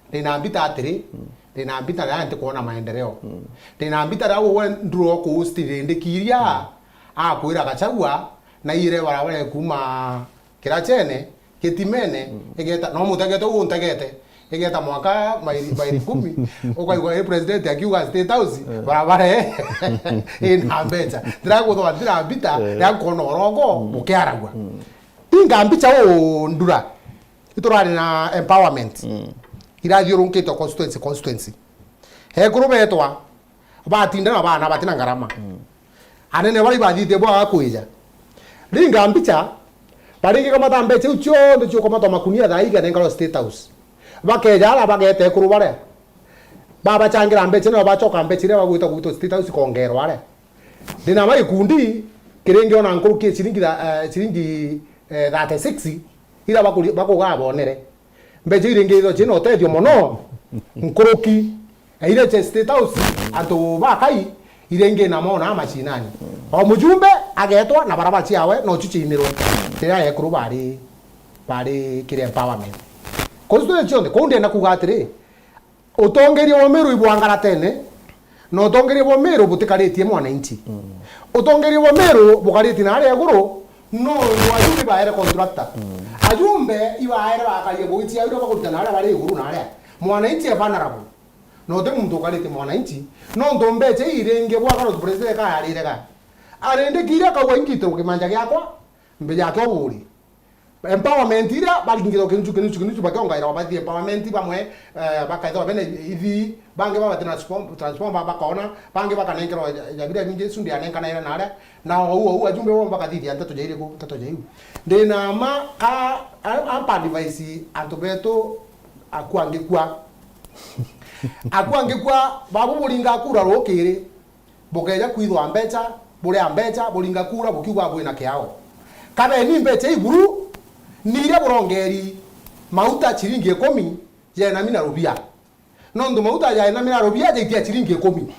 Ndina mbita atiri, ndina mbita na nti kuona maendeleo. Ndina mbita na we nduro kuusti rindikiria, akwira Gachagua, na ire barabara kuma Kirachene, Gitimene, igeta, no mutegete uu untegete, igeta mwanka mairi, mairi kumi, ukaigua i president akiuga State House, barabara e, ina mbecha. Ndira kuthwa ndira mbita, ya kuona urongo, bukiaragua. Inga mbicha uu ndura, iturari na empowerment, irathiurunkitwe constituency, constituency. Ekuru betwa, batinda na bana batina ngarama. Anene baria ibathitie bwaga kwija. Ringa mbicha, baringi kamata mbecha iu cionthe ciukamatwa makunia thaa iga nenkarwa State House. Bakeja ara bagete ekuru baria. Babachangira mbecha, nao bachoka mbecha iria bagwita gwitwa State House ikongerwa aria. Ndina ma gikundi kiringi ona nkuruki ya ciringi tha-, eh, ciringi, eh, thirty-six, ira bakuri-, bakugaa bonere. Mbecha iringi ithwa ciina utethio mono, nkuruki ya iria cia State House, antu bakai, iringi na mona mashinani. O mujumbe agetwa na barabara ciawe, no ciu ciinirwe. Riria ekuru bari, bari kiri empowerment. Constituency cionthe, kou ndienda kuuga atiri, utongeria bwa Meru ibwangaratene, na utongeria bwa Meru butikaritie mwananchi. Utongeria bwa Meru bukaritie na aria iguru, no ajumbe baere contractor. Ajumbe ibaere bakaria boitia iria bakuruta na aria bari iguru na aria. Mwananchi e vulnerable. Na uti muntu ukaritie mwananchi, nontu mbecha ii iringi bwa Carlos President kayarire ga. Arindikire akauga, "Ingitiro kimanja giakwa, mbe yake uburi." Empowerment iria baringirwa kinuchu, kinuchu, kinuchu, bakiongaira bathi empowerment bamwe, eh, bakaithirwa bena ithi, bangi babati transform-, transformer bakona, bangi bakanenkerwa ja-, jabira bingi, icu ndianenkanaira naria, na ou, ou, ajumbe bo bakathithia nteto ja iriku, nteto ja iu. Ndina ma, ka, a-, ampa advice antu betu, aku angikua. Aku angikua, babu buringa kura rukiri. Bukeja kwithwa mbecha, buria mbecha, buringa kura, bukiuga bwina kiao. Kabeni mbecha iburu, ni iria burongeri mauta chiringi ikumi, jenami na rubia. Nontu mauta jenami na rubia jaitia chiringi ikumi.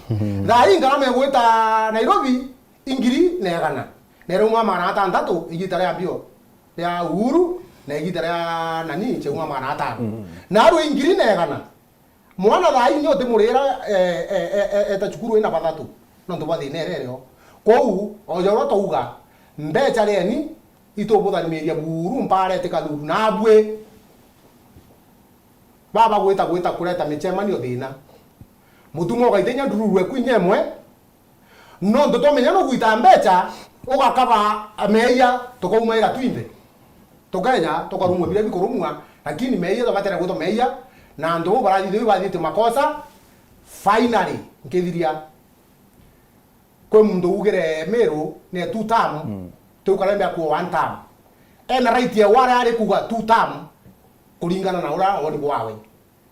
Thaa ii ngarama igwita Nairobi, ingiri na igana. Na irauma magana atantatu igita ria mbio ria Uhuru, na igita ria nani, chauma magana atano. Narua ingiri na igana. Mwana thaa ii ni utimurira, eh, eh, eh, eh, eta cukuru ina bathatu, nontu bwa thina iria irio. Kwou, o ja uria twauga, mbecha rieni, itubuthaniria buru mpara itikathuru nabui. Baba gwita, gwita kureta michemanio thina. Mutumwa ugaitinya ndururu eku inya imwe, nontu twamenya nugwita mbecha, ugakaba meeyia, tukaumaira twinthe. Tukenya, tukarumwa biria bikurumwa, lakini meeyia twabatera gwitwa meeyia, na antu bau barathithia iu bathiite makosa, finally, nkithiria. Kwi muntu ugire Meru ni two term, tiu Karembe akuo one term. Ena right ya wara ari kuga two term, kuringana na uria woni bwawe.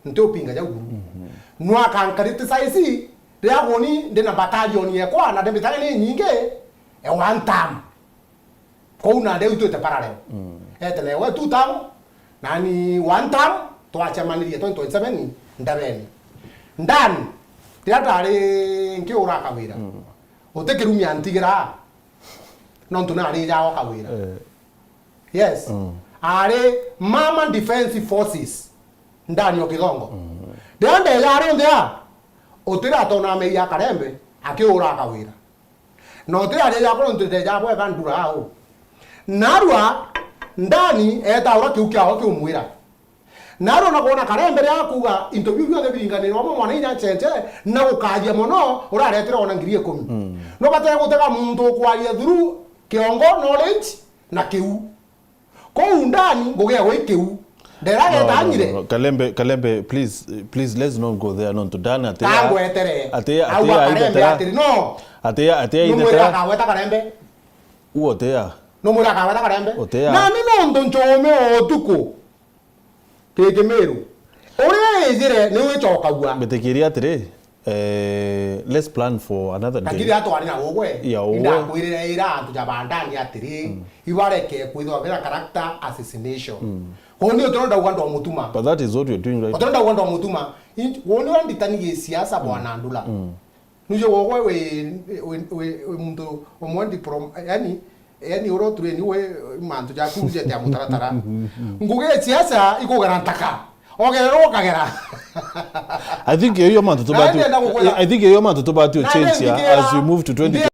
Nti upinga jau buru. No akan criticize, riria woni ndina battalion yekwa, na ndembitare ni nyingi, e one term. Kou nandi au itwite parallel. Ete newe two term, nani one term, twacemanirie twenty twenty-seven ndabeni. Ndani, riria ndari nkiura kawira, uti kirumi antigira, nontu nari jawa kawira. Eh. Yes. Ari Mama Defense Forces, ndani o Kithongo. Riria ndeja ari nthia, utiratona meeyia Karembe, akiura kawira. Na utiraria jakwa nontu ndeja bwega ndura au. Narua, ndani, eta uria kiu kiao kiumwira. Narua na kwona Karembe riria akuga into biu bionthe biringanirwa amwe mwana inya cheche, na gukathia mono, uraretire ona ngiri ikumi. No batire gutega muntu ukwaria through kiongo, knowledge, na kiu. Kou ndani, ngugi yagwa ikiu. Ndera getanyire. No, no, no. Kalembe, Kalembe, please, please, let's not go there, nontu ndani atia. Kangwetere. Atia, atia, aithetera. Atiri, no. Atia, atia, numwira aithetera. Akagweta Karembe. Uo tia. Numwira akagweta Karembe. Utia. Na ni nontu nchume o utuku. Kiki Meru. Uria ijire ni wicokagua. Mbitikiria atiri, Eh, let's plan for another day. Lakini atwari na ugwe, ya ugwe, indakwirira ira antu ja bandani atiri, ibareke kwithwa bira character assassination. Kwou ni utonda ugwa ndo mutuma. But that is what you're doing right. Utonda ugwa ndo mutuma. Woni wa nditani gi siasa, bwana Ndula. Nuje ugwe wi, wi, wi, wi muntu umwe ndi prom-, yani, yani uro train we mantu jaku ujete ya mutaratara. Ngugi ya siasa ikugera ntaka. Ogererwo ukagera. I think iyo mantu tubati, I think iyo mantu tubati change here as we move to twenty twenty.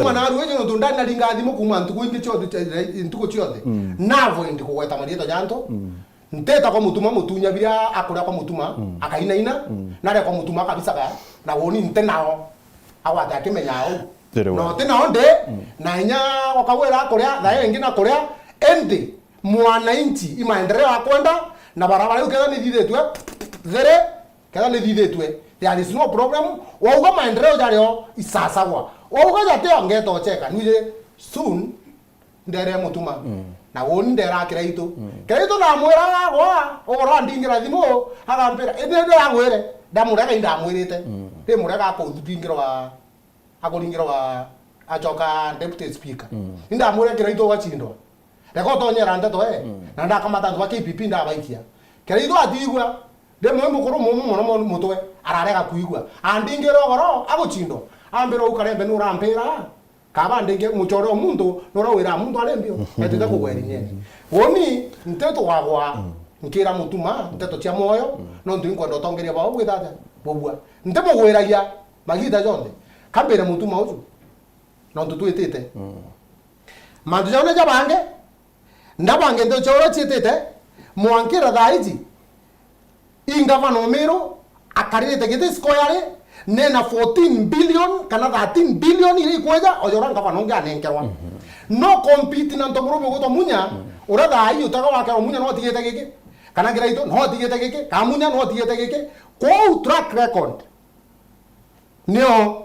Mwana aru ejo nontu ndanaringa thimu kuma ntuku ingi ciothe, ntuku ciothe. Na avoid kugweta marietwa ja antu. Nteta kwa mutuma mutunya biria akuria kwa mutuma, akainaina, na aria kwa mutuma akabicaga, na woni nte nao, agwate akimenya au. Very well. No ti nao ndi, na inya ukagwira akuria, na ingi na kuria, endi mwananchi i maendeleo akwenda, na barabara iu ketha ni thithitwe, there, ketha ni thithitwe, there is no problem, wauga maendeleo jario isasagwa, wauga jateo ngeto cheka, nuje soon, ndere mutuma. Na woni ndera Kiraitu. Kiraitu namwira agwa, ugoro andingira thimu, agampira, indi ndi agwire, ndamurega indamwirite. Ndi murega akuthingirwa, akuringirwa, acoka deputy speaker. Indamwira Kiraitu ugachindwa. Reka utonyera ndeto, eh. Na ndakamata antu ba K P P ndabaikia. Kiraitu atigua, ndi mwe mukuru mumu muno muno mutwe, ararega kuigua. Andingira ugoro, aguchindwa. Ambira ukarembe nurampira. Kaba ndingi muchore o muntu, nura wira muntu ari mbio, etite kugweri nyeni. Woni, nteto wagwa, nkira mutuma, nteto cia mwoyo, nontu inkwenda utongeria bao bwitata, bubua. Ntimugwiragia magita jonthe, kambire mutuma uju, nontu twitite. Mantu jau ni jabange, ndabange nteto cia uria ciitite, mwankira thaa iji, ingavana o Meru akaririte giti square, nena fourteen billion kana thirteen billion iria ikweja, ojora ngavana ungi anenkerwa. No compete na ntomurumbe gwitwa Munya, uria thaa ii utega wake o Munya no atigite giki, kana Kiraitu no atigite giki, kana Munya no atigite giki. Kwou track record nio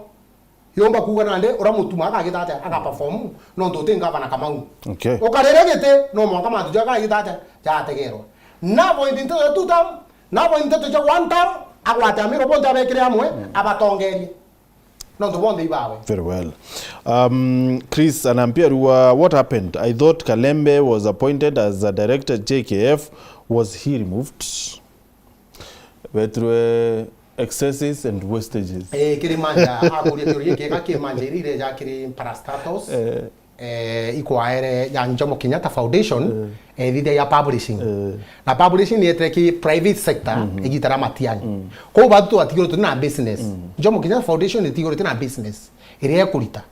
yomba kuuga nandi uria mutuma agagita atia, agaperform, nontu uti ngavana Kamau. Okay. Ukarire giti, no mwanka mantu jau agagita atia, jategerwa. Nabo indi nteto ja two term, nabo indi nteto ja one term, agwate Ameru bonthe abekire amwe, abatongerie. Nontu bonthe ibawe. Very well. Um, Chris anampia rua, what happened? I thought Kalembe was appointed as a director J K F. Was he removed? Betirwe excesses and wastages. Eh, kiri manja, akuria kiuria kiega, kiri manja iria ireja kiri parastatals. Eh. Eh, ikwaere ya Jomo Kenyatta Foundation, eh, ethithia ya publishing. Eh. Na publishing ni etire ki private sector, igita ria Matiang'i. Kwou batu twatigirwe turi na business. Jomo Kenyatta Foundation itigirwe iti na business iria ikurita.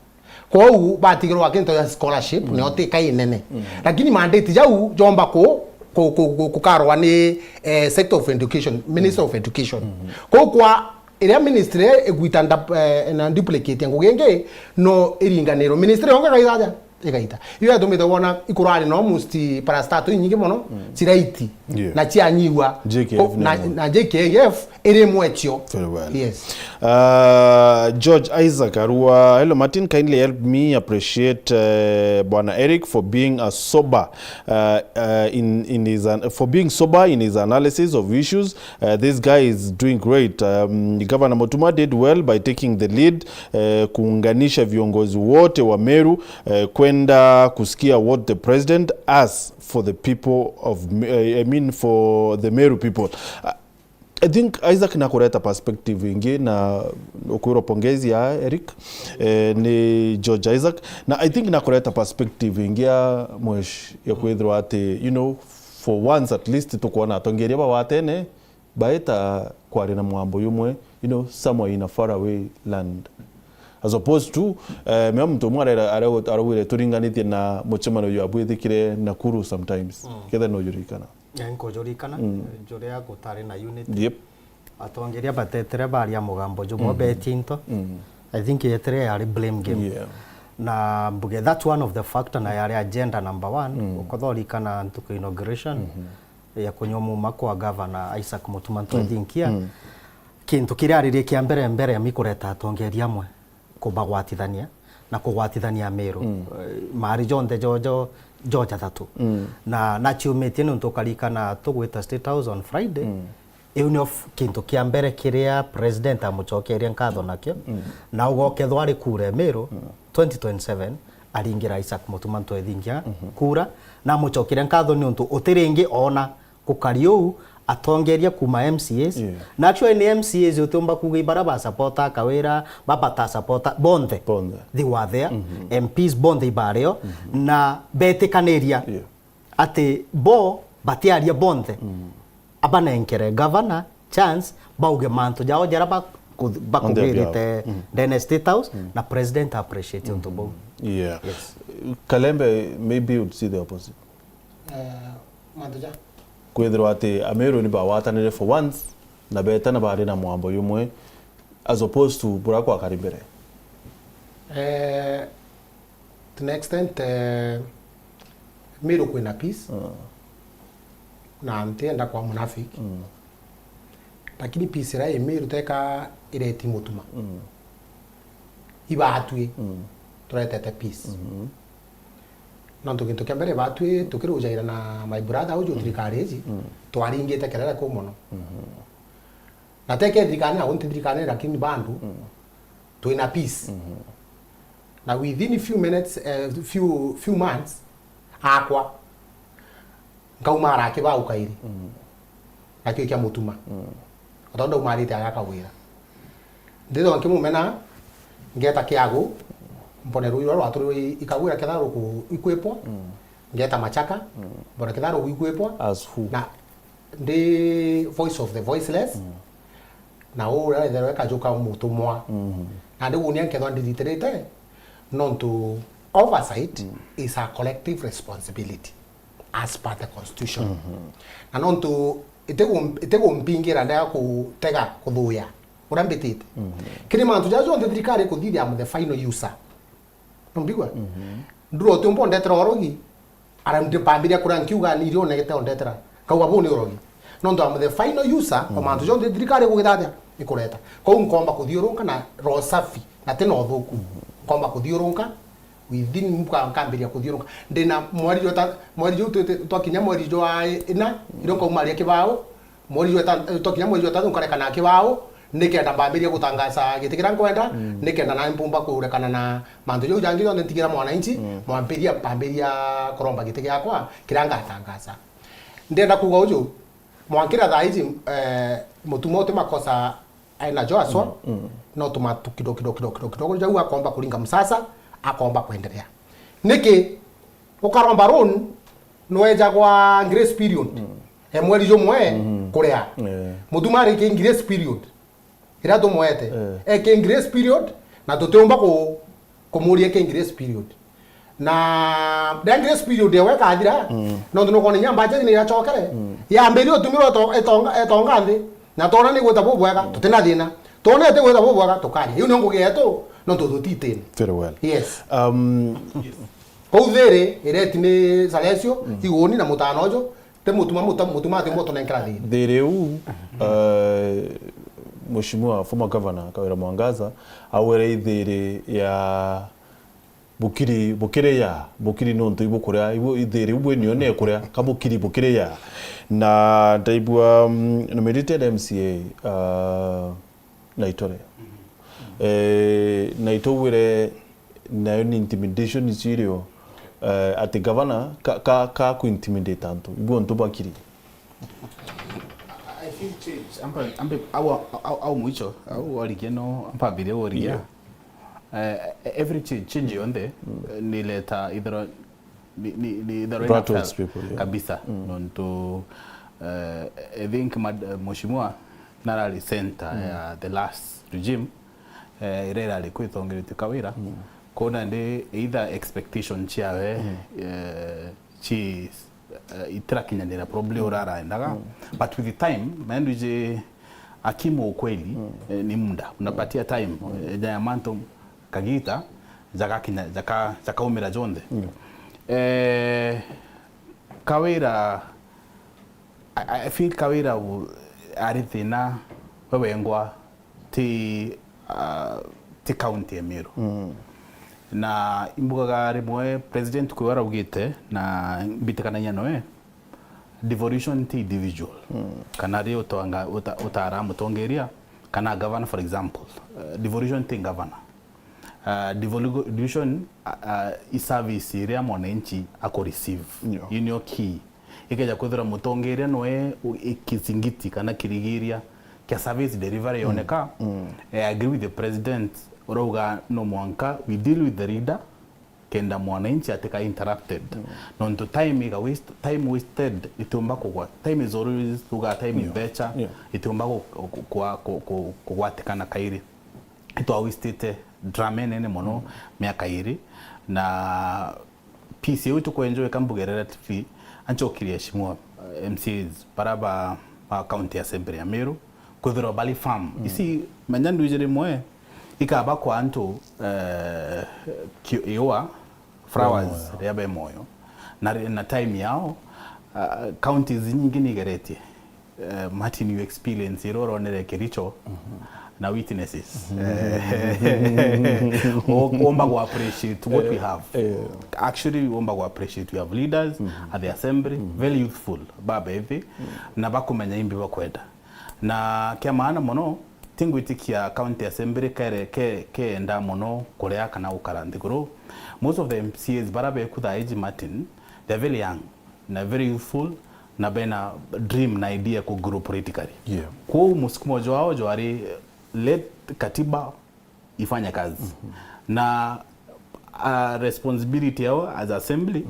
Kwou batigirwa kintu ya scholarship, nio ti kai nene. Lakini mandate jau jomba ku, ku, ku, ku, kukarwa ni, eh, sector of education, Minister of Education. Kwou kwa iria ministry igwita nda-, eh, na duplicate ngugi ingi, no iringanirwo. Ministry yonga igaita aja? Igaita. Iyo yatumite wona ikurari no almost parastatal inyingi mono, ciraiti. Yeah. Na cianyigua. J K F ko-, ni na, imwe. Na J K F iri imwe cio. Very well. Yes. Uh, George Isaac Arua, hello Martin, kindly help me appreciate, uh, Bwana Eric for being a sober, uh, uh, in, in his an-, for being sober in his analysis of issues. Uh, this guy is doing great. Um, Governor Mutuma did well by taking the lead, uh, kuunganisha viongozi wote wa Meru, uh, kwenda kusikia what the president has for the people of Me-, uh, I mean for the Meru people. Uh, I think Isaac nakureta perspective ingi na ukwirwa pongezi ya Eric, eh, ni George Isaac, na I think nakureta perspective ingi ya mwesh ya kwithirwa ati, you know, for once at least tukwona atongeria ba watene baita kwaria na mwambo yumwe, you know, somewhere in a far away land. As opposed to, eh, mea muntu umwe arera, arera, arauire turinganitie na mucemano uyu abwithikire Nakuru sometimes. Ketha no yurikana. Eh, nkujurikana, juria gutari na unity. Yep. Atongeria batetire baria mugambo jumwe beti into. I think yetire yari blame game. Yeah. Na mbuge, that's one of the factor na yari agenda number one. Ukothorikana ntuku inauguration ya kunywa muma kwa Governor Isaac Mutuma Ntwethinkia. Kintu kiria aririe kia mbere mbere ami kureta atongeria amwe kubagwatithania na kugwatithania Meru. Eh, mari jonthe jo, jo, jo jathatu. Na naciumitie niuntu ukarikana tugwita State House on Friday, Iu nio f-, kintu kia mbere kiria president amucokeria nkatho nakio. Na ugokethwa ari kura Emiru, twenty twenty-seven aringira Isaac Mutuma M'Ethingia kura, na amucokeria nkatho niuntu uti ringi oona gukari uu atongeria kuuma M C As. Yeah. Na actually ni M C As utiumba kuuga ibara ba supporter Kawira, ba bata supporter, bonthe. Bonthe. They were there. M Ps bonthe ibario, na betikaniria. Yeah. Ati bo batiaria bonthe, abanenkere governor chance bauge mantu jao jaria baku-, bakugirite ndene State House, na president appreciate untu bau. Yeah. Yes. Kalembe, maybe you'd see the opposite. Eh, mantu ja? Kwithirwa ati Amiru ni bawatanire for once, na betana bari na mwambo jumwe, as opposed to buria kwakari mbere. Eh, to an extent, eh, Miru kwina peace. Na ntienda kwa munafiki. Lakini peace iria i Miru teka ireti Mutuma. Ibatwi turetete peace. Nontu gintu kia mbere ibatwi tukirujaira na my brother uju thirikari iji, twaringite kerere kuu mono. Na teke thirikari na unti thirikari, lakini bandu twina peace. Na within few minutes, eh, few, few months, akwa, nkauma ara kibau kairi. Nakio kia Mutuma. Otondu aumarite aga Kawira. Ndithwa nkimumena, ngeta kiagu, mbone ruuji ruria rwaturirwe i-, i Kawira ketha ruku-, ikwipwa, ngeta Machaka, mbone ketha ruku ikwipwa. As who? Na ndi voice of the voiceless, na uria etherwe kajuka mutumwa. Na ndi wunia nkethwa ndiritirite, nontu oversight is a collective responsibility as per the constitution. Na nontu itigu-, itigumpingira ndega kutega kuthuya uria mbitite. Kiri mantu jaja jonthe thirikari ikuthithia, am the final user. Numbigua? Nduro utiumba undetera urogi, ara ndi mpambiria kuria nkiuga ni irio unegete undetera. Nkauga buu ni urogi. Nontu am the final user o mantu jonthe thirikari igugita atia? Ikureta. Kou nkomba kuthiurunka na roho safi, na tina uthuku. Nkomba kuthiurunka, within mbuka nkambiria kuthiurunka. Ndina mweri jwa ta-, mweri juu twi-, twi-, twakinya mweri jwa ina, irio nkaumaria kibau, mweri jwa ta-, twakinya mweri jwa tatu nkarekana kibau, nikenda mbambiria gutangaza giti kiria nkwenda, nikenda na mpumba kurekana na mantu jau jangi jonthe ntigira mwananchi, mwambiria, mbambiria kuromba giti giakwa kiria ngatangaza. Ndenda kuuga uju, mwankira thaa iji, eh, Mutuma uti makosa aina jo aswa, no tumatu kidogo, kidogo, kidogo, kidogo, kidogo, jau akomba kuringa msasa, akomba kwendelea. Niki? Ukaromba loan, nwejagwa grace period. E mweri jumwe kuria. Eh. Mutuma ari ki grace period. Iria tumwete. Eh. E ki grace period, na tutiumba ku-, kumuria ki grace period. Na riria grace period yawe ikathira, nontu nukwona inya budget ni iracokere, yambirie utumirwa eto-, etonga, etonga nthi, na twona ni gwita bubwega, tutina thina. Twona iti gwita bubwega, tukaria. Iu ni ngugi yetu, nontu tutitini. Very well. Yes. Um, Kou thiri ireti ni Salesio, iguni na mutano uju, ti Mutuma, Muta-, Mutuma ati mbo tunenkera thiri. Thiri u, eh, Mheshimiwa former governor Kawira Mwangaza, awere i thiri ya bukiri, bukiri ya, bukiri nontu ibukuria, ibu, i thiri u bwenio nekuria, ka bukiri, bukiri ya. Na ndaigua, mm, nominated M C A, uh, Naitore. Eh, Naitore wire nayo ni intimidation icio irio, eh, ati gavana ka, ka, ka ku intimidate antu. Ibu antu bakiri. I feel change. Ampa, ampa, au, au, au mwicho, au warikia no, ampambiria warikia. Yeah. Eh, every change, change yonthe, eh, ni leta ithero ni, ni, ni the right Battles affair people, yeah. Kabisa. Nontu, eh, I think mad-, eh, Mheshimiwa narari center ya the last regime, eh, iria irari kwitongeretwe Kawira. Kona ndi either expectation ciawe, eh, ci, eh, itirakinyanira probably ura araendaga. But with the time, naendwije akimu ukweli, eh, ni muda. Unapatia time, eh, ya mantu kagita, jagakinya, jaka-, jakaumira jonthe. Eh, Kawira, I, I feel Kawira u-, ari thina we wengwa ti, ah, ti county ya Meru. Na imbugaga rimwe president kwi araugite, na mbitikanagia noe, Devolution ti individual. Kana ri utwanga-, uta-, utara mutongeria, kana governor, for example. Uh, devolution ti governor. Uh, devolution, uh, uh, i service iria mwananchi ako receive. Yeah. Iu nio key. Ikeja kwithirwa mutongeria noe u-, i-, kisingiti kana kirigiria kia service delivery yoneka. I agree with the president, urauga no mwanka we deal with the leader, kenda mwananchi atika interrupted. Nontu time iga waste, time wasted itiumba kugwa. Time is always, tuga time is mbecha, itiumba ku-, ku-, kugwatikana kairi. Itwa wastete drama inene mono miaka iri, na peace iu tukwenjwa ika mbugerera T V, anchokirie eshimiwa, eh, M C As bara ba, ba County Assembly ya Meru, kwithirwa bari firm. Isi, menya ndwiji rimwe, ikaba kwa antu, eh, ki-, iua, flowers, ria be moyo. Na ri-, na time yao, ah, counties nyingi nigeretie. Eh, Martin, you experience iro uronere Kericho na witnesses. Eh, u-, umba gu appreciate what we have. Actually, umba gu appreciate we have leaders at the assembly, very youthful, babethi, na bakumenya imbi bakwenda. Na kia maana mono, tingwitikia county assembly kere-, ke-, keenda mono kuria kana gukara nthiguru. Most of the M C As bara beku thaa iji, Martin, they are very young na very youthful, na bena dream na idea ku grow politically. Yeah. Kwou musukumo jwao jwari, let katiba ifanye kazi. Na, ah, responsibility yao as assembly,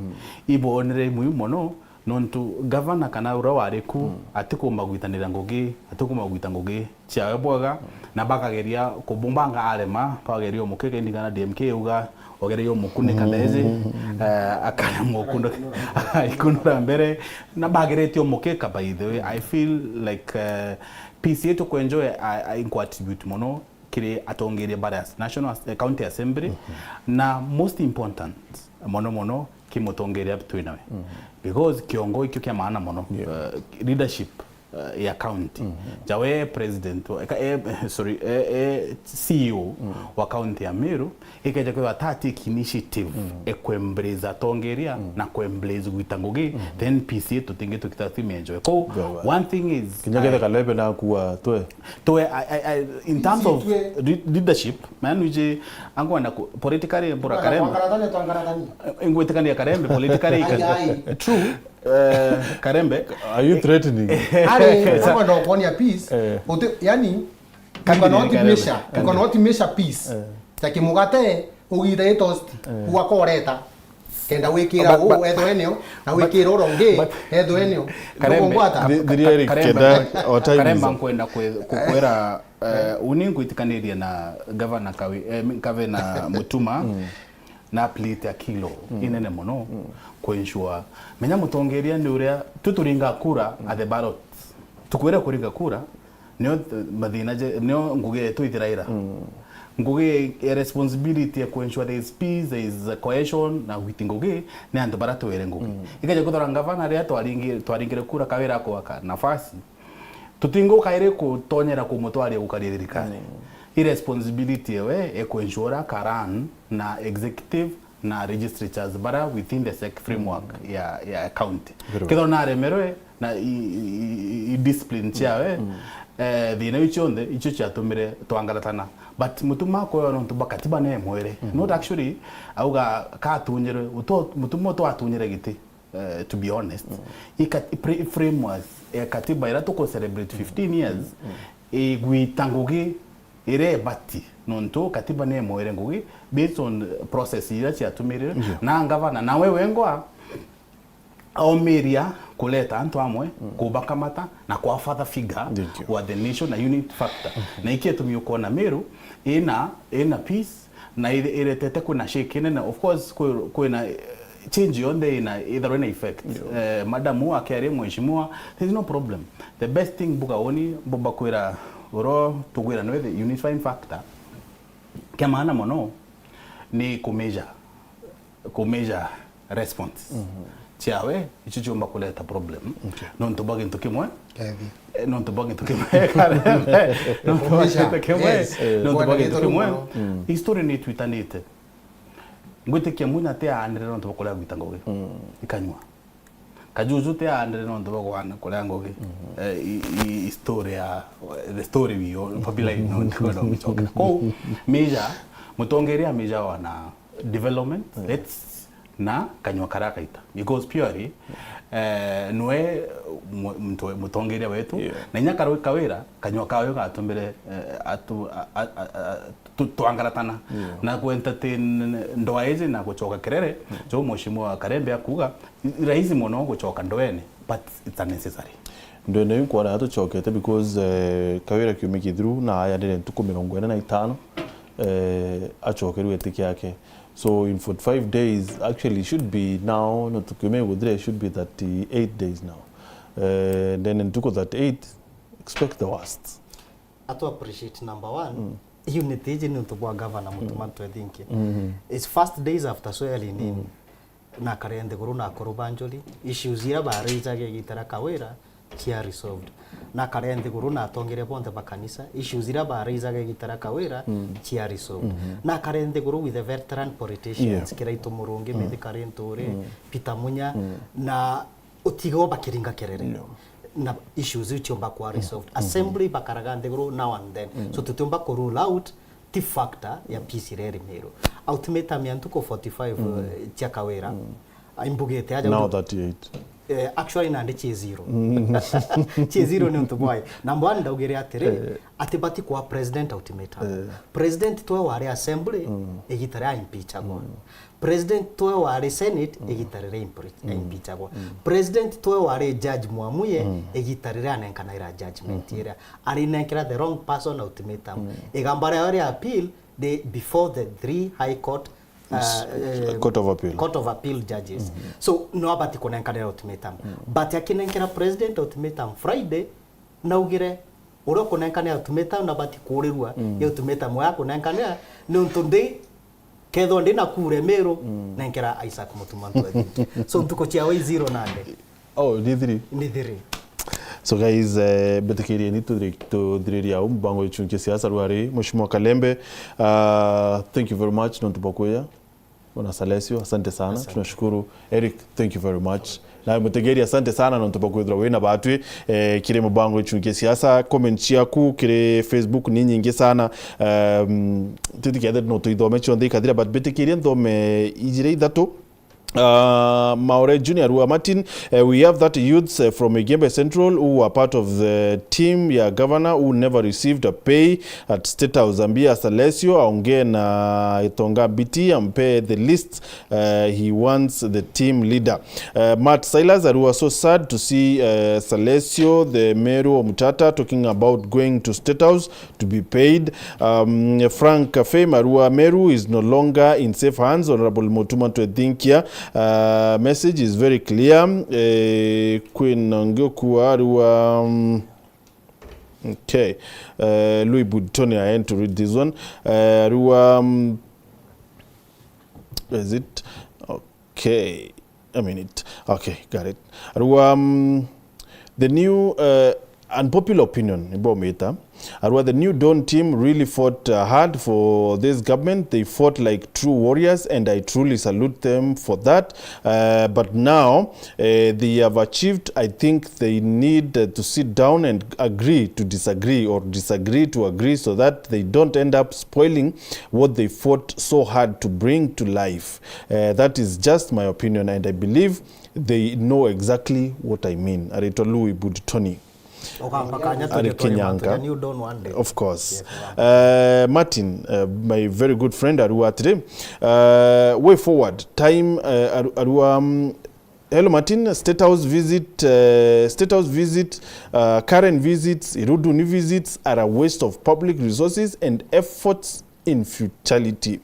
ibonere muhimu mono, nontu governor kana uria wari ku, atikumba gwitanira ngugi, atikumba gwita ngugi ciawe bwega, na bakageria kubumbanga arema, bakageria umuke kendi kana D M K uga, ogeria umukunika thezi, eh, akaremwa ukundu-, aikunura mbere, na bageretie umuke ka, by the way. I feel like, eh, peace yetu kwenjoe, I, I, nku attribute mono kiri atongeria bara ya National As-, eh, County Assembly, na most important, mono mono, ki mutongeria twinawe. Because kiongo ikio kia maana mono, eh, leadership, eh, ya county. Jawe president wa, eka, eh, sorry, eh, eh, C E O wa county ya Meru, ikeja kwithirwa ta take initiative e ku embrace atongeria na ku embrace gwita ngugi, then peace yetu tingi tukita tumenjoe. Ko, one thing is, kinya kethe Kalembe na kuwa twe. Twe, I, I, I, in terms of leadership, man, wije, angwenda ku, politically, mbura Kalembe. Twangaratania, twangaratania. Eh, ngwitikania Kalembe, politically. Ai, ai. True. Eh, Kalembe. Are you threatening? Ari, kama ndo kuonia peace, eh, uti-, yani, you cannot measure, you cannot measure peace. Eh. Ta kimugate, ugita i toast, eh, ugakoreta. Kenda wikira u, ethwe eneo, na wikira urongi, ethwe eneo. Kalembe, ndugungwata. Thi-, thiri Eric, Kalembe, kenda, our time is up. Kalembe, nkwenda kwe-, kukwira, eh, uni ngwitikanirie na Governor Kawi-, eh, Governor Mutuma. Na plate ya kilo inene mono ku ensure. Menya mutongeria ni uria tu turinga kura at the ballot. Tukwira kuringa kura, nio th-, mathina je-, nio ngugi yetu ithiraira. Ngugi ya responsibility ya ku ensure there is peace, there is a cohesion, na gwiti ngugi, ni antu bara twere ngugi. Ikeja kuthora ngavana ria twaringi-, twaringire kura kawira akwaka nafasi. Tutingukaire kutonyera kumutwaria gukaria thirikari. I responsibility ewe e ku ensure ka run na executive na registratures bara within the sec framework ya, ya county. Very well. Kethira naremerwe na i, i, i, i discipline ciawe, eh, thina iu cionthe icio ciatumire twangaratana. But Mutuma akoya nontu bwa katiba ne mwere. Not actually, auga katunyirwe, uto-, Mutuma uto atunyire giti. Eh, to be honest, i kat-, i pre-, i framework ya katiba ira tuku celebrate fifteen years, igwita ngugi iria ibati, nontu katiba ni imwire ngugi based on process iria ciatumirire. Na ngavana nawe wengwa aumiria kuleta antu amwe, kubakamata na kwa father figure wa the nation na unit factor. Na ikio itumi ukwona Meru ina, ina peace, na ire-, iretete kwina shake inene. Of course, kwi-, kwina, eh, change yonthe ina, itharwa ina effect. Eh, madam uu akiaria mheshimiwa, there is no problem. The best thing buga uni, mbuba kwira uro tugwira nwe the unifying factor. Kia maana mono ni ku measure, ku measure response ciawe, icio ciumba kuleta problem. Okay. Nontu bwa gintu kimwe, eh, nontu bwa gintu kimwe, nontu bwa gintu kimwe, yes, nontu bwa gintu kimwe, history ni itwitanite. Ngwitikia Munya ti aanire nontu bwa kuria gwita ngugi. Ikanywa. Kajuju ti aandire nontu bwa kwana kuria ngugi. Eh, i, i, i story ya, the story we all, popular in nontu kwenda gucoka. Kou, Major, mutongeria Major wana development, let's, na kanyua karia kaita. Because purely, eh, nwe mu-, mtu-, mutongeria wetu, na inya Karwi Kawira, kanyua kawe gatumire, eh, atu-, a, a, a, a, tu-, twangaratana. Na ku entertain ndoa iji na gucoka kirere, jo Mheshimiwa Karembe akuga, rahisi mono gucoka ndoene, but it's unnecessary. Ndoene iu nkwona yatucokete because, eh, Kawira kiumia kithiru na ayandire ntuku mirongo ina na itano, eh, acokerwe giti kiake. So in forty-five days, actually it should be now, no, tukiumia guthira, it should be thirty-eight days now. Eh, then in ntuku thirty-eight, expect the worst. Atu appreciate number one, unity iji ni untu bwa governor Mutuma Ntwethinkia. His first days after swearing in, na akare nthiguru na akuru ba Njuri, issues iria baraisaga igita ria Kawira cia resolved. Na akare nthiguru na atongeria bonthe ba kanisa, issues iria baraisaga igita ria Kawira cia resolved. Na akare nthiguru with the veteran politicians, Kiraitu Murungi, Mithika Linturi, Peter Munya, na utigo bakiringa kerere. Na issues iu ciomba kwa resolved. Assembly bakaraga nthiguru now and then. So tutiumba ku rule out ti factor ya peace iria iri Meru. Ultimatum ya ntuku forty-five, eh, cia Kawira. Aimbugite aja now uju- thirty-eight. Eh, actually nandi ci zero. Ci zero ni untu bwai. Number one, ndaugire atiri, ati bati kwa president ultimatum. President twe wari assembly, igita ria impeachagwa. President twe wari Senate, igita riria impre-, impeachagwa. President twe wari Judge Mwamuye, igita riria anenkanaira judgment iria. Arinenkera the wrong person ultimatum. Igamba riao ria appeal, the, before the three High Court, uh, uh, Court of Appeal. Court of Appeal judges. So, no abati kunenkanira ultimatum. But akinenkera president ultimatum Friday, naugire, uria ukunenkanira ultimatum nabati kuurirua, ya ultimatum ya kunenkanira, niuntu ndi, kethwa ndi na kura Meru, nenkera Isaac Mutuma Ntwethinkia. So, ntuku ciawe i zero nandi. Oh, ni three. Ni three. So guys, eh, mbitikirie ni tuthiri-, tuthiririe au mubango wa Ichunkia Siasa rwari, Mheshimiwa Kalembe, uh, thank you very much nontu bwa kuja. Bwana Salesio, asante sana. Asante. Tunashukuru. Eric, thank you very much. Na mutegeri, asante sana nontu bwa kwithirwa wina batwi, eh, kiri mubango wa Ichunkia Siasa. Comment ciaku kiri Facebook ni nyingi sana. Um, titikethe no tuithome cionthe ikathira, but mbitikirie nthome ijiri ithatu. Uh, Maore Junior Rua Martin, uh, we have that youths, uh, from Igembe Central who were part of the team ya governor who never received a pay at State House. Ambia Salesio aongee na Itonga Biti, ampe the list, uh, he wants the team leader. Uh, Matt Silas Arua, so sad to see, uh, Salesio, the Meru Omutata, talking about going to State House to be paid. Um, Frank Fame Arua, Meru is no longer in safe hands. Honorable Mutuma Ntwethinkia, uh, message is very clear. Eh, Queen Ngioku Arua, um, okay. Uh, Louis Budtoni, I had to read this one. Uh, Arua, um, is it? Okay. A minute. Okay, got it. Arua, um, the new, uh, unpopular opinion, ibomita. Arua, the new Dawn team really fought, uh, hard for this government. They fought like true warriors, and I truly salute them for that. Uh, but now, uh, they have achieved, I think they need, uh, to sit down and agree to disagree or disagree to agree so that they don't end up spoiling what they fought so hard to bring to life. Uh, that is just my opinion, and I believe they know exactly what I mean. Aritwa Louis Budtoni. Ari Kenyanga. Of course. Yes, uh, Martin, uh, my very good friend, Arua atiri, uh, way forward, time, uh, Aru-, Arua, um, hello Martin, State House visit, uh, State House visit, uh, Karen visits, Iruduni visits are a waste of public resources and efforts in futility,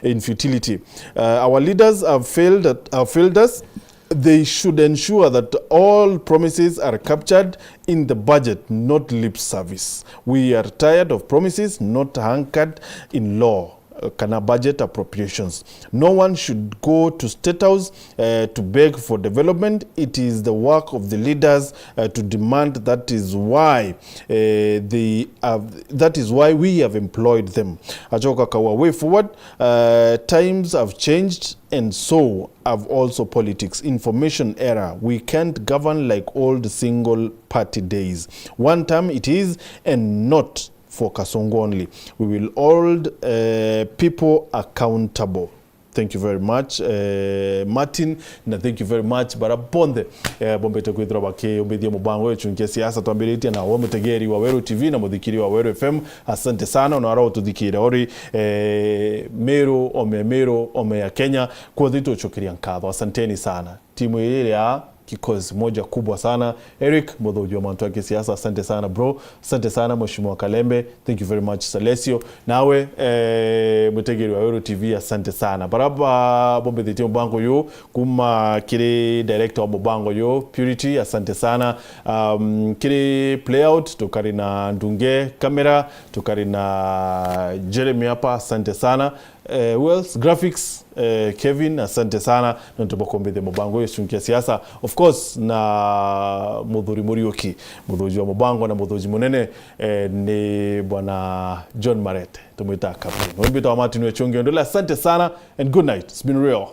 in futility. Uh, our leaders have failed at, have failed us. They should ensure that all promises are captured in the budget, not lip service. We are tired of promises not anchored in law. uh, kana budget appropriations. No one should go to State House, uh, to beg for development. It is the work of the leaders, uh, to demand. That is why, uh, they have, that is why we have employed them. Acoka akauga, way forward, uh, times have changed and so have also politics. Information era. We can't govern like old single party days. One term it is and not for Kasongo only. We will hold, uh, people accountable. Thank you very much, uh, Martin, na thank you very much bara bonthe, uh, bombete kwithirwa bakiumbithia mubango uyu chunkia siasa twambiritie na we mutegeri wa Weru T V na muthikiri wa Weru F M. Asante sana, ona ara ututhikiire uri, uh, Meru, ome Meru, ome ya Kenya, kwothe tuchukiria nkatho. Asanteni sana. Timu iri ya Kikosi moja kubwa sana. Eric, muthuji wa mantu ya kisiasa, asante sana bro. Asante sana Mheshimiwa Kalembe. Thank you very much Salesio. Nawe, eh, mutegeri wa Weru T V, asante sana. Bara ba-, bombithitie mubango uyu, kuma kiri director wa mubango uyu, Purity, asante sana. Um, kiri playout, tukari na Ndunge camera, tukari na Jeremy hapa, asante sana. Eh, who else? Graphics, eh, Kevin, asante sana nontu bwa kumbithia mubango uyu chunkia siasa. Of course, na muthuri Muriuki, muthuji wa mubango na muthuji munene, eh, ni bwana John Marete, tumwita Captain. Uyu mbitwa Martin Wechungi Ondole, asante sana and good night. It's been real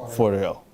for real.